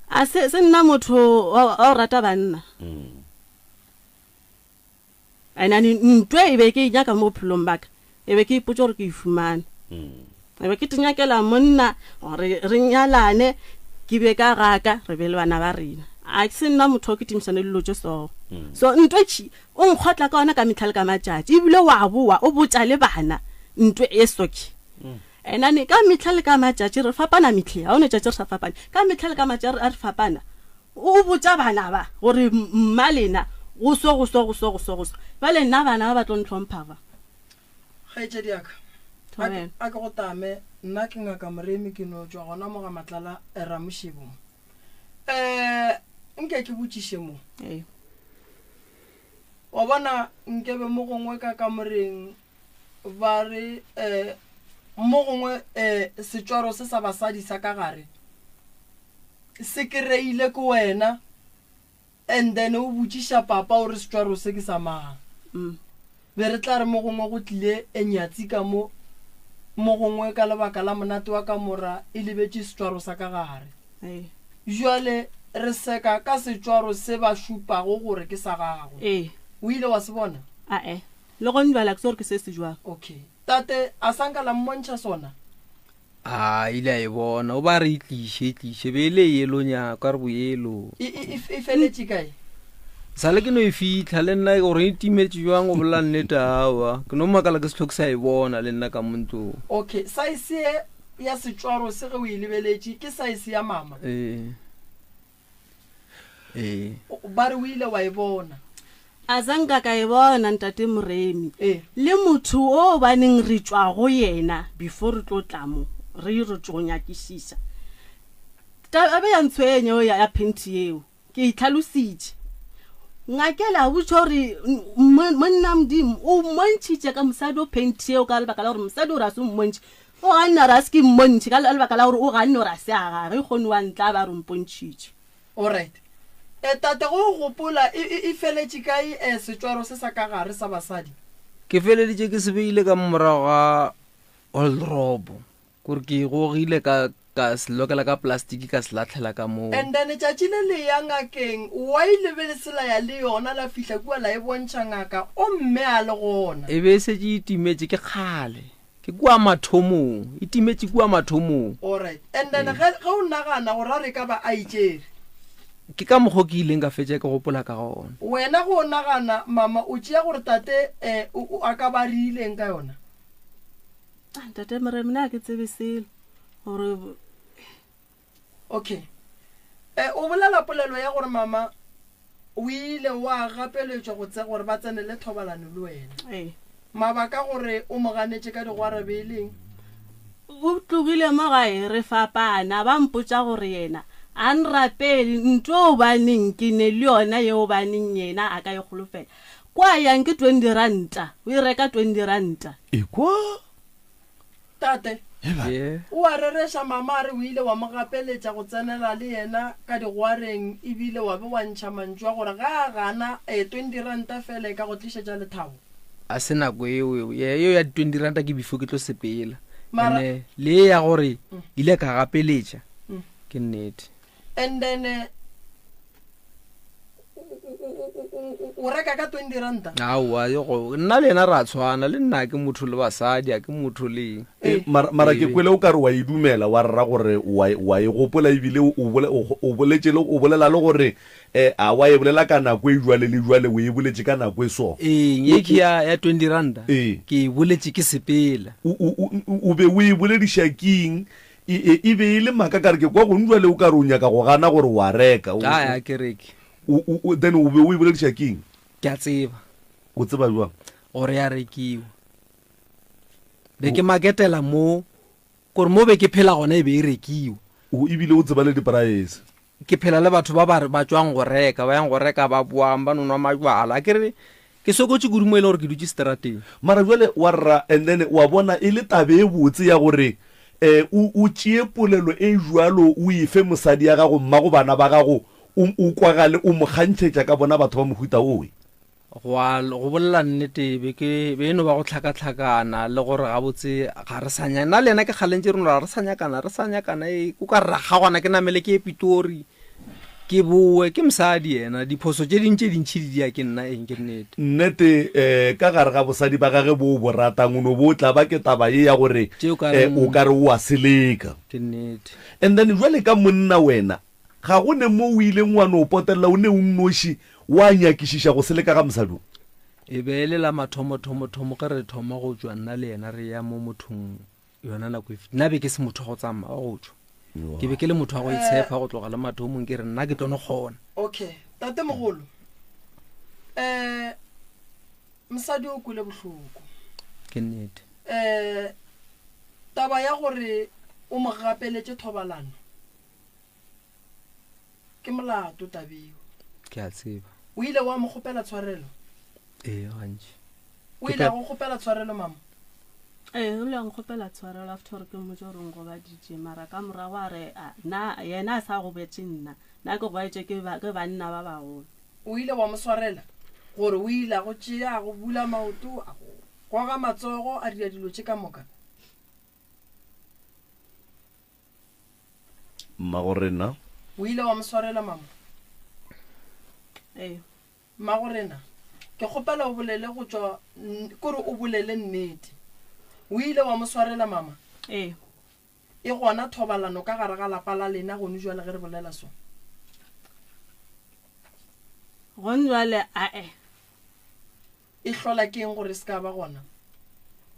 A se, se nna motho wa, wa go rata banna. And ane ntwe e be ke e nyaka mo bophelong ba ka, e be ke ipotša gore ke e fumane. E be ke tinyakela monna gore re nyalane, ke be ka gaka, re be le bana ba rena. A se nna motho wa kitimišana le dilo tše so. So ntwe tši, o nkgotla ka ona ka mehla le ka matšatši, ebile wa boa o botša le bana ntwe e soke. Enane ka mehla le ka matšatši re fapana mehle, ga go ne tšatši re sa fapane. Ka mehla le ka matšatši a re fapana, o botša bana ba gore mma lena go so, go so, go so, go so, go so. Bjale nna bana ba ba tlo ntlhompha ba. Kgaetšedi ya ka, a ke, a ke go tame, nna ke Ngaka Moremi, ke no tšwa gona mo ga Matlala Ramošebo mo. Um, nke ke botšiše mo. Ee. Wa bona, nkebe mo gongwe ka kamoreng ba re um mo gongwe um setšwaro se sa basadi sa ka gare se kereile ke wena and then o botšiša papa o re setšwaro se ke sa mang mm. be re tla re mo gongwe go tlile enyatsi ka mo mo gongwe ka lebaka la monate wa kamora e lebetše setšwaro sa ka gare jwale re seka ka setšwaro se ba šupago gore ke sa gago o ile wa se bona ae Le gone bjale a ke tsebe gore ke se se jwang. Okay. Tate, a sa nka la mmontšha sona? A ile a e bona. O ba re e tliše, e tliše. Be e le yelo nya, ka re boyelo. E, e, e, e feletše kae? Sa le ke no e fitlha le nna gore e timetše jwang go bolela nnete awa. Ke no makala ke se tlhoke sa e bona le nna ka mo ntlong. Okay, saese ye ya setšwaro se ge o e lebeletše ke saese ya mama? Ee. Ee. Ba re o ile wa e bona. A sa nka ka e bona ntate Moremi. Ee. Le motho o baneng re tšwa go yena before re tlo tla mo re re tšo nyakišiša. Taba ya ntshwenya eo ya phenti yeo ke e tlhalositše. Ngakela a botša gore monna Modimo o mmontšhitše ka mosadi o phenti yeo ka lebaka la gore mosadi o re a se mmontšhe. O ganne gore a se ke mmontšhe ka lebaka la gore o ganne gore a se a gage kgone wa ntla ba re o mpontšhitše. Alright. E, tate, go o gopola, e, e, e feletše kae e, setšwaro se sa ka gare sa basadi? Ke feleditše ke se beile ka morago ga wardrobe, kore ke e gogile ka, ka se lokela ka plastiki ka se lahlela ka moo. And then tšatši le le ya ngakeng, why le be le se la ya le yona la fihla kua la e bontšha ngaka, o mme a le gona? E be e šetše e timetše ke kgale. Ke kua mathomong, e timetše kua mathomong. Alright. And then ge, ge o nagana gore a re ka ba a itšere. Ke ka mokgo ke ileng ka fetša ke gopola ka gona. Wena ge o nagana, mama, o tšea gore tate eh, o, o, a ka ba a reileng ka yona? Ah, Ntate Moremi, nna ga ke tsebe selo gore. Okay. Eh, o bolela polelo ya gore mama o ile wa gapeletšwa go tse gore ba tsenele thobalano le wena. Ee. Mabaka gore o mo ganetše ka digwara be e leng? O tlogile mo gae re fapana, ba mpotša gore yena a nrapele nto obaneng ke ne le yona ye obaneng yena a ka e kgolofela. Kwa yang ke 20 ranta, o e reka 20 ranta. Ekwa. Tate, o a rereša mama a re o ile wa mo gapeletša go tsenela le yena ka digoareng ebile wa be wa ntšha mantšu a gore ga a gana eh 20 ranta fela e ka go tlišetša lethabo. A se nako eo eo ye eo ya di 20 ranta ke before ke tlo sepela. Mara Ene le ye ya gore ile ka gapeletša ke nnete. And then eh, o reka ka 20 ranta? Aowa, yo go nna le yena ra tshwana le nna ke motho le basadi a ke motho le eng. Eh, mara, mara ke kwele o ka re wa e dumela wa rra gore wa wa e gopola ebile o o boletše le o bolela le gore Eh, a wa e bolela ka nako e jwale le jwale o e boletše ka nako e so. Ee, ye ke ya, ya 20 ranta. Ee. Ke e boletše ke sepela. O, o, o, o be o e bolediša keng? E, e, e be e le maaka ka re ke kwa gong jwale o ka re o nyaka go gana gore o a reka. O, Ae, a ke reke. o, o, o, then o be o e bolediša keng? Ke a tseba. O tseba jwang? Gore ya rekiwa. Be ke maketela mo Gore mo be ke phela gona e be e rekiwa. O ebile o tseba le dipraese. Ke phela le batho ba ba ba tšwang go reka, ba yang go reka ba boang ba no nwa majwala. A ke re ke sokotše kudu mo e leng gore ke dutše seterateng. Mara bjale wa rra and then wa bona e le taba e botse ya gore um o o tšee polelo e bjalo o e fe mosadi ya gago, mmago bana ba gago, o o kwagale o mo kgantšhetša ka bona batho ba mohuta owe. Go a, go bolela nnete, be ke, be e no ba go hlakahlakana le gore gabotse ga re sa nya-, nna le yena ke kgale ntše re no re ga re sa nyakana, re sa nyakana, e, o ka re ra kgaogana, ke namele ke ye Pitori, ke bowe, ke mosadi yena, diphoso tše ding tše dintši di dia ke nna, eng, ke nnete. Nnete, eh, ka gare ga bosadi ba gage bo o bo ratang, o no bo o tlaba ke taba ye ya gore, Tše o ka eh, reng. o ka re o a seleka. Ke nnete. And then bjale ka monna wena, Ga go ne mo o ileng wa no potelela o ne o nnoši wa nyakišiša go seleka ga mosadi o? E be e le la mathomo-thomo-thomo ge re thoma go tšwa nna le yena re ya mo mothong yona nako e Nna be ke se motho wa go tsamaya wa go tšwa. Ke be ke le motho wa go itshepa go tloga le mathomong ke re nna ke tlo no kgona. Okay, tatemogolo, um mosadi o kwele bohloko. Ke nnete. Um taba ya gore o mo gapeletše thobalano Ke molato tabeo. Ke a tseba. O ile wa mo kgopela tshwarelo? Ee, gantši. O ile a go kgopela tshwarelo, mama? Ee, o ile a nkgopela tshwarelo after gore ke mmotse gore o ngobaditše, mara ka morago a re a, na yena a sa gobetše nna, nna ke gobaetše ke ba, ke banna ba bagolo. O ile wa mo swarela gore o ile a go tšea, a go bula maoto, a go goga matsogo, a dira dilo tše ka moka? Mmagorena. O ile wa mo swarela, mama? Ee. Mmagorena, ke kgopela o bolele go tšwa, kore o bolele nnete. O ile wa mo swarela, mama? Ee. E gona thobalano ka gare ga lapa la lena gone jwale ge re bolela so? Gone jwale, ae. E hlola ke eng gore e se ka ba gona?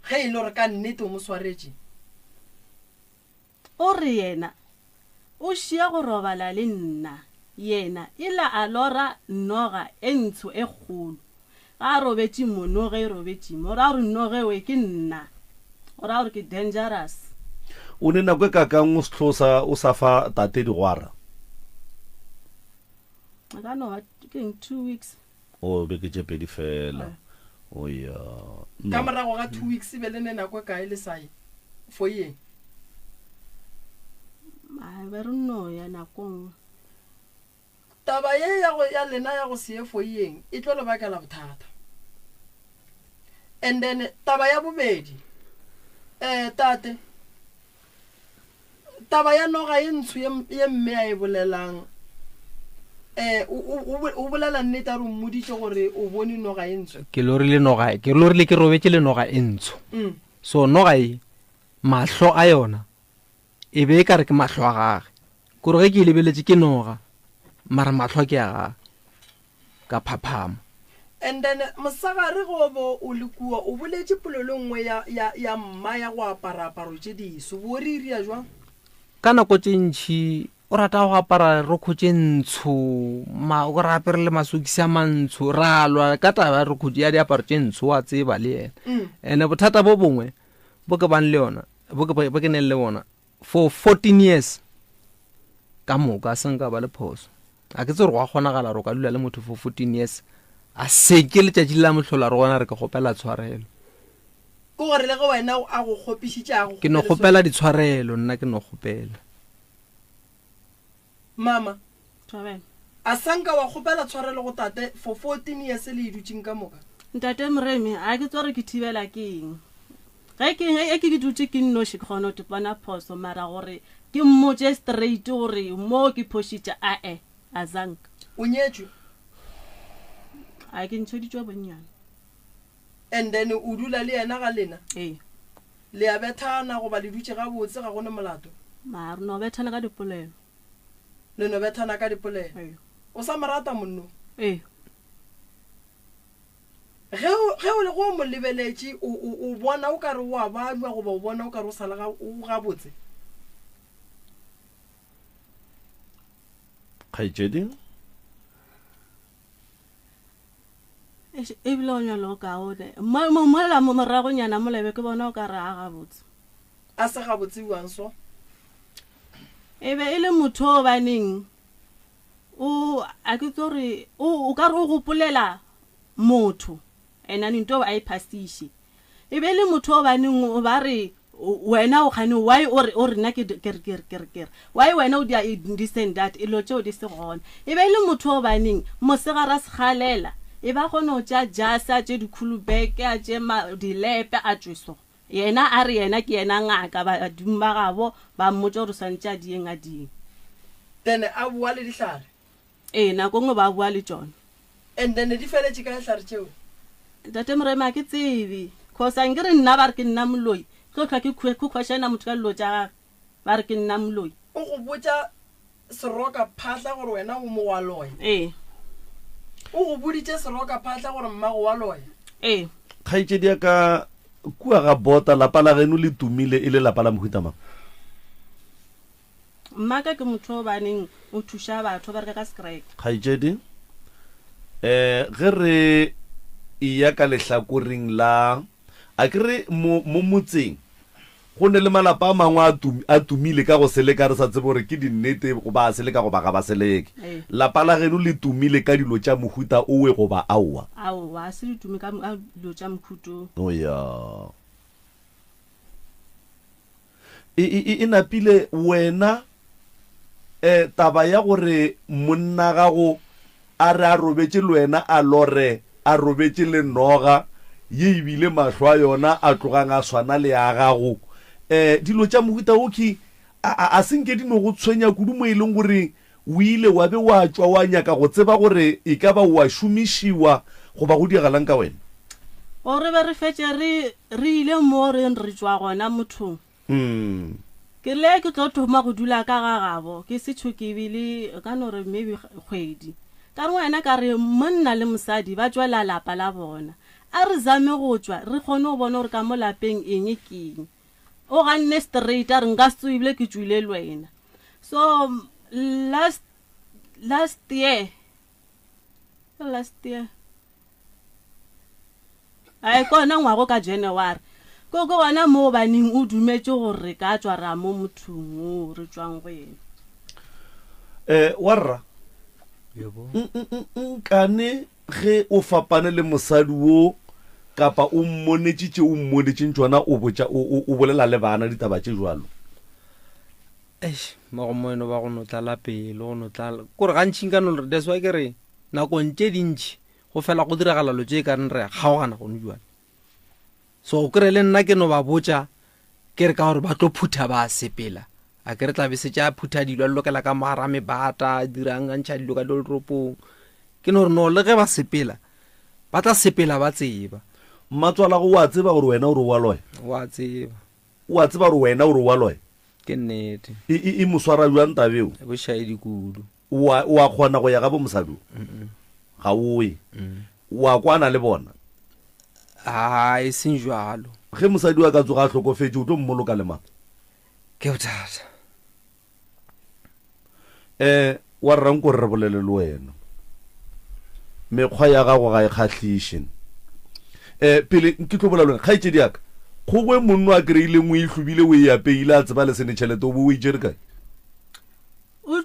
Ge e le gore ka nnete o mo swaretše? O re yena o šia go robala le nna, yena e la a lora noga e ntsho e kgolo. Ga a robetše mo, noge e robetše mo. O ra gore noge we ke nna. O ra gore ke dangerous. O ne nako e kakang o sehlo sa o sa fa tate digwara? E ka no ba ke eng 2 weeks. O beke tše pedi fela. O ya. Ka morago ga 2 weeks be le ne nako e kae le sa ye foyeng? A be re no ya nako nngwe. Taba ye ya go ya lena ya go se ye foyeng e tlo le bakela bothata. And then taba ya bobedi, eh tate, Taba ya noga ye ntsho ye, ye mme a e bolelang, eh, o, o, o, o bolela nnete a re o mmoditše gore o bone noga ye ntsho? Ke lorile noga, ke lorile ke robetše le noga e ntsho. Mm. So noga e, mahlo a yona, e be e ka re ke mahlo a gage. Kore ge ke e lebeletše ke noga, mara mahlo a ke a gage. Ka phaphama. And then mosegare ge o bo o le kua, o boletše polelo e nngwe ya, ya, ya mma ya go apara aparo tše diso. Bo re iria jwang? Ka nako tše ntši o rata go apara rokho tše ntsho, ma, o re apere le masokisi a mantsho. Ra lwa ka taba ya rokho ya diaparo tše ntsho, wa tseba le yena. Mm. Ene bothata bo bongwe bo ke bang le yona. bo ke ba ke neng le bona for 14 years ka moka a se nka ba le phoso a ke tse gore go a kgonagala gore o ka dula le motho for 14 years a seke letšatši la mohlola re gona re ke kgopela tshwarelo Ke gore le ge wena a go kgopišitše a go ke no kgopela ditshwarelo nna ke no kgopela Mama, Thobela. A sa nka wa kgopela tshwarelo go tate for 14 years le e dutšeng ka moka? Ntate Moremi, a ke tsore ke thibela ke eng. Ge ke ge ke dutše ke nnoši ke kgona go bona phoso mara gore ke mmotše straight gore mo ke phošitše ae a zanka. O nyetšwe? A ke ntšheditšwe bonnyane. And then o dula le yena ga lena? Ee. Le a bethana goba le dutše gabotse ga go ne molato? Ma re no bethana ka dipolelo. Le no bethana ka dipolelo? Ee. O sa mo rata monno? Ee. Ge o, ge o le go mo lebeletše o, o, o bona o ka re o a babja goba o bona o ka re o sa le ga, o gabotse? Kgaetšedi? Eish, ebile o nyalo o kaone. Mo, mo, mola mo moragonyana mola be ke bona o ka re a gabotse. A se gabotse bjang so? E be e le motho o baneng o a ke tlo re o o ka re o gopolela motho and then nto a e phasiše. E be e le motho o baneng o ba re wena o kgane why o re o re nna ke ke re ke re ke re ke re why wena o dia this and that elo tšeo di se gona. E be e le motho o baneng mosegare a segalela e ba kgone go tšea jase a tše dikhulubeke a tše dilepe a tšwe so. Yena a re yena ke yena ngaka badimo ba gabo ba mmotša gore swantše a dieng a dieng. Then a boa le dihlare. Ee, nako nngwe ba boa le tšona. And then di feletše kae hlare tšeo? Ntate Moremi, a ke tsebe. Cause a nkere nna ba re ke nna moloi. Ke tlo hlwa ke ke questiona motho ka dilo tša gage. Ba re ke nna moloi. O go botša seroka phahla gore wena o mo wa loya? Ee. O go boditše seroka phahla gore mmago wa loya? Ee. Kgaetšedi ya ka, kua ga Bota, lapa la geno le tumile e le lapa la mohuta mang? Mmaka ke motho o baneng o thuša batho, o bereka ka sekereke. Kgaetšedi, eh, ge re eya ka lehlakoreng la, a ke re mo, mo motseng, go ne le malapa a mangwe a tumi, a tumile ka go seleka, re sa tsebe gore ke dinnete goba a seleka goba ga ba seleke. Ee. Lapa la geno le tumile ka dilo tša mohuta owe goba aowa? Aowa, a se le tume ka, ka dilo tša mohuta o. O ya. E, e, e, e napile wena, e, taba ya gore monna gago a re a robetše le wena a lore a robetše le noga ye ebile mahlo a yona a tlogang a swana le a gago. E, dilo tša mohuta wo ke, a, a, a se nke di no go tshwenya kudu mo e leng gore O ile wa be wa tšwa wa nyaka go tseba gore e ka ba o a šomišiwa goba go diragalang ka wena? Gore re be re fetše re, re ile mo re re tšwa gona mothong. Ke rile ke tlo thoma go dula ka ga gabo, ke se tšho ke bile, ka no re maybe kgwedi. Ka re wena ka re monna le mosadi ba tšwela lapa la bona. A re zame go tšwa re kgone go bona gore ka mo lapeng eng ke eng. O ganne straight a re nka se tsoge ebile ke tšwile le wena. So last last year last year a e kona ngwago ka January ko ke gona mo baneng o dumetše gore re ka tšwa ra mo mothong o re tšwang go yena. Eh warra nkane Ge o fapane le mosadi wo kapa o mmonetše tše o mmonetšeng tšona o botša o, o, o bolela le bana ditaba tše bjalo. Eish, magomo eno ba go no tlala pelo, go no tlala. Kore gantši nka no re that's why ke re nakong tše dintši go fela go diragala lo tše e ka reng re a kgaogana gone jwale. So o kry le nna ke no ba botša ke re ka gore ba tlo phutha ba sepela. A ke re tla be setse a phutha dilo a lokela ka mogara mebata a dirang a ntšha dilo ka ditoropong. Ke no re no le ge ba sepela ba tla sepela ba tseba. Mmatswalago o a tseba gore wena o re o a loya? O a tseba. O a tseba gore wena o re o a loya? Ke nnete. E, e, e mo swara bjang taba eo? E bošaedi kudu. O a, o a kgona go ya ga bo mosadi o? Ga o ye. O a kwana le bona? A, e seng jwalo. Ge mosadi wa ka tsoga a hlokofetše, o tlo mmoloka le mang? Ke bothata. Eh, wa rra nko re bolele le wena. Mekgwa ya gago ga e kgahliše. Eh, pele ke tlo bolela le wena, kgaetšedi ya ka. Kgogo e monno a kry-ileng o e hlobile o e apeile a tseba le sene tšhelete o bo o e tšere kae? O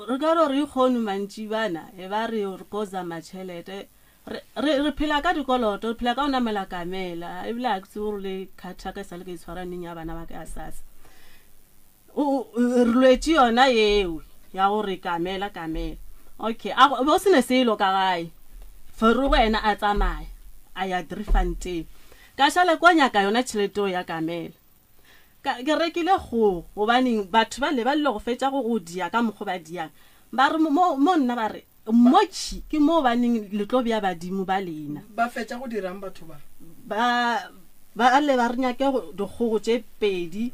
re ka re re kgone mantšibana e ba re re ko zama tšhelete re re re phela ka dikoloto re phela ka go namela kamela ebile ga ke tsebe gore le khatha ka e sale ka itshwara neng ya bana ba ka ya sasa O, o, re lwetše yona yeo ya gore kamela kamela okay a go- be o se ne selo ka gae Ferogo yena a tsamaya a ya Driefontein ka šala kwa nyaka yona tšhelete eo ya kamela ka ke rekile kgogo gobaneng batho ba le ba lile go fetša go go dia ka mokgo ba diang ba re mo mo nna ba re motšhi ke mo baneng le tlo bea badimo ba lena. Ba fetša go dirang batho ba? Ba ba le ba re nyake dikgogo tše pedi,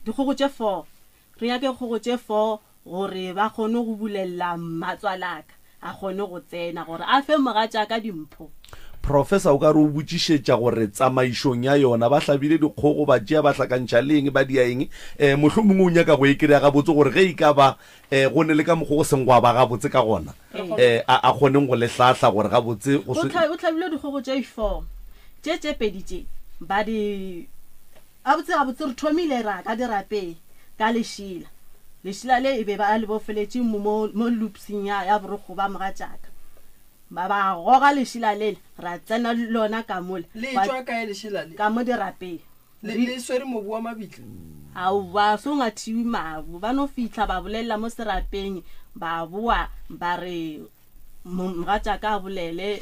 dikgogo tše four. Re nyake kgogo tše four gore ba kgone go bulelela mmatswalaka a kgone go tsena gore a fe mogatšaka dimpho. Professor o ka re o botšišetša gore tsamaišong ya yona ba hlabile dikgogo ba tšea ba hlakantšha le eng ba dia eng. Um mohlomongwe o nyaka go e kry-a gabotse gore ge e ka ba um go ne le ka mokgwa go seng gwa ba gabotse ka gona um a a kgoneng go le hlahla gore gabotse go se. Go hlabilwe dikgogo tše four, tše tše pedi tše ba di gabotse gabotse re thomile ra ka dirapeng ka lešela. Lešela le e be ba le bofeletše mo mo loopsing ya ya borokgo ba mogatšaka. Ba ba goga lešela lela ra tsena lona ka mola. Le tšwa kae lešela le? Ka mo dirapeng. Le, le swere mobu wa mabitla? Aowa, so ngathiwe mabu. Ba no fihla ba bolelela mo serapeng, ba boa ba re mogatšaka a bolele,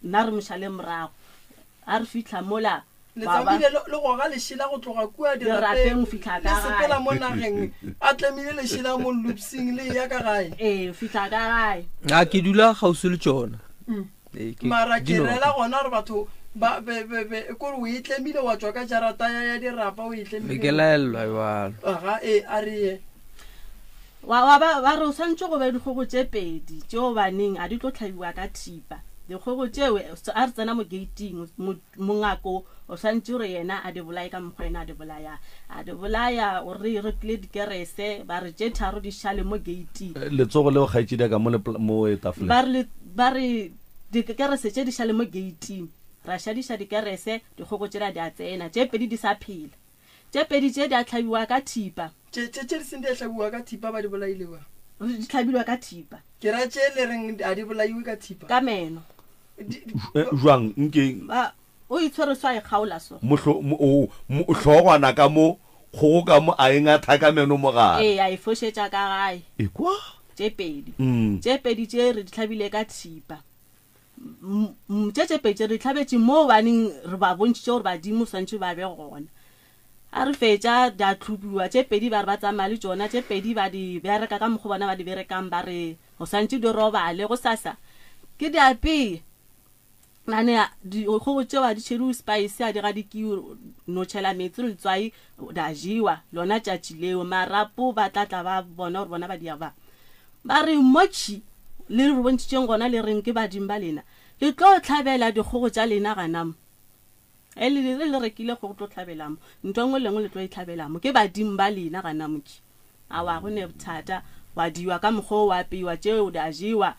nna re mo šale morago. A re fihla mola, Le ba ba tsamile le, le goga lešela go tloga kua dirapeng go fihla le ka sepela gae. mo nageng, a tlemile lešela mo loopsing le eya ka gae. Ee, fihla ka gae. A ke dula kgauswi le tšona. Ee, ke- Mara ke di noka. rela gona gore batho ba be be be kore o e tlemile wa tšwa ka jarata ya ya dirapa o e Be tlemile. ke laelwa bjalo. Aga ee a re ye. Wa, wa ba, ba re o swanetše go be dikgogo tše pedi tšeo baneng a di tlo hlabiwa ka thipa. Dikgogo tšeo a re tsena mo geiting, mo, mongako o swanetše gore yena a di bolaye ka mokgwa yena a di bolayang. A di bolaya o re rekile dikerese, ba re tše tharo di šale mo geiting. Letsogo leo kgaetšedi ya ka mo le, mo tafoleng. Ba re le, ba re dikerese tše di šale mo geiting. Ra šadiša dikerese, dikgogo tšela di a tsena, tše pedi di sa phela. Tše pedi tše di a hlabiwa ka thipa. Tše, tše, tše di seng di a hlabiwa ka thipa ba di bolaile bjang? Di hlabilwe ka thipa. Ke ra tše le reng a di bolaiwe ka thipa. Ka meno. Di, di, Jwang? Nke. Ba, o itshwere so a e kgaola so. Mohlo, mo, o, mo, hlogwana ka mo, kgogo ka mo, a e ngatha ka meno mo gare. Ee, a e fošetša ka gae. Ekwa? Tše pedi. Tše pedi tše re di hlabile ka thipa. Tše tše pedi tše re di hlabetše mo baneng re ba bontšhitše gore badimo swantšhe ba be gona. A re fetša di a tlhopiwa tše pedi ba re ba tsamaya le tšona, tše pedi ba di bereka ka mokgwa bona ba di berekang ba re go swantše di robale gosasa ke di apeye. Nane dikgogo tšeo a di tšheliwe spice a di gadikiwe no tšhela meetse le letswai di a jewa lona tšatši leo. Marapo ba tla tla ba bona gore bona ba di ba. Ba re, Motši le re bontšitšeng gona le reng ke badimo ba lena, le tlo hlabela dikgogo tša lena gana mo. Ge le re le rekile kgogo tlo hlabela mo, ntho e nngwe le nngwe le tlo e hlabela mo, ke badimo ba lena gana mo. Ki aowa go ne bothata, wa diwa ka mokgwa o, wa apeiwa tšeo di a jewa,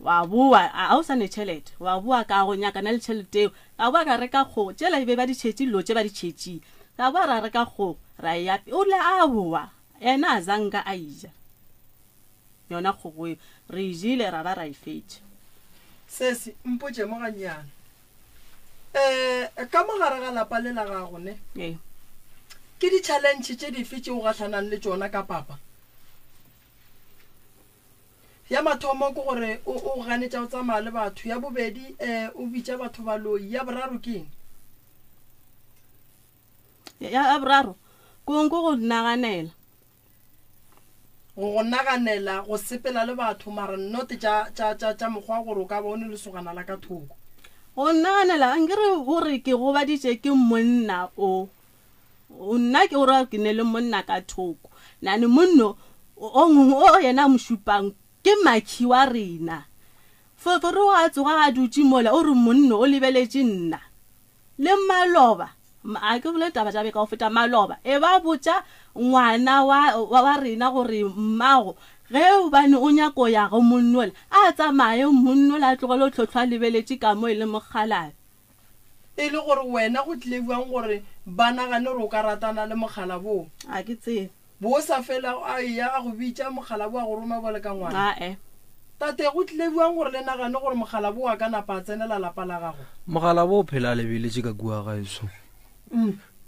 wa bowa a o sa ne tšhelete, wa bowa ka go nyakana le tšhelete eo, ka bowa ka reka kgogo, tšela e be ba di tšhetše dilo tše ba di tšhetšeng, ra bowa ra reka kgogo ra e apea, o rile aowa yena a zanka a e ja. Yona kgogo eo re e jele ra ba ra e fetša. Sesi, mpotše mo gannyane. Eh, ka mo gare ga lapa le la gago, ne? Ee. Ke di-challenge tše dife tše o gahlanang le tšona ka papa? Ya mathomo ke gore o, o ganetša go tsamaya le batho. Ya bobedi, eh, o bitša batho baloi. Ya boraro ke eng? Ya, ya boraro, ko, ko go naganela. Go go naganela go sepela le batho mara not tša, tša, tša, tša mokgwa wa gore o ka ba o ne lesogana la ka thoko. Go naganela nkere o re ke gobaditše ke monna o, o nna ke o ra ke ne le monna ka thoko. Nane monno o mongwe o yena a mo šupang ke makhi wa rena. Foforo a tsoga a dutše mola o re monno o lebeletše nna. Le maloba, a ke bolele taba tša beka go feta maloba, e ba botša ngwana wa, wa, wa rena gore mmago, ge gobane o nyako ya go monnola, a tsamaye monnola a tlogele go tlhotlhwa a lebeletše ka mo e le mokgalabje. E le gore wena go tlile bjang gore ba nagane gore o ka ratana le mokgalaboo? A ke tsebe. Bo o sa felago a eya a go bitša mokgalabo a go roma bjalo ka ngwana? Ae. Tate, go tlile bjang gore le nagane gore mokgalabo a ka napa a tsenela lapa la gago? Mokgalabo o phela a lebeletše ka kua gaeso.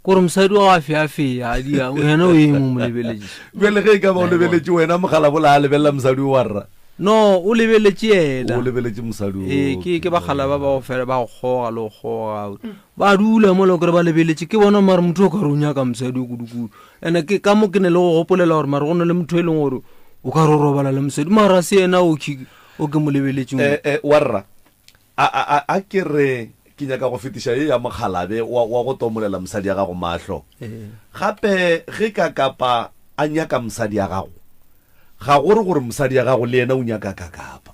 Kore mosadi wa go a feafea a dia, yena o eng o mo lebeletše? Bjale ge e ka ba o lebeletše wena mokgalabo la a lebelela mosadi o wa rra? No, o lebeletše yena. O lebeletše mosadi o. Ee, ke ke bakgalaba ba go fela ba go kgoga le go kgoga. Ba dula mola o kere ba lebeletše, ke bona mare motho o ka re o nyaka mosadi o kudu-kudu. Ene ke ka mo ke ne le go gopolela gore mare go na le motho e leng gore o ka re o robala le mosadi mara a se yena o ke o ke mo lebeletšeng. Eh, eh, warra, a, a, a, a ke re ke nyaka go fetiša ye ya mokgalabe wa, wa go tomolela mosadi ya gago mahlo. Gape ge ka kapa a nyaka mosadi ya gago, ga go re gore mosadi ya gago le yena o nyaka ka kapa.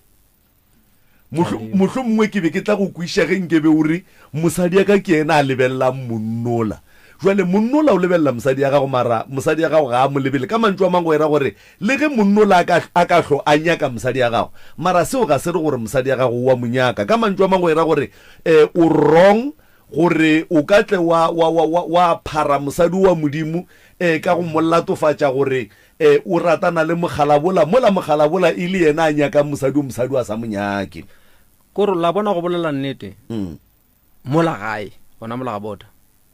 Mohlo, mohlomongwe ke be ke tla go kwiša ge nke be o re, Mosadi ya ka ke yena a lebelelang monnola. Jwale monnola o lebelela mosadi ya gago, mara mosadi ya gago ga a mo lebele. Ka mantšu a mangwe go era gore le ge monnola a ka, a ka hlo a nyaka mosadi ya gago, mara seo ga se re gore mosadi ya gago o a mo nyaka. Ka mantšu a mangwe go era gore um o wrong gore o ka tle wa, wa, wa, wa, wa phara mosadi wa Modimo um ka go mo latofatša gore E, o ratana le mokgalabola, mola mokgalabola e le yena a nyakang mosadi o mosadi a sa mo nyake. Kore la bona go bolela nnete, mola gae, gona mola ga bota,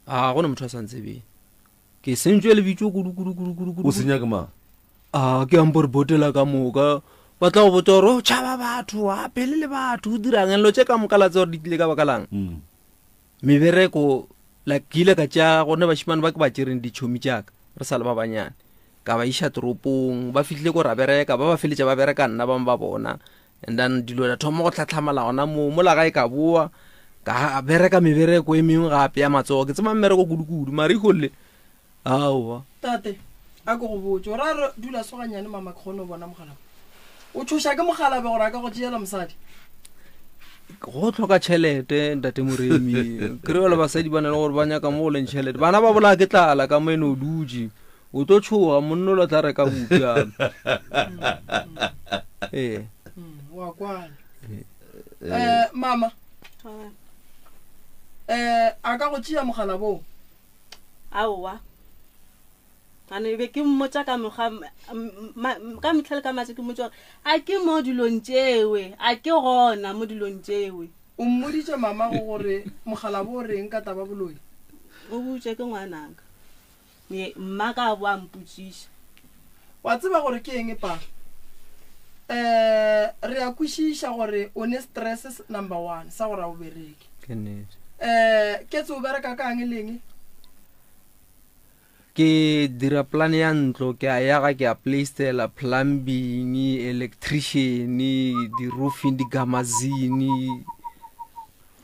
a go ne motho a sa ntsebeng. Ke sentšwe lebitso kudu kudu kudu kudu kudu. O senya ke mang? A ke ampo re botela ka moka. Ba tla go botsa gore o tšhaba batho, a phele le batho, o dirang dilo tše ka moka la tseba gore di tlile ka baka lang. Mebereko, like ke ile ka tšea gone bašemane ba ke ba tšereng ditšhomi tša ka re sa le ba banyane, ka ba iša toropong, ba fihlile ko ra bereka, ba ba feletša ba bereka nna bangwe ba bona, and then dilo da thoma go tlhatlhamala gona moo, mola gae ka boa ka bereka mebereko e mengwe gape ya matsogo, ke tseba mmereko kudu-kudu mara iholle Aowa. Tate, a ke go botše, o ra re dula so ganyane mama ke kgone go bona mogalabe. O tšhoša ke mogalabe gore a ka go tšeela mosadi? Go hloka tšhelete, ntate Moremi. Ke re bjale basadi ba na le gore ba nyaka mo go leng tšhelete. Bana ba bolaya ke tlala ka mo ene o dutše. O tlo tšhoga, monna o la tla reka bupi bjalo. Ee. Wa kwana. Eh, mama. Eh, a ka go tšea mogalabe o? Aowa. Gane be ke mmotša ka mekgwa, ka mehla le ka matša ke mmotša gore a ke mo dilong tšewe, a ke gona mo dilong tšewe. O mmoditše mamago gore mokgalabo o reng ka taba boloi? O botše ke ngwanaka. Me mma ka bo a mpotšiša. Wa tseba gore ke eng pa? Um re a kwešiša gore o ne stress number one sa gore a o bereke. Ke nnete. Um Ketse o bereka kang le eng? Ke dira plan ya ntlo, ke a yaga, ke a playstela, plumbing, electrician, di-roofing, di-gamazine.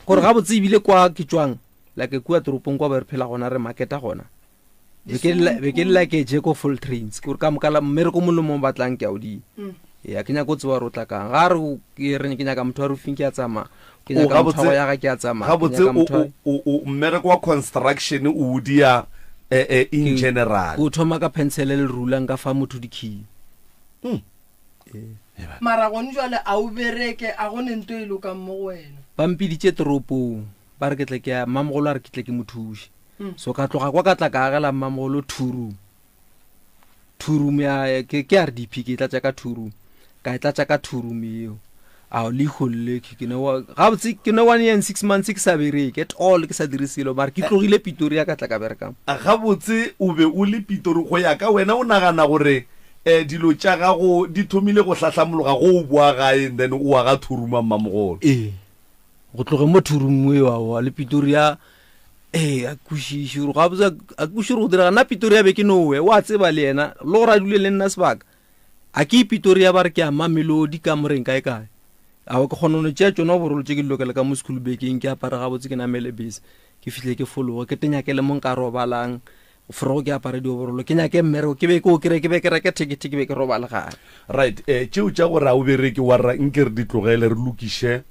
Gore gabotse ebile kwa ke tšwang, like kua toropong kwa be re phela gona, re marketa gona. Be ke lla, be ke lla ke je ko full trains, kore ka moka la mmereko mongwe le mongwe ba tlang ke a o di. Ya ke nyaka go tseba gore o tla kang. Ga re ke re ke nyaka motho wa roofing ke a tsamaya. Ke O nyaka motho wa gabotse go yaga ke a tsamaya. Ke gabotse nyaka o motho wa o o mmereko wa construction o o dia eh, eh, in Ke general. ke o thoma ka pencil le ruler nka fa motho di-key. Ee. Mara gone jwale a o bereke, a go ne nto e lokang mo go wena. Ba mpiditše toropong ba re ke tle ke ya, mmamogolo a re ke tle ke mo thuše. So ka tloga kwa ka tla ka agela mmamogolo two room. Two room ya ke ke RDP ke e tlatša ka two room. Ka e tlatša ka two room eo. Ao le iholle ke ke ne wa gabotse ke ne 1 year and 6 months ke sa bereke at all ke sa dire selo mara ke tlogile Pretoria ka tla ka bereka. Gabotse o be o le Pitori go ya ka wena o nagana gore eh dilo tša gago di thomile go hlahlamologa go o boa gae and then o aga two room a mmamogolo? Ee. Go tloge mo two room eo aowa le Pretoria Ee, a kwešiše gore gabotse a kwešiše gore go direga nna Pitoria be ke nowe o a tseba le yena le gore a dule le nna sebaka a ke Pitoria ba re ke a Mamelodi ka moreng kae kae a ke kgona no tšea tšona borolo tše ke di lokela ka mo school bekeng ke apare gabotse ke namele bese ke fihle ke fologe ke te nyake le mo nka robalang forogo ke apare dioborolo ke nyake mmereko ke be ke o kry ke be ke reke thekethe ke be ke robale gae. Right, eh, tšeo tša gore a o bereke wa rra nke re di tlogele re lokiše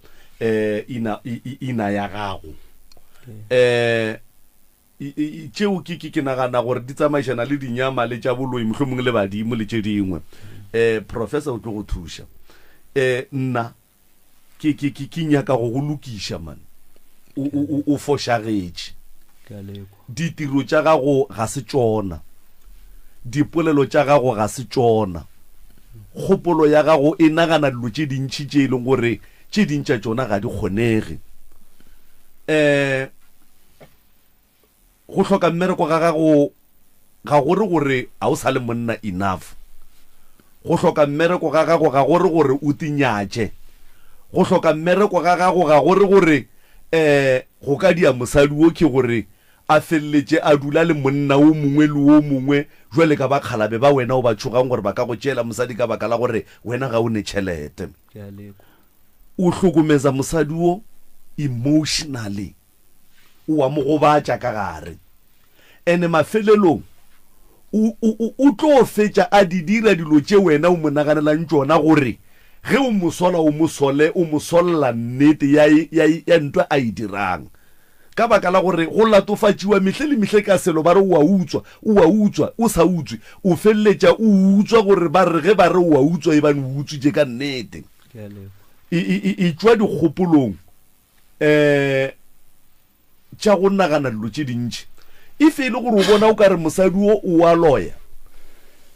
eh, ina, ina ya gago. um tšeo ke ke ke nagana gore di tsamaišana le dinyama le tša boloi mohlomongwe le badimo le tše dingwe um professor o tlo go thuša um nna ke ke ke ke nyaka go go lokiša man. O, o, o, o fošagetše. Ditiro tša gago ga se tšona. Dipolelo tša gago ga se tšona. Kgopolo ya gago e nagana dilo tše dintši tše e leng gore tše ding tša tšona ga di kgonege. Um go hloka mmereko ga gago ga go re gore ga o sa le monna enough. Go hloka mmereko ga gago ga go re gore o tinyatše. Go hloka mmereko ga gago ga go re gore um go ka dia mosadi wo ke gore a feleletše a dula le monna wo mongwe le wo mongwe jwale ka bakgalabe ba wena o ba tšhogang gore ba ka go tšeela mosadi ka baka la gore wena ga o ne tšhelete. O hlokomeza mosadi wo emotionally. O a mo gobatša ka gare. Ene mafelelong o, o, o, o tlo fetša a di dira dilo tše wena o mo naganelang tšona gore ge o mo sola o mo sole, o mo solla nnete ya, ya, ya ntwa a e dirang. Ka baka la gore go latofatšiwa mehle le mehle ka selo ba re o a utswa, o a utswa, o sa utswe, o feleletša o utswa gore ba re ge ba re o a utswa ebane o utswitše ka nnete. E, e, e, e tšwa dikgopolong um tša go nagana dilo tše dintši. If e le gore o bona o ka re mosadi o o a loya,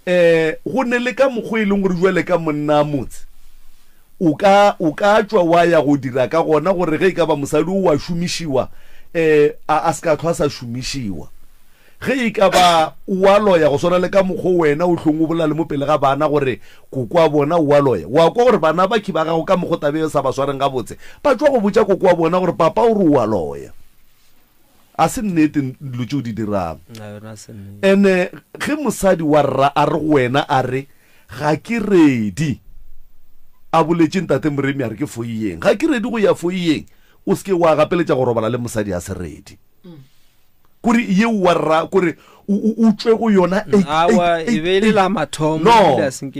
um go ne le ka mokgwa e leng gore jwale ka monna a motse o ka o ka tšwa wa ya go dira ka gona gore ge e ka ba mosadi o wa šomišiwa um a a se ka hlwa sa šomišiwa. Ge e ka ba o a loya go swana le ka mokgwa wena o hlong o bolela le mo pele ga bana gore koko wa bona o a loya, wa kwa gore bana bakhi ba gago ka mokgwa taba e sa ba swareng gabotse, ba tšwa go botša koko wa bona gore papa o re o a loya. A se nnete dilo tše o di dirang. Ene ge mosadi wa rra a re go wena a re ga ke ready, a boletše ntate Moremi a re ke foiyeng, ga ke ready go ya foiyeng, o se ke wa gapeletša go robala le mosadi a se ready. Kore yeo wa rra kore o tšwe go yona. Awa e be e le la mathomo. No,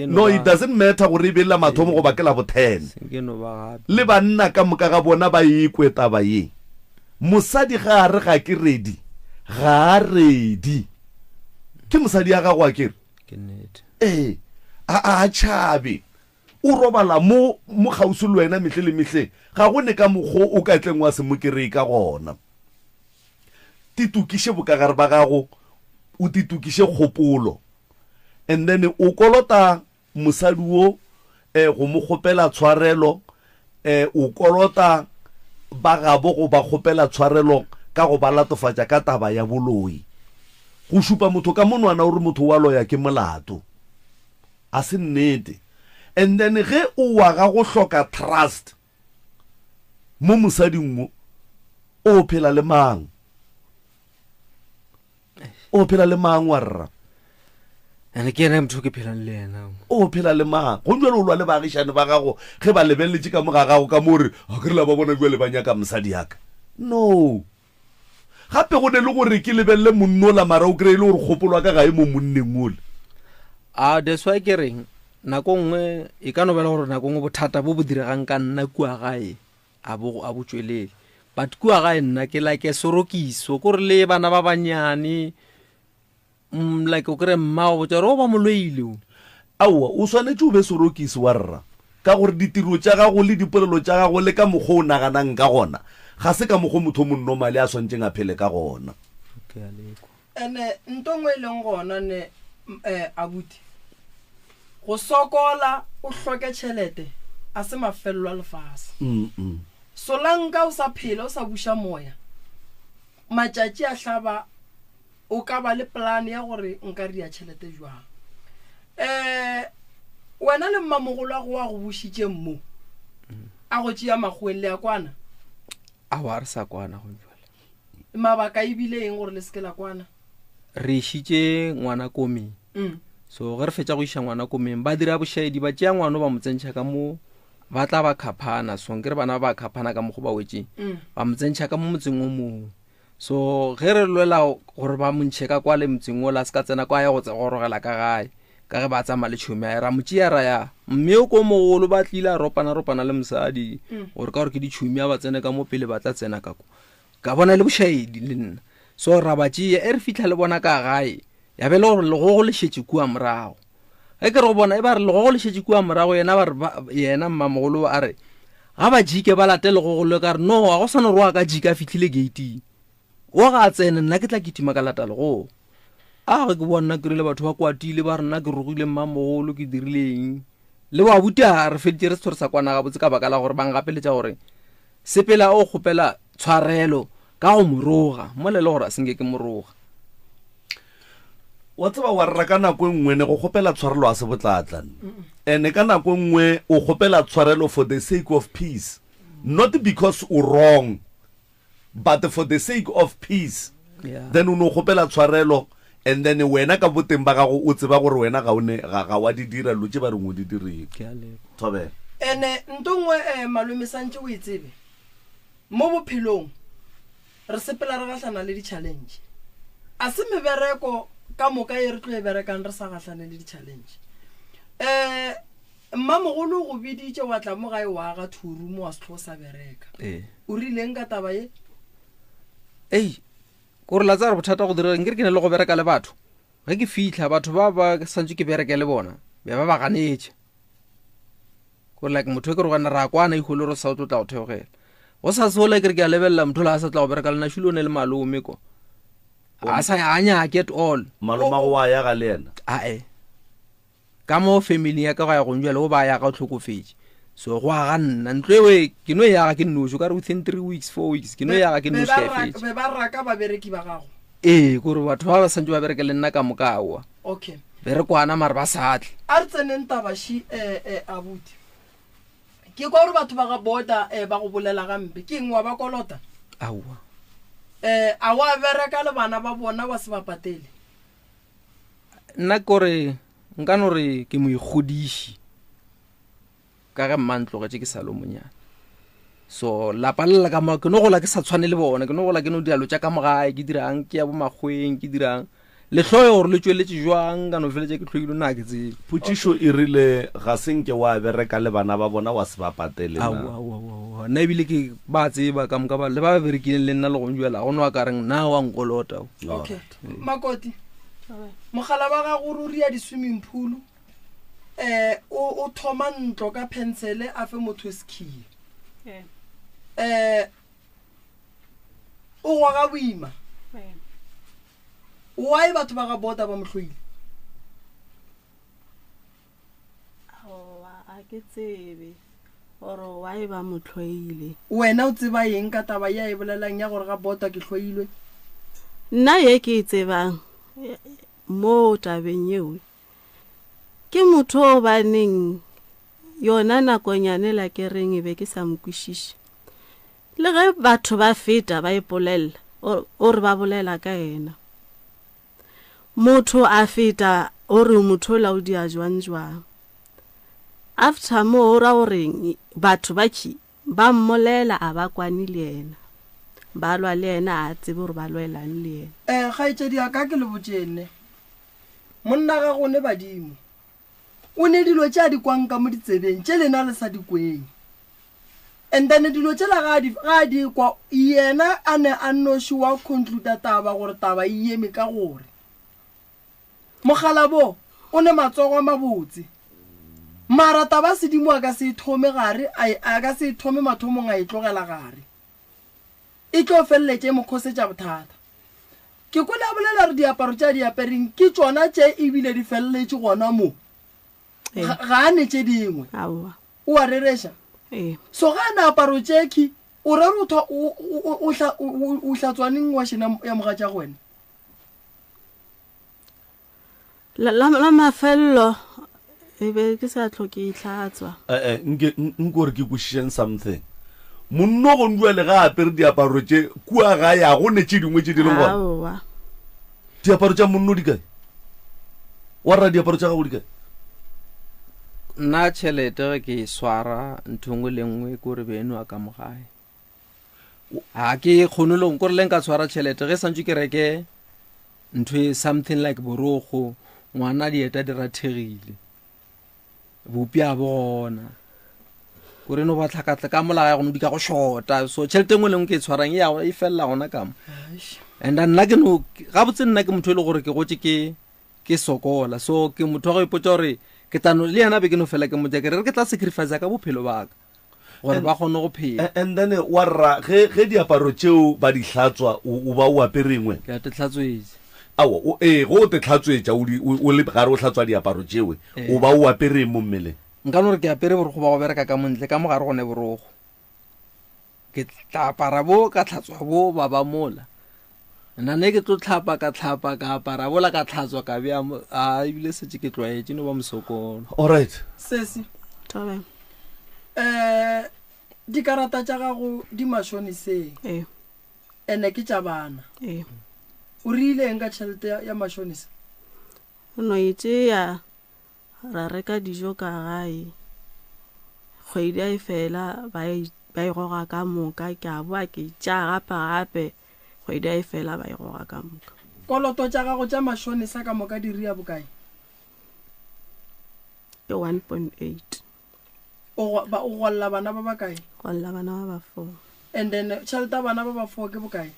no, it doesn't matter gore e be e le la mathomo goba ke la bo 10. Le banna ka moka ga bona ba e kwe taba ye. Mosadi ga a re ga ke ready, ga a ready. Ke mosadi ya gago a kere? Ke nnete. Ee, a a tšhabe. O robala mo mo kgauswi le wena mehle le mehleng. Ga go ne ka mokgo o ka tleng wa se mo kereye ka gona. Titokiše bokagare ba gago, o titokiše kgopolo. And then o kolota mosadi wo eh, go mo kgopela tshwarelo, eh, o kolota ba gabo go ba kgopela tshwarelo ka go ba latofatša ka taba ya boloi. Go šupa motho ka monwana o re motho wa loya ke molato. A se nnete. And then ge o wa ga go hloka trust mo mosading wo, o phela le mang? O phela le mang wa rra? Ene ke yena motho ke phelang le yena. O phela le mang? Go jwale o lwa le baagišane ba gago ge ba lebeletše ka mo ga gago ka mo re a ke re la ba bona jwale ba nyaka mosadi ya ka. No. Gape go ne le gore ke lebelele monnola mara o kry-e le gore kgopolo ya ka ga e mo monneng ole. A that's why ke reng nako nngwe e ka no bela gore nako nngwe bothata bo bo diregang ka nna kua gae a bo a bo tšwelele but kua gae nna ke like sorokiso ko re le bana ba banyane Mm, like o kry mma o botsa gore o ba moloile o. Aowa, o swanetše o be sorokisi wa rra, ka gore ditiro tša gago le dipolelo tša gago le ka mokgwa o naganang ka gona ga se ka mokgwa motho o monnomale a swanetšeng a phele ka gona. Ke a lekwa. Ene nto nngwe e leng gona ne eh, abuti, go sokola o hloke tšhelete a se mafelelo a lefase. Mm-mm. Solanka o sa phela o sa buša moya, matšatši a hlaba O ka ba le plan ya gore nka ria tšhelete jwang. Um wena le mmamogolo wa go bušitšeng mo a go tšea makgoweng le ya kwana? Aowa, re sa kwana go jwale. Mabaka e bile eng gore le se ke la kwana? Re išitše ngwana komeng. Mm. So ge re fetša go iša ngwana komeng ba dira bošaedi ba tšea ngwano ba mo tsentšha ka mo ba tla ba khaphana so nkere bana ba khaphana ka mokgo ba wetšeng mm. ba mo tsentšha ka mo motseng o mongwe So ge re lwela gore ba mo ntšhe ka kwale motseng ola a se ka tsena kwa ya go gorogela ka gae ka ge ba tsamaya le tšhomi ya ra mo tšea ra ya mme o ko mogolo ba tlile a ropana ropana le mosadi mm. gore ka gore ke ditšhomi a ba tsene ka mo pele ba tla tsena ka ko ka bona le bošaedi le nna so ra ba tšea e re fitlha le bona ka gae ya be le gore legogo le šetše kua morago ge ke re go bona e ba re legogo le šetše kua morago yena ba re yena mmamogolo a re Ga ba jike ba late legogo le ka re no ga go sa no re wa ka jika a fihlile gating. Wo ga a tsene nna ke tla kitima ka lata legogo. A ge ke boa nna ke rile batho ba kwatile ba re nna ke rogile mmamogolo ke dirile eng. Le bo abuti a re feditše re se re sa kwana gabotse ka baka la gore ba ngapeletša gore sepela o kgopela tshwarelo ka go mo roga mola e le gore a se nke ke mo roga. Wa tseba wa rra ka nako e nngwe ne go kgopela tshwarelo a se botlatla ene ka nako e nngwe o kgopela tshwarelo for the sake of peace not because o wrong but for the sake of peace yeah. then o no kgopela tshwarelo and then wena ka boteng ba gago o tseba gore wena ga o ne ga ga wa di dira lo tše ba reng o di dirile thobela ene nto nngwe um malome santše o e tsebe mo bophelong Re sepela re gahlana le di-challenge. A se mebereko ka moka ye re tlo e berekang re sa gahlane le di-challenge. Um mmamogolo o go biditše wa tla mo gae wa aga thurumo wa se tlo sa bereka. Ee. O rileng ka taba ye? Ei, kore la tsaya gore bothata go direga nkere ke ne le go bereka le batho. Ge ke fihla batho ba ba santse ke bereke le bona be ba ba ganetša. Gore like motho e ke re gona ra kwana ikgolo re sa o tlo tla go theogela. Go sa sola ke re ke a lebelela motho la a sa tla go bereka le nna šule o ne le malome ko. A sa a nyake at all. Malomago wa ya ga le yena? Ae. Ka mo family ya ka go ya gong jwale o ba ya ga o tlhokofetše. So go aga nna ntlo ewe ke no e aga ke nnoši o ka re within 3 weeks 4 weeks ke no e aga ke nnoši ka e fetša. Be ba raka babereki ba gago? Ee, kore batho ba ba santse ba bereke le nna ka moka aowa. Okay. Be re kwana mare ba sa tle. A re tseneng taba ši eh, eh, abuti. Ke kwa gore batho ba ga border eh, ba go bolela gampe. Ke eng wa ba kolota? Aowa. Eh, a wa bereka le bana ba bona wa se ba patele? Nna kore nka no re ke moikgodiši. Ka ge mma ntlogetše ke sa le monyane. So lapa le la ka mo ke no gola ke sa tshwane le bona, ke no gola ke no dira lo tša ka mo gae, ke dirang ke ya bo makgweng, ke dirang. Lehloyo gore le tšweletše jwang ka no feletša ke hloile nna ke tsebe. Potšišo e rile ga se nke wa bereka le bana ba bona wa se ba patele na? Aowa, aowa, aowa, aowa. Nna ebile ke ba tseba ka moka ba le ba ba berekileng le nna le gong jwale, ga go no a ka reng na wa nkolota. Okay. Makoti, mogala wa gago ruri ya di-swimming pool eh o o thoma ntlo ka pensele a fe motho sekhiye eh o goga boima why batho ba ga bota ba mo hloile Aowa, a ke tsebe gore why ba mo hloile. Wena o tseba eng ka taba ye a e bolelang ya gore ga bota ke hloilwe? Nna ye ke e tsebang mo tabeng yeo Ke motho o baneng yona nakonyane la ke reng e be ke sa mo kwešiše. Le ge batho ba feta ba ipolelela, o re ba bolela ka yena. Motho a feta o re motho ola o dia jwang jwang. After moo o ra goreng batho ba khi ba mmolela a ba kwane le yena. Ba lwa le yena a tsebe gore ba lwelang le yena. Eh, kgaetšedi ya ka ke le botšene. Monna ga go ne badimo. O ne dilo tše a di kwang ka mo ditsebeng tše lena le sa di kweng. And then dilo tšela ga a di, ga a di kwa, yena a ne a nnoši wa concluda taba gore taba e eme ka gore. Mokgalabo o ne matsogo a mabotse. Mara taba sedimo a ka se e thome gare, a e, a ka se e thome mathomong a e tlogela gare. E tlo feleletša e mo khosetša bothata. Ke kwele a bolela gore diaparo tše a di apereng ke tšona tše ebile di feleletše gona mo. Ga, ga a ne tše dingwe. Aowa. O a rereša? Ee. So ga a ne aparo tše khi, o ra gore o tho, o, o, o, o, o, o hlatswaneng wa šena ya mogatšago wena? La, la, la mafelelo e be ke sa hloke e hlatswa. Eh, eh, nke, nko re ke kwešišeng something. Monno go ndua le ga apere diaparo tše kua gae a go ne tše dingwe tše di leng gona. Aowa. Diaparo tša monno di kae? Wa rra diaparo tša gago di kae? Nna tšhelete ge ke e swara ntho nngwe le nngwe ko re beno a ka mo gae. Ga ke kgone le kore le nka tshwara tšhelete ge santse ke reke ntho e something like borokgo ngwana dieta di rathegile bopi a bo gona kore no ba tlhakatla ka mola ya go no di ka go shota so tšhelete nngwe le nngwe ke e tshwarang e ya e felela gona ka mo and nna ke no gabotse nna ke motho e le gore ke gotse ke ke sokola so ke motho wa go ipotsa gore ke tla no le yena be ke no fela ke motsa ke re ke tla sacrifice ka bophelo ba ka. Gore ba kgone go phela. And then wa rra ge ge diaparo tšeo ba di hlatswa o o ba o aperengwe? Ke a te hlatswetša. Aowa, o ee ge o te hlatswetša o di o o le gare o hlatswa diaparo tšewe o ba o apereng mo mmeleng? Nka no re ke apere borokgo ba go bereka ka mo ntle, ka mo gare go ne borokgo. Ke tla apara bo ka tlhatswa bo ba ba mola. Nna ne ke tlo tlhapa ka tlhapa ka apara bola ka tlhatswa ka bea mo a ebile setse ke tlwaetše no ba mosokolo. Alright. Sesi. Thobela. Eh dikarata tša gago di mashoniseng. Ee. Ene ke tša bana. Ee. O rile eng ka tšhelete ya, ya mashonisa? O no e tšea Ra reka dijo ka gae. Kgwedi a e fela ba e, ba e goga ka moka. Ke a boa ke tša gape gape. Kgwedi a e fela ba e goga ka moka. Koloto tša gago tša mashonisa ka moka di ria bokae? Ke 1.8. O go, ba, o golla bana ba bakae? Golla bana ba ba four. And then tšhelete ya bana ba ba four ke bokae?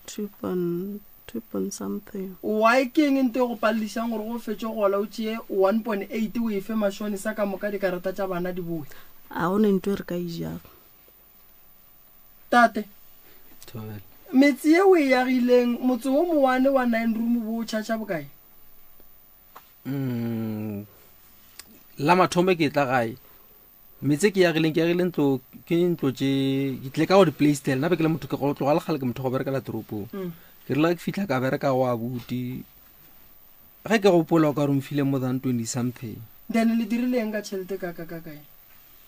Two point, two point something. Why ke eng nto e go paledišang gore go fetše gola o tšee 1.8 o e fe mashonisa ka moka dikarata tša bana di boe? A go ne nto e re ka e jago. Tate, Thobela. metse ye o e agileng, motse wo mowane wa nine room bo o charge bokae? Mm, la mathomo ke tla gae metse ke yagileng ke yagile ntlo ke ntlo tše ke tle ka go di-playstel nna be ke le motho ke go tloga le kgale ke motho go berekela toropong mm. ke rile ke fitlha ka bereka go abuti ge ke gopola o ka re mfile more than 20 something then le dirile eng ka tšhelete ka ka ka kae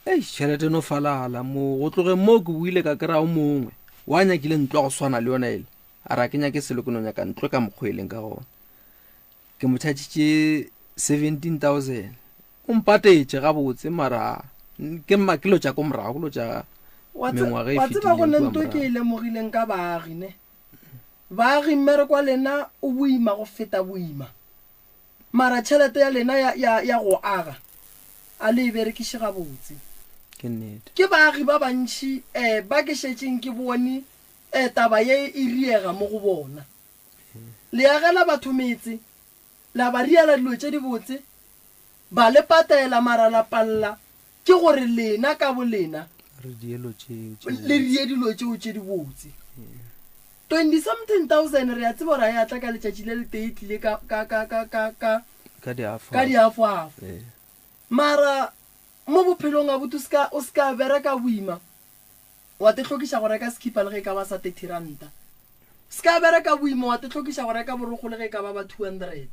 ei tšhelete no falala mo go tlogeng moo ke buile ka kry-a o mongwe wa nyakile ntlo ya go swana le yona ele a re a ke nyake selo ke no nyaka ntlo ka mokgwa e leng ka gona Ke mo tšhatšitše 17,000. O mpatetše gabotse mara ke mma ke lo tša ko morago, ke lo tša mengwaga e Wa tseba go fetileng ne kua nto ke e morago. lemogileng ka baagi ne. Baagi mmereko wa lena o boima go feta boima. Mara tšhelete ya lena ya, ya, ya go aga a le e berekiše gabotse. Ke nnete. Ke baagi ba bantši eh ba ke šetšeng ke bone eh taba ye e riega mo go bona. Le agela batho metse, la ba riela dilo tše dibotse, ba le patela, mara la palela ke gore lena ka bolena le rie dilo tšeo tše dibotse. Twenty something thousand re a tseba gore a ya tla ka letšatši le letee e tlile ka, ka, ka, ka, ka, ka, ka diafoafo. Mara mo bophelong abuti o se ka, o se ka bereka boima Wa te hlokiša go reka sekhipa le ge e ka ba sa 30 ranta. Se ka bereka boima wa te hlokiša go reka borokgo le ge e ka ba ba 200.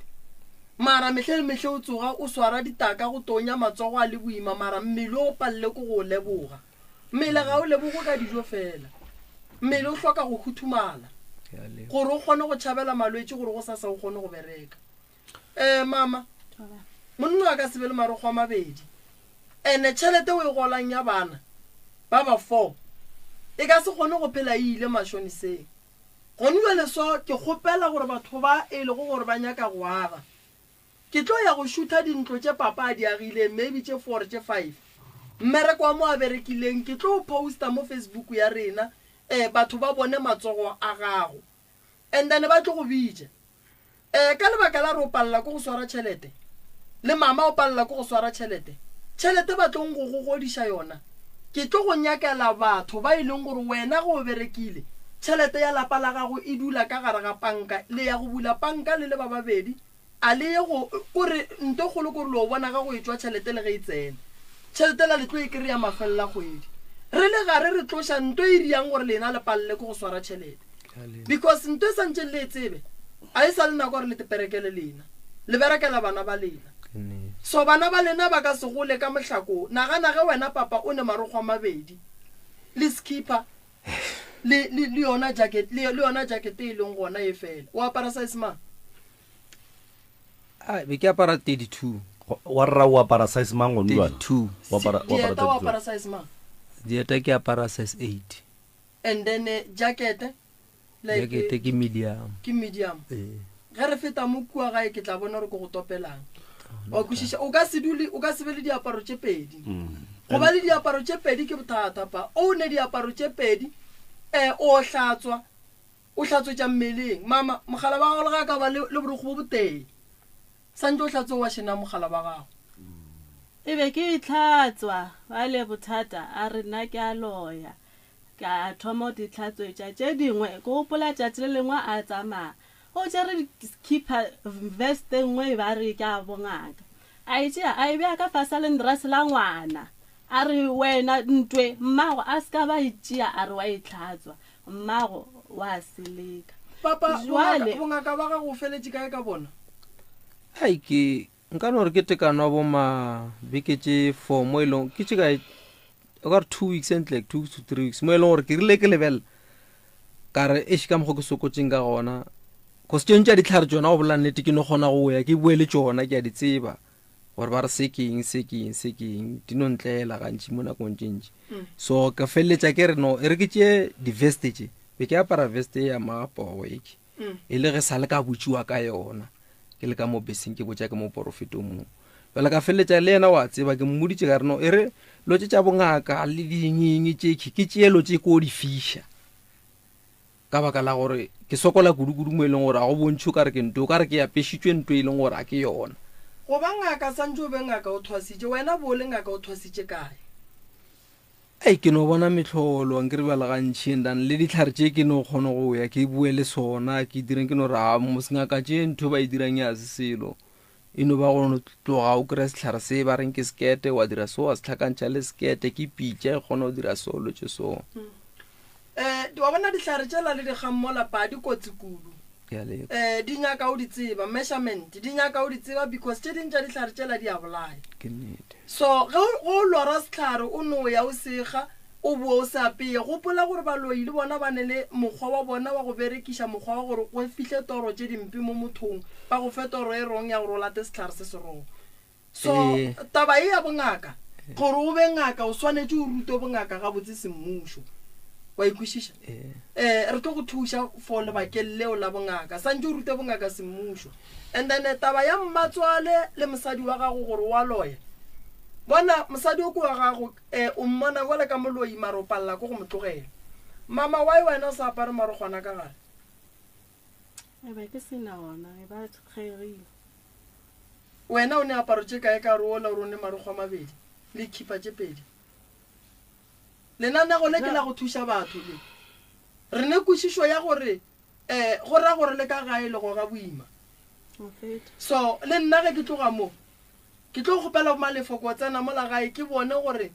Mara mehle le mehle o tsoga o swara ditaka go tonya matsogo a le boima mara mmele o palele ke go o leboga. Mmele ga o lebogwe ka dijo fela. Mmele o hloka go huthumala gore o kgone go tšhabela malwetši gore gosasa o kgone go bereka. Eh mama, monna a ka se be le marokgo a mabedi. Ene tšhelete o e golang ya bana ba ba four e ka se kgone go phela e ile mashoniseng. Gone bjale so ke kgopela gore batho ba e lego gore ba nyaka go aga, ke tlo ya go šutha dintlo tše papa a di agileng maybe tše four tše five. Mmereko wa mo a berekileng ke tlo o poster mo Facebook ya rena eh batho ba bone matsogo a gago. And then ba tlo go bitša. Ee, ka lebaka la re o palela ke go swara tšhelete, le mama o palela ke go swara tšhelete, tšhelete ba tlong go go godiša yona, ke tlo go nyakela batho ba e leng gore wena ge o berekile, tšhelete ya lapa la gago e dula ka gare ga panka, le ya go bula panka le le ba babedi, a le ye go, kore nto kgolo kore lo bona ga go etšwa tšhelete le ge e tsena. Tšhelete la le tlo e kry-a mafelelo a kgwedi. Re le gare re tloša nto e riang gore lena le palele ke go swara tšhelete. Because nto e santšeng le e tsebe, a e sa le nako gore le teperekele lena. Le berekela bana ba lena. So bana ba lena ba ka se gole ka mohlako. Nagana ge wena papa o ne marokgo a mabedi le skipper le, le, le yona jacket, le, le yona jacket e leng gona e fela. O apara size mang? A be ke apara 32. Wa rra o apara size mang gone jwale? 32. O apara, o apara Dieta o 32. apara size mang? Dieta ke apara size 8. And then eh, jacket like Jacket ke medium. Ke medium. Ee. Ge re feta mo kua gae ke tla bona gore ke go topelang. Wa kwešiša? O ka se dule, o ka se be le diaparo tše pedi. Go ba le diaparo tše pedi ke bothata pa. O ne diaparo tše pedi, eh, o hlatswa, o hlatswetša mmeleng. Mama, mogala wa gago le ga a ka ba le, le borokgo bo botee, santše o hlatswe o wa šena mogala wa gago. E be ke e hlatswa, bjale bothata a re nna ke a loya. Ka thoma go di hlatswetša tše dingwe, ke gopola tšatši le lengwe a tsamaya, o tšere skipper vest e nngwe e ba re ke a bongaka. A e tšea a e bea ka fase ga lendrase la ngwana, a re wena ntwe mmago a se ka ba e tšea a re wa e hlatswa, mmago wa seleka. Papa, Jwale. bongaka, bongaka ba gago o feletše kae ka bona? Ai ke Nka no re ke tekano ya bo ma beke tše four mo e leng ke tše kae o ka re two weeks and like two to three weeks mo e leng gore ke rile ke lebelela ka re eš ka mokgwa ke sokotseng ka gona cause tše tša ditlhare tšona go bolela nnete ke no kgona go ya ke bue le tšona ke a di tseba gore ba re se ke eng se ke eng se ke eng di no ntlela gantši mo nakong tše ntši mm. so ka feleletša ke re no e re ke tše di-veste tše be ke apara veste ya magapogo eke mm. e le ge sa le ka botšiwa ka yona ke le ka mo beseng ke botša ke moporofeta o mongwe jale ka feleletša le yena wa tseba ke mmoditše ka re no e re lo tše tša bongaka le dingeng tšekhi ke tšeelo tše ko di fiša ka baka la gore ke sokola kudu-kudu mo e leng gore a go bontšhe o ka re ke nto o ka re ke apešitšwe nto e leng gore a ke yona go ba ngaka santše o be ngaka o thwasitše wena bo o le ngaka o thwasitše kae Ei, ke no bona mehlolo, ankere bjale gantši, and then le dihlare tše ke no kgona go ya ke bue le sona, ke direng, ke no re, a mos ngaka tše ntho ba e dirang ya se selo. E no ba go no tloga o kry-a sehlare se ba reng ke sekete, wa dira so, wa se hlakantšha le sekete, ke pitša e kgona go dira so, lo tše so. Um wa bona dihlare tšela le dikgang mola pa di kotsi kudu. Ke a leka. Um di nyaka o di tseba, measurement, di nyaka o di tseba because tše ding tša dihlare tšela di a bolaya. Ke nnete. So ge o, ge o lora sehlare o no ya o sega, o boe o se apeye, gopola gore baloi le bona ba ne le mokgwa wa bona wa go berekiša mokgwa wa gore go fihle toro tše dimpe mo mothong, ba go fe toro e wrong ya gore o late sehlare se se wrong. So Ee. taba ye ya bongaka, gore o be ngaka o swanetše o rutwe bongaka gabotse semmušo. Wa e kwešiša? Ee. Eh, re tlo go thuša for lebakeng leo la bongaka, santše o rute bongaka semmušo. And then taba ya mmatswale le mosadi wa gago gore wa loya. Bona mosadi o ke wa gago eh, o mmona jwale ka moloi mara o palela ko go mo tlogela. Mama why wena o sa apare marokgwana ka gare? E be ke se na ona, e ba kgeigile. Wena o ne aparo tše kae ka re ola o re o ne marokgo a mabedi le khipa tše pedi? Lenanego le ke la go thuša batho le. Re ne kwešišo ya gore um go ra gore le ka gae le goga boima. So le nna ge ke tloga mo ke tlo kgopela bomalefo ko tsena mola gae ke bone gore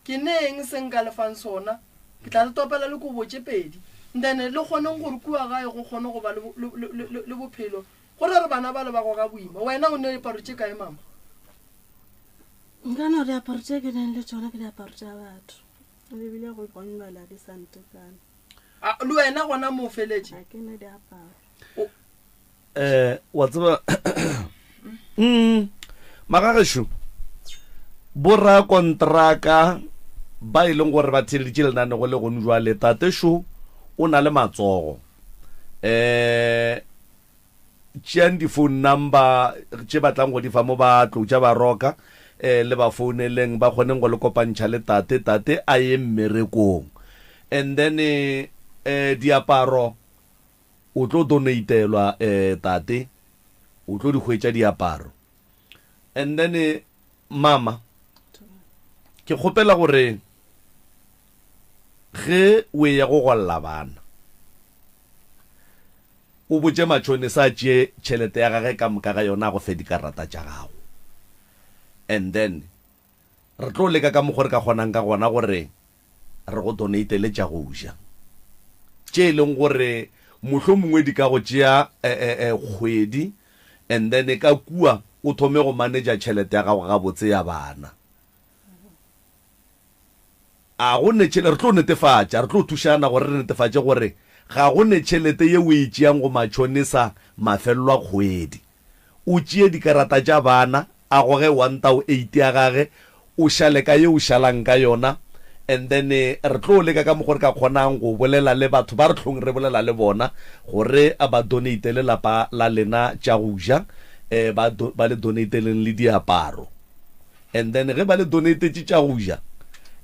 ke neng se nka le fang sona. Ke tla le topela le kobo tše pedi then le kgoneng gore kua gae go kgone go ba le bophelo. Go ra re bana bale ba goga boima. Wena o ne diaparo tše kae mama? Nka no diaparo tše ke nang le tšona ke diaparo tša batho. Ebile go gonywela di sa ntekane. A, le wena gona mo o feletše? Ga ke ne diaparo. Eh, wa tseba mm, magagešo borakontraka ba e leng gore ba theeleditše lenanego le gone jwale tate šo o na le matsogo eh tšeang di-phone number tše ba tlang go di fa mo ba tlotša ba roka eh le ba founeleng ba kgoneng go le kopantšha le tate tate a ye mmerekong and then eh diaparo o tlo donatelwa eh tate o tlo di hwetša diaparo and then mama ke kgopela gore ge o eya go golla bana o botše matšhonisa a tšee tšhelete ya gage ka moka ga yona a go fe dikarata tša gago and then re tlo leka ka mokgo re ka kgonang ka gona gore re go donatele tša go ja tše e leng gore mohlomongwe di ka go tšea kgwedi and then ka kua o thome go manager tšhelete ya gago gabotse ya bana. A go ne tšhelete, re tlo netefatša, re tlo thušana gore re netefatše gore ga go ne tšhelete ye o e tšeang go matšhonisa mafelelo a kgwedi. O tšee dikarata tša bana, a goge one thou eight ya gage, o šale ka ye o šalang ka yona, and then re tlo leka ka mokgo re ka kgonang go bolela le batho ba re hlong re bolela le bona gore ba donate-le lapa la lena tša go ja, ba ba le donate-leng le diaparo. And then ge ba le donatetše tša go ja,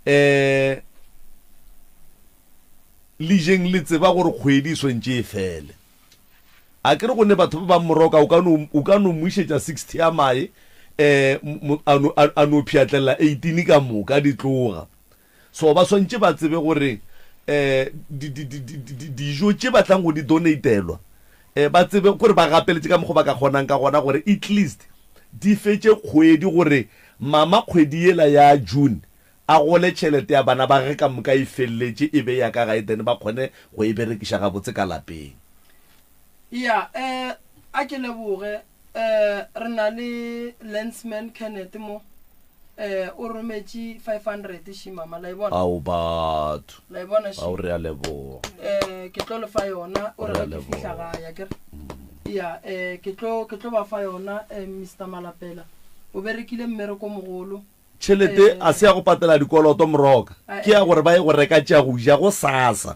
um le jeng le tseba gore kgwedi e swantše e fele. A ke re go ne batho ba bang moroka o ka no o ka no mo išetša 60 ya mae Um a no, a no pšhatlelela 18 ka moka di tloga. So ba swantše ba tsebe gore um di, di, di, di, di, dijo tše ba tlang go di donatelwa, um ba tsebe gore ba gapeletše ka mokgwa ba ka kgonang ka gona gore at least di fetše kgwedi gore mama kgwedi yela ya June a gole tšhelete ya bana ba gage ka moka e feleletše e be ya ka gae then ba kgone go e berekiša gabotse ka lapeng. Ya, um a ke leboge. Um re na le Lensman Kenneth mo, um o rometše 500 she mama, la e bona? Ao batho. La e bona she? Ao re a leboga. Um ke tlo le fa yona, o re Re a ge ke fihla leboga. gae, akere? Ya, um ke tlo, ke tlo ba fa yona, um Mister Malapela. O berekile mmereko o mogolo. Tšhelete a se ya go patela dikoloto Moroka, ke ya gore ba ye go reka tša go ja gosasa,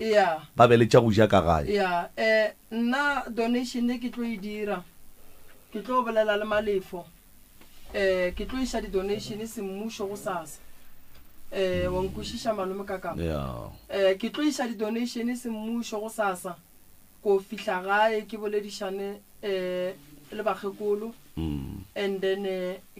ba be le tša go ja ka gae. Ya, eh, nna donation e ke tlo e dira, ke tlo bolela le Malefo, eh, ke tlo iša di-donation semmušo gosasa. Eh, wa nkwešiša malome ka kapa? Ya. Eh, ke tlo iša di-donation semmušo gosasa, ko fihla gae ke boledišane, eh, le bakgekolo. And then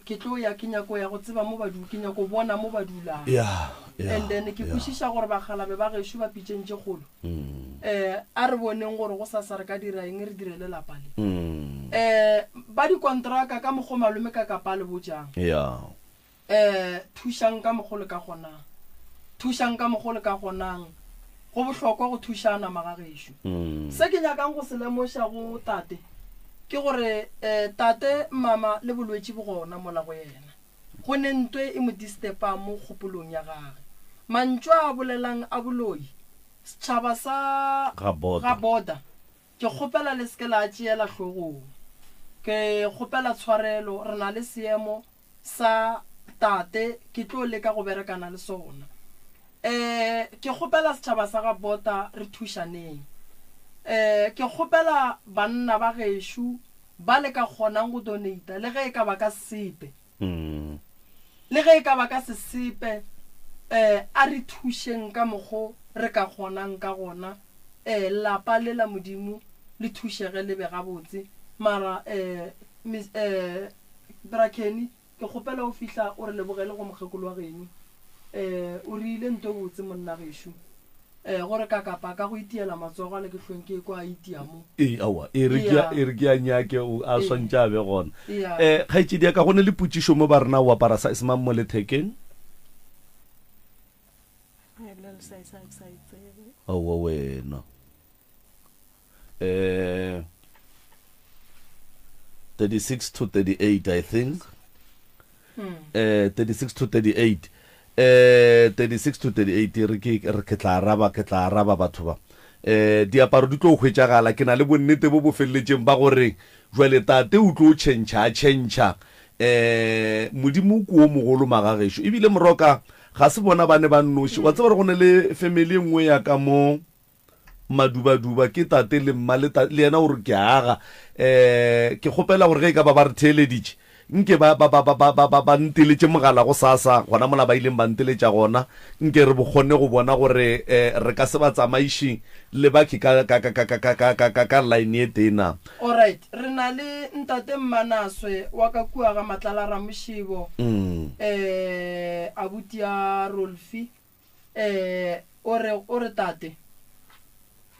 ke tlo ya ke nyako ya go tseba mo ba du ke nyako bona mo ba dulang. Yeah, yeah, And then ke yeah. kwešiša gore bakgalabe ba gešo ba pitšeng tše kgolo. Mm. Eh a re boneng gore go sasa re ka dira eng re direle lapa le. Mm. Eh ba dikontraka ka mokgo malome ka kapa a le botšang. Yeah. Eh, thušang ka mokgo le ka kgonang. Thušang ka mokgo le ka kgonang. Go bohlokwa go thušana, magagešo. Se ke nyakang go se lemoša go tate ke gore eh, tate, mama le bolwetši bo gona mola go yena. Go ne ntwe e mo distepang mo kgopolong ya gage. Mantšu a a bolelang a boloi, setšhaba sa Ga Boda. ga Boda, Ke kgopela le se ke la tšeela hlogong. Ke kgopela tshwarelo, re na le seemo sa tate, ke tlo leka go berekana le sona. Um ke kgopela setšhaba sa ga Bota re thušaneng. Um ke kgopela banna ba gešo ba le ka kgonang go donata le ge e ka ba ka sepe. Le ge e ka ba ka sesepe, um a re thušeng ka mokgo re ka kgonang ka gona, um lapa le la Modimo le thušege le be gabotse. Mara, um Miss, um Bra Kenny, ke kgopela o fihla o re lebogele go mokgekolo wa geno. Um o rile nto botse monna gešo. Eh, gore ka kapa ka go itiela matsogo a le ke hlweng ke ekwa a itia mo. Ee, aowa, e re ke a, Eya. e re ke a nyake, o a Ee. swantše a be gona. Eya. Eh, kgaetšedi ya ka, go ne le potšišo mo ba re na o apara size mang mo lethekeng? Ai, nna le size ga ke sa e tsebe. Aowa wena. Eh, 36 to 38, I think. Eh, 36 to 38. Eh, 36 to 38, re ke, re ke tla araba, ke tla araba batho ba. Eh, diaparo di tlo hwetšagala, ke na le bonnete bo bo feleletšeng ba gore jwale tate o tlo tšhentšha, a tšhentšha. Eh, Modimo ke o mogolo magagešo. Ebile moroka, ga se bona ba ne ba nnoši. Wa tseba gore go ne le family e nngwe ya ka mo, Madubaduba ke tate le mma le ta, le yena o re ke aga. Um ke kgopela gore ge e ka ba ba re theeleditše, nke ba, ba, ba, ba, ba, ba, ba, ba nteletše mogala gosasa, gona mola ba ileng ba nteletša gona, nke re kgone go bona gore um re ka se ba tsamaiše le bakhi ka, ka, ka, ka, ka, ka, ka, ka, ka, ka line e tee na. Alright, re na le Ntate Mmanaswe wa ka kua ga Matlala Ramošebo, um abuti ya Rolfi. Ee, o re, o re, Tate,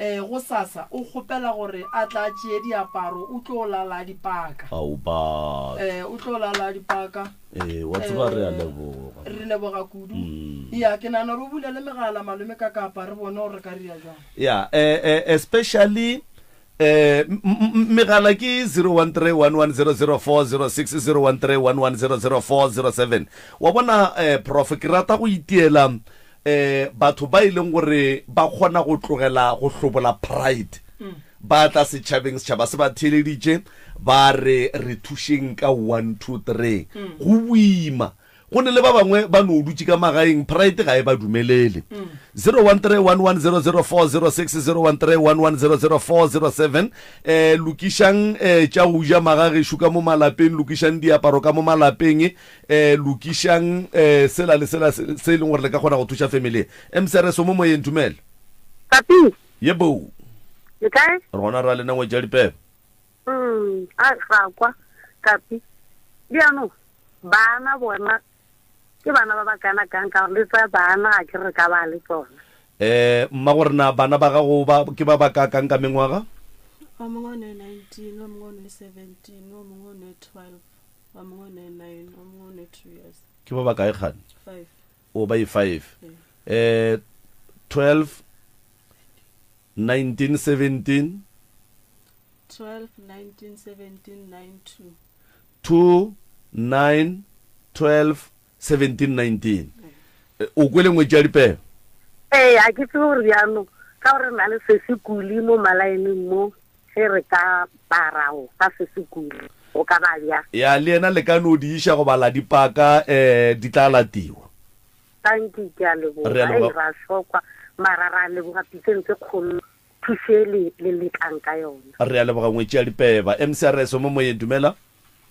ee, gosasa o kgopela gore a tla a tšee diaparo, o tlo lala a di paka. Ao, batho. Ee, o tlo lala a di paka. Ee, wa tseba re a Ee, leboga. re leboga kudu. Ya, ke nagana gore o bulele megala, malome, ka kapa re bone gore re ka dira jwang. Ya, eh, eh, especially Eh, megala ke 0131100406 0131100407 wa bona eh, prof ke rata go itiela eh, batho ba e leng gore ba kgona go tlogela go hlobola pride ba tla setšhabeng setšhaba se ba theeleditše ba re re thušeng ka 1 2 3 go boima Go ne le ba bangwe ba no dutše ka magaeng, pride ga e ba dumelele. 0131100406 0131100407 eh, lokišang eh, tša go ja magagešo ka mo malapeng, lokišang diaparo ka mo malapeng, eh, lokišang eh, sela le sela se se e leng gore le ka kgona go thuša family. MCRS o mo moyeng, dumela. Papi. Yebo. Le kae? Re gona ra lena ngwetši ya dipebe. Mm, a ra kwa, Kapi. Bjano. Bana bona ke bana ba ba kana kang ka gore le tsa bana ga ke re ka ba le tsona. Eh, mma gore na bana ba gago ba ke ba ba kakang ka mengwaga? O mongwe o ne 19, o mongwe o ne 17, o mongwe o ne 12, o mongwe o ne 9, o mongwe o ne 2 years. Ke ba ba kae kgane? 5. O ba e 5. Eh, 12 19 17 12 19 17 9 2. 2 9 12 17 19. O kwele ngwetši ya dipego? Ee, ga ke tsebe gore bjano ka gore re na le sesekuli mo malaeneng mo, ge re ka bara go fa sesekuli go ka ba bjang? Ya, le yena le ka no di iša goba la di paka, um di tla latiwa. Tanki, ke a leboga. Re a leboga. Ei, ra šokwa, mara ra leboga pitseng tse kgolo thušo e le le lekang ka yona. Re a leboga ngwetši ya dipeba. MCRS o mo moyeng, dumela.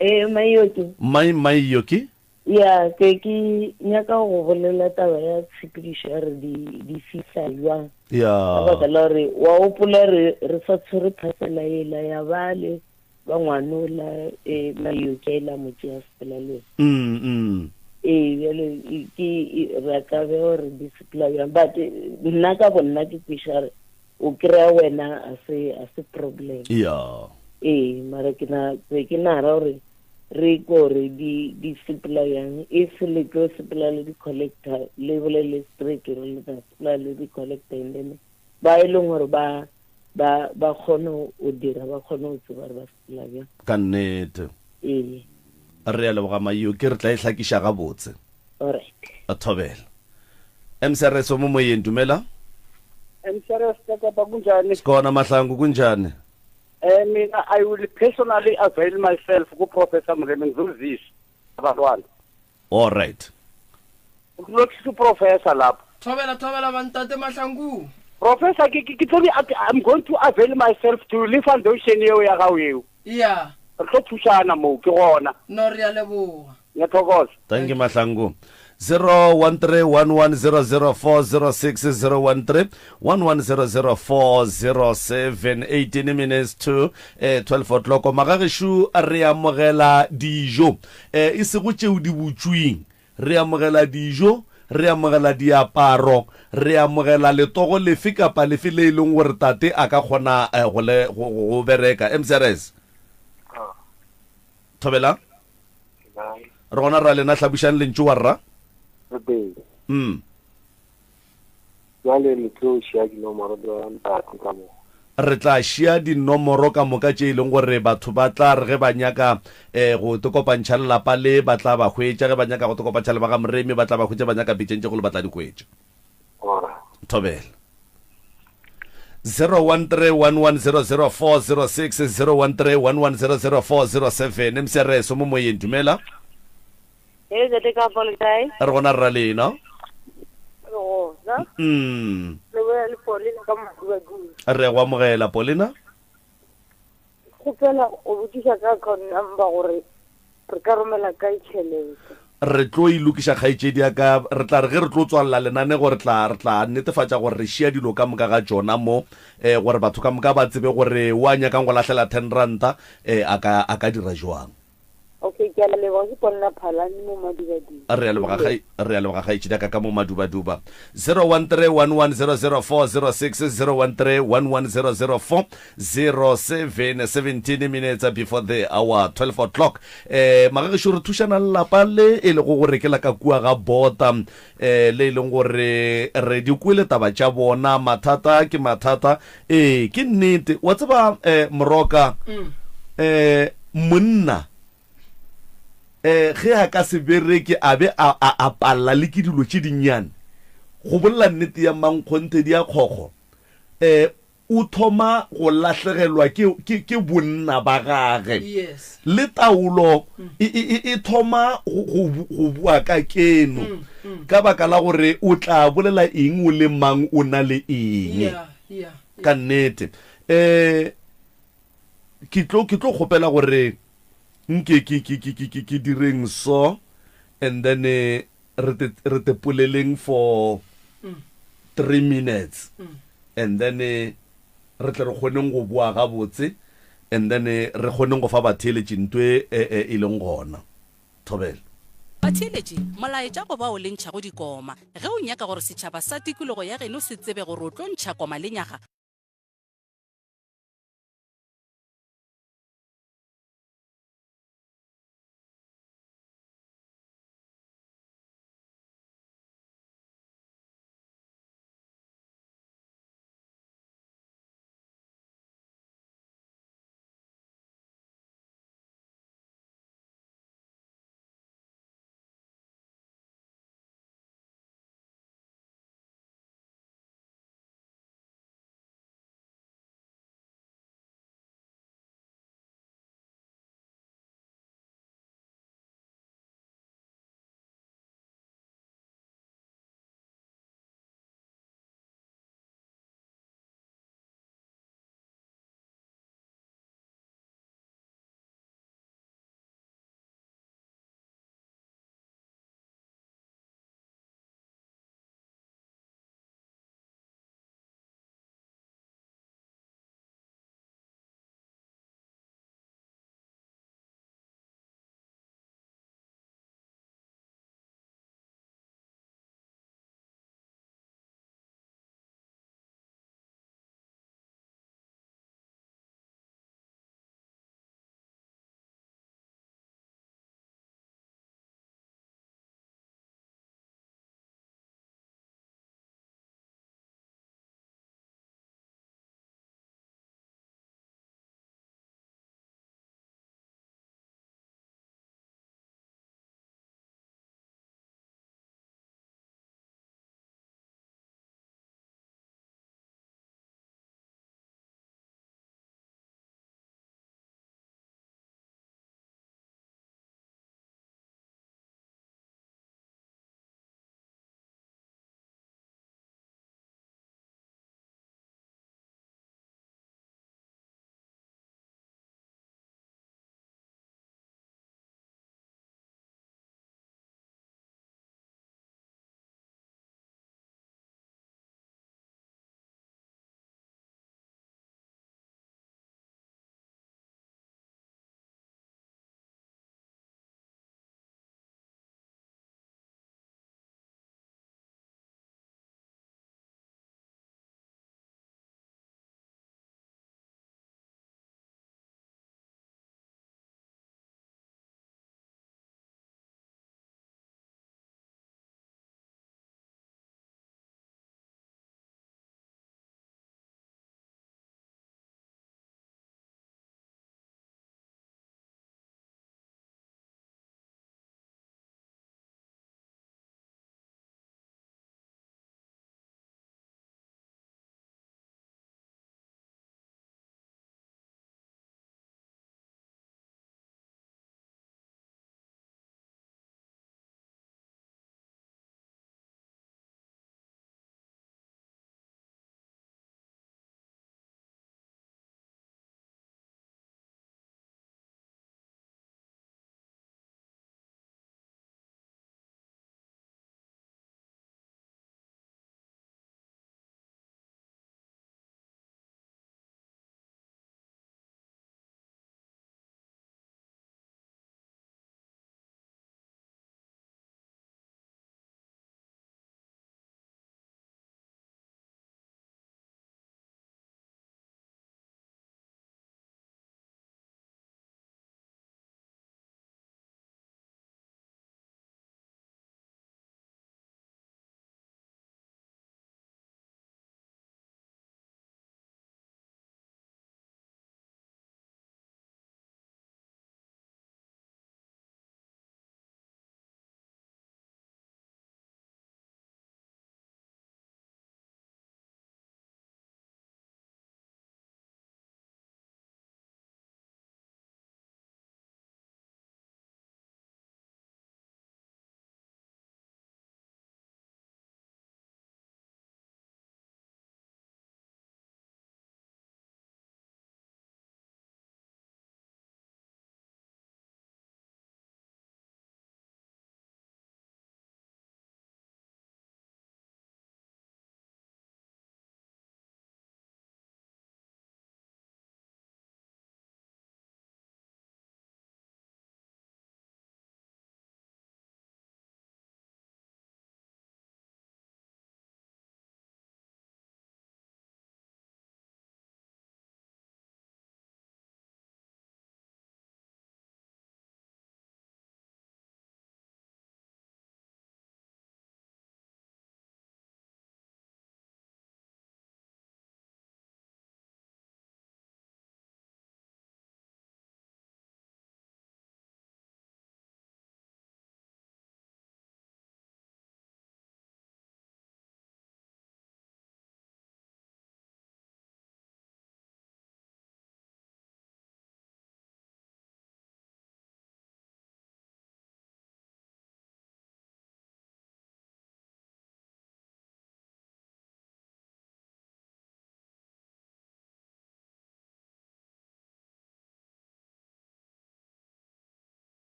Ee, Maiyoki. Mai, Maiyoki. Ya, ke ke nyaka go bolela taba ya tshepedišo ya re di di fihla jwang. Ya. Ka baka la gore wa gopola re re sa tshwere phasela yela ya bale ba ngwanola e Maiyoki a ile a mo tšea sepela le yena. Mm, mm. Ee, bjale ke re ka be gore di sepela bjang but nna ka bonna ke kweša gore o kry-a wena a se a se problem. Ya. Ee, mara ke na be ke nara gore re kore di di sepela bjang if le tlo sepela le di-collector le bolele straight gore le tla sepela le di-collector and then ba e leng gore ba ba ba kgone go dira ba kgone go tseba gore ba sepela bjang. Ka nnete. Ee. Re a leboga Maio, ke re tla e hlakiša gabotse. Alright. Thobela. MCRS o mo moyeng, dumela. MCRS Kakapa kunjani? Sikhona Mahlangu kunjani? Eh mina I will personally avail myself ku Professor Mremi ngizozizwa abantwana. All right. Ulothisa uprofessor lapho. Thobela thobela bantate Mahlangu. Professor ke ke tlo I'm going to avail myself to le foundation eo ya gago eo. Yeah. Re tlo thušana moo ke gona. No re a leboga. Ngiyathokoza. Thank you Mahlangu. 0131100406 013 1100407 18 minutes to eh, 12 o'clock magagešo re amogela dijo eh, e sego tšeo di butšwing re amogela dijo re amogela diaparo re amogela letogo lefe kapa lefe le e leng gore tate a ka kgona eh, go, le, go, go, go bereka mcrs thobela Re gona rra lena hlabušang lentšu wa rra. Re Mm. Bjale le tlo šia dinomoro tša ntate ka moka. Re tla šia dinomoro ka moka tše e leng gore batho ba tla re ge ba nyaka eh, go te kopantšha le lapa le ba tla ba hwetša, ge ba nyaka go te kopantšha le ba ga Moremi ba tla ba hwetša, ba nyaka pitšeng tše kgolo ba tla di hwetša. Thobela. 0131100406 0131100407 mcrs mo moyeng dumela Ee, tate ka fa le kae? re gona rra lena Re gona. mm Le bolela le Paulina ka Madubaduba. re go amogela Paulina Kgopela go botšiša ka account number gore re ka romela kae tšhelete. Re tlo e lokiša kgaetšedi ya ka. Re tla re ge re tlo tswalela lenanego re tla, re tla netefatša gore re šia dilo ka moka ga tšona mo, eh, gore batho ka moka ba tsebe gore wa nyakang go lahlela ten ranta, eh, a ka, a ka dira jwang. Okay, ke a leboga. Ke Paulina Phalane mo Madubaduba. Re a leboga, kgai, re a leboga kgaetšedi ya ka ka mo Madubaduba. 0131100406, 0131100407, 17 minutes before the hour 12 o'clock. Eh, magagešo re thušana le lapa le e lego gore ke la ka kua ga Bota, eh, le e leng gore re di kwele taba tša bona, mathata ke mathata. Ee, ke nnete. Wa tseba, eh, Moroka, eh, monna, eh, ge a ka se bereke a be a, a, a palela le ke dilo tše dinnyane, go bolela nnete ya mankgonthe di a kgokgo, eh, o thoma go lahlegelwa ke, ke, ke bonna ba gage. Yes. Le taolo e, e, e, e thoma go, go, go bua ka keno, ka baka la gore o tla bolela eng o le mang o na le eng. Yeah, yeah. Ka nnete. Um ke tlo, ke tlo kgopela gore nke ke, ke, ke, ke, ke, ke direng so and then eh, re te, re te poleleng for 3 minutes and then eh, re tle re kgoneng go boa gabotse and then eh, re kgoneng go fa batheeletši nto e, e, e leng gona. Thobela. Batheeletši, molaetša go bao le ntšhago dikoma. Ge o nyaka gore setšhaba sa tikologo ya geno se tsebe gore o tlo ntšha koma lenyaga,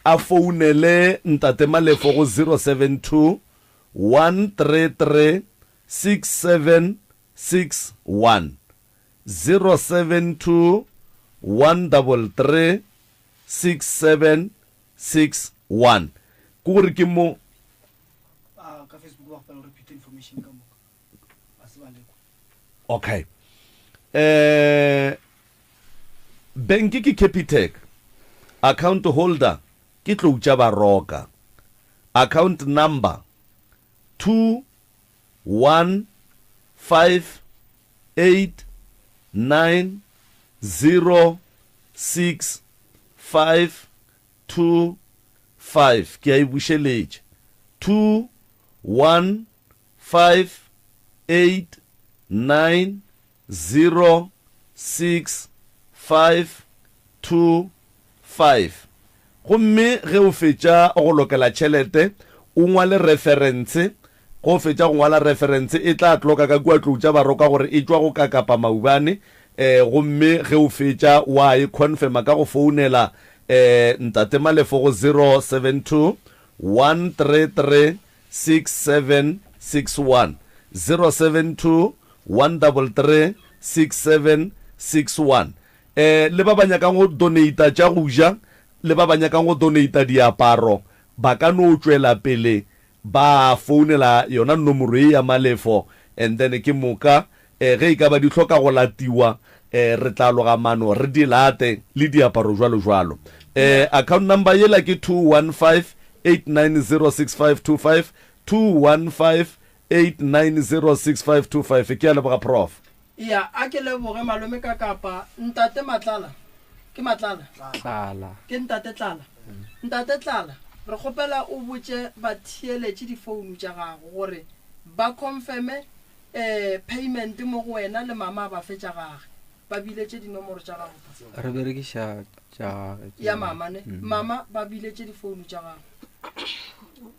a founele Ntate Malefo go 072 133 6761. 072 133 6761. Ke gore ke mo. Ka Facebook ba kgopela gore repeat information ka moka. Ba se ba lekwa. Okay. Eh Bank ke Capitec. Account holder ke Tlou tša Baroka. Account number 2 1 5 8 9 0 6 5 2 5. Ke a e bušeletša. 2 1 5 8 9 0 6 5 2 5. Gomme ge o fetša go lokela tšhelete, o ngwale referense. Ge o fetša go ngwala referense, e tla tloka ka kua tlou tša Baroka gore e tšwa go Kakapa Maubane. Gomme ge o fetša wa e confirma ka go founela Ntate Malefo go 072 133 6761 072 133 6761 Eh, le ba ba nyakang go donata tša go ja le ba ba nyakang go donata diaparo ba ka no tšwela pele ba founela yona nomoro ye ya Malefo and then ke moka eh, ge e ka ba di hloka go latiwa eh, re tla loga mano re di late le diaparo jwalo jwalo. Eh, account number yela ke 2158906525 2158906525. Ke a leboga Prof. Ya, a ke leboge malome ka kapa ntate Matlala. Ke Matlala? Tlala. Ke ntate Tlala. Ntate Tlala, re kgopela o botše batheeletši difounu tša gago gore ba confirme eh payment mo go wena le mama ba fetša gage ba biletše dinomoro tša gago pa. Re berekiša tša gage. Ya mama ne. Mama ba biletše difounu tša gago.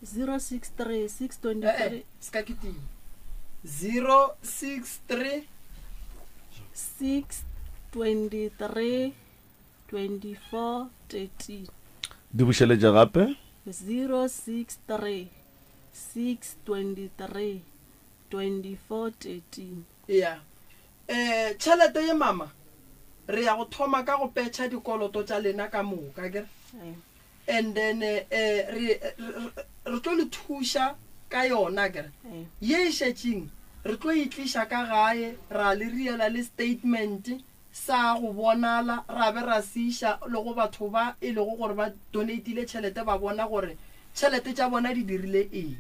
063 623 Eh eh, se ka kitima. 063 623 24 13. Di bušeletše gape. 063 623 2413. Ya. Eh, tšhelete ye mama, re ya go thoma ka go petšha dikoloto tša lena ka moka, akere? And then eh, re, re, re tlo le thuša ka yona, akere? Ye e šetšeng re tlo e tliša ka gae, ra le riela le statement sa go bonala, ra be ra se iša le go batho ba e lego gore ba donatile tšhelete, ba bona gore tšhelete tša bona di dirile eng.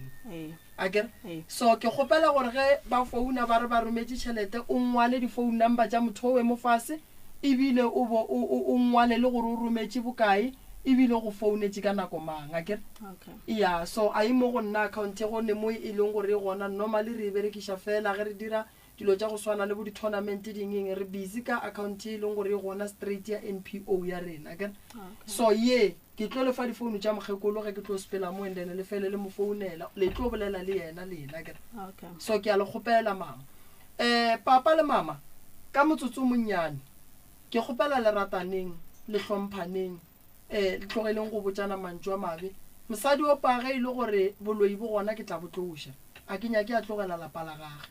Akere? So ke kgopela gore ge ba founa ba re ba rometše tšhelete, o ngwale di-phone number tša motho owe mo fase, ebile o bo o, o, o ngwale le gore o rometše bokae, ebile o go founetše ka nako mang. Akere? Ya, so a e mo go nna account go ne mo e leng gore e gona, normally re e berekiša fela ge re dira dilo tša go swana le bo di-tournament ding eng, re busy ka account e leng gore e gona straight ya NPO ya rena, akere? So ye ke tlo le fa difounu tša mokgekolo ge ke tlo sepela mo and then le fele le mo founela, le tlo bolela le yena lena, akere? So ke a le kgopela mama, um papa le mama ka motsotso o monnyane, ke kgopela le rataneng, le hlomphaneng, um le tlogeleng go botšana mantšu a mabe. Mosadi o pa ge e le gore boloi bo gona ke tla bo tloša, a ke nyake a tlogela lapa la gage.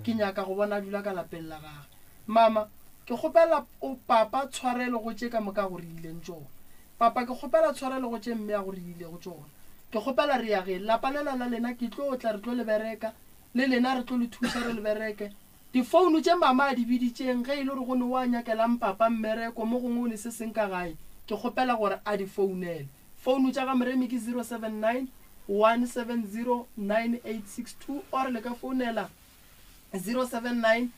Ke nyaka go bona a dula ka lapeng la gage. Mama, ke kgopela o papa tshwarelo go tše ka moka a go reileng tšona. Papa, ke kgopela tshwarelo go tše mme a go reilego tšona. Ke kgopela re yageng. Lapa lela la lena ke tlo tla re tlo le bereka. Le lena re tlo le thuša re le bereke. Difounu tše mama a di biditšeng ge e le gore go ne o a nyakelang papa mmereko mo gongwe o ne se seng ka gae, ke kgopela gore a di founele. Founu tša ga Moremi ke 079 170 9862 or le ka founela 079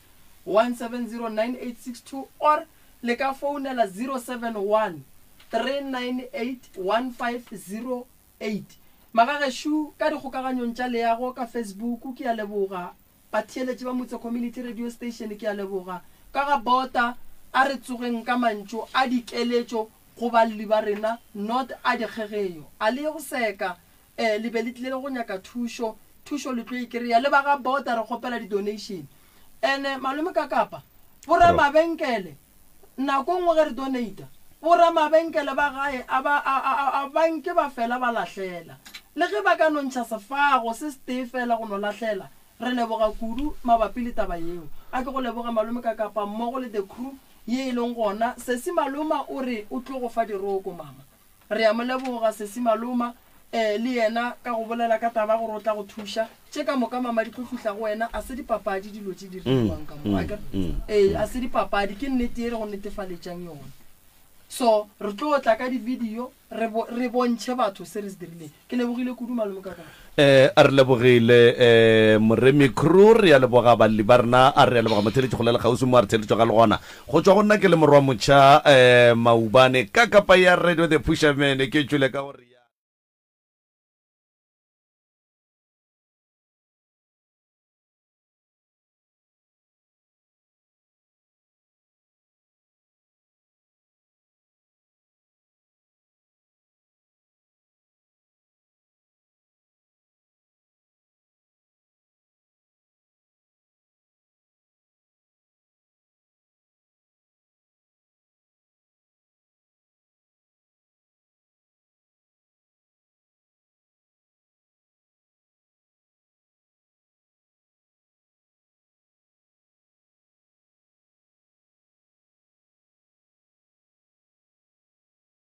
170 9862 or le ka founela 071 398 1508. Magagešo ka dikgokaganyong tša leago ka Facebook ke a leboga. Batheeletši ba Motse Community Radio Station ke a leboga. Ka ga bota a re tsogeng ka mantšu a dikeletšo go balli ba rena not a dikgegeyo. A le ye go seka eh le be le tlile go nyaka thušo, thušo le tlo e kereya. Le ba ga bota re kgopela di donation. Ene malome ka kapa bo ramabenkele nako nngwe ge re donata. Boramabenkele ba gae a ba, a, a, a, a ba nke ba fela ba lahlela. Le ge ba ka no ntšha sefago se setee feela go no lahlela, re leboga kudu mabapi le taba yeo. A ke go leboge Malome Kakapa mmogo le the crew ye e leng gona. Sesi Maloma o re o tlo go fa diroko, mama. Re a mo leboga Sesi Maloma eh, le yena ka go bolela ka taba ya gore o tla go thuša. Tše ka moka mama di tlo fihla go wena, a se dipapadi dilo tše di re dirwang ka mo, akere? Ee, a se dipapadi, ke nnete ye re go netefaletšang yona. So re tlo tla ka di-video re bo, re bontšhe batho se re se dirileng. Ke lebogile kudu malome ka ka. Eh, a re lebogile eh, Moremi Crew, re a leboga balli ba rena, a re a leboga motheletši kgole le kgauswi mo a re theletšo ga le gona. Go tšwa go nna ke le morwa motšha eh, Maubane ka kapa ya Radio The Pusherman ke tšwele ka gore.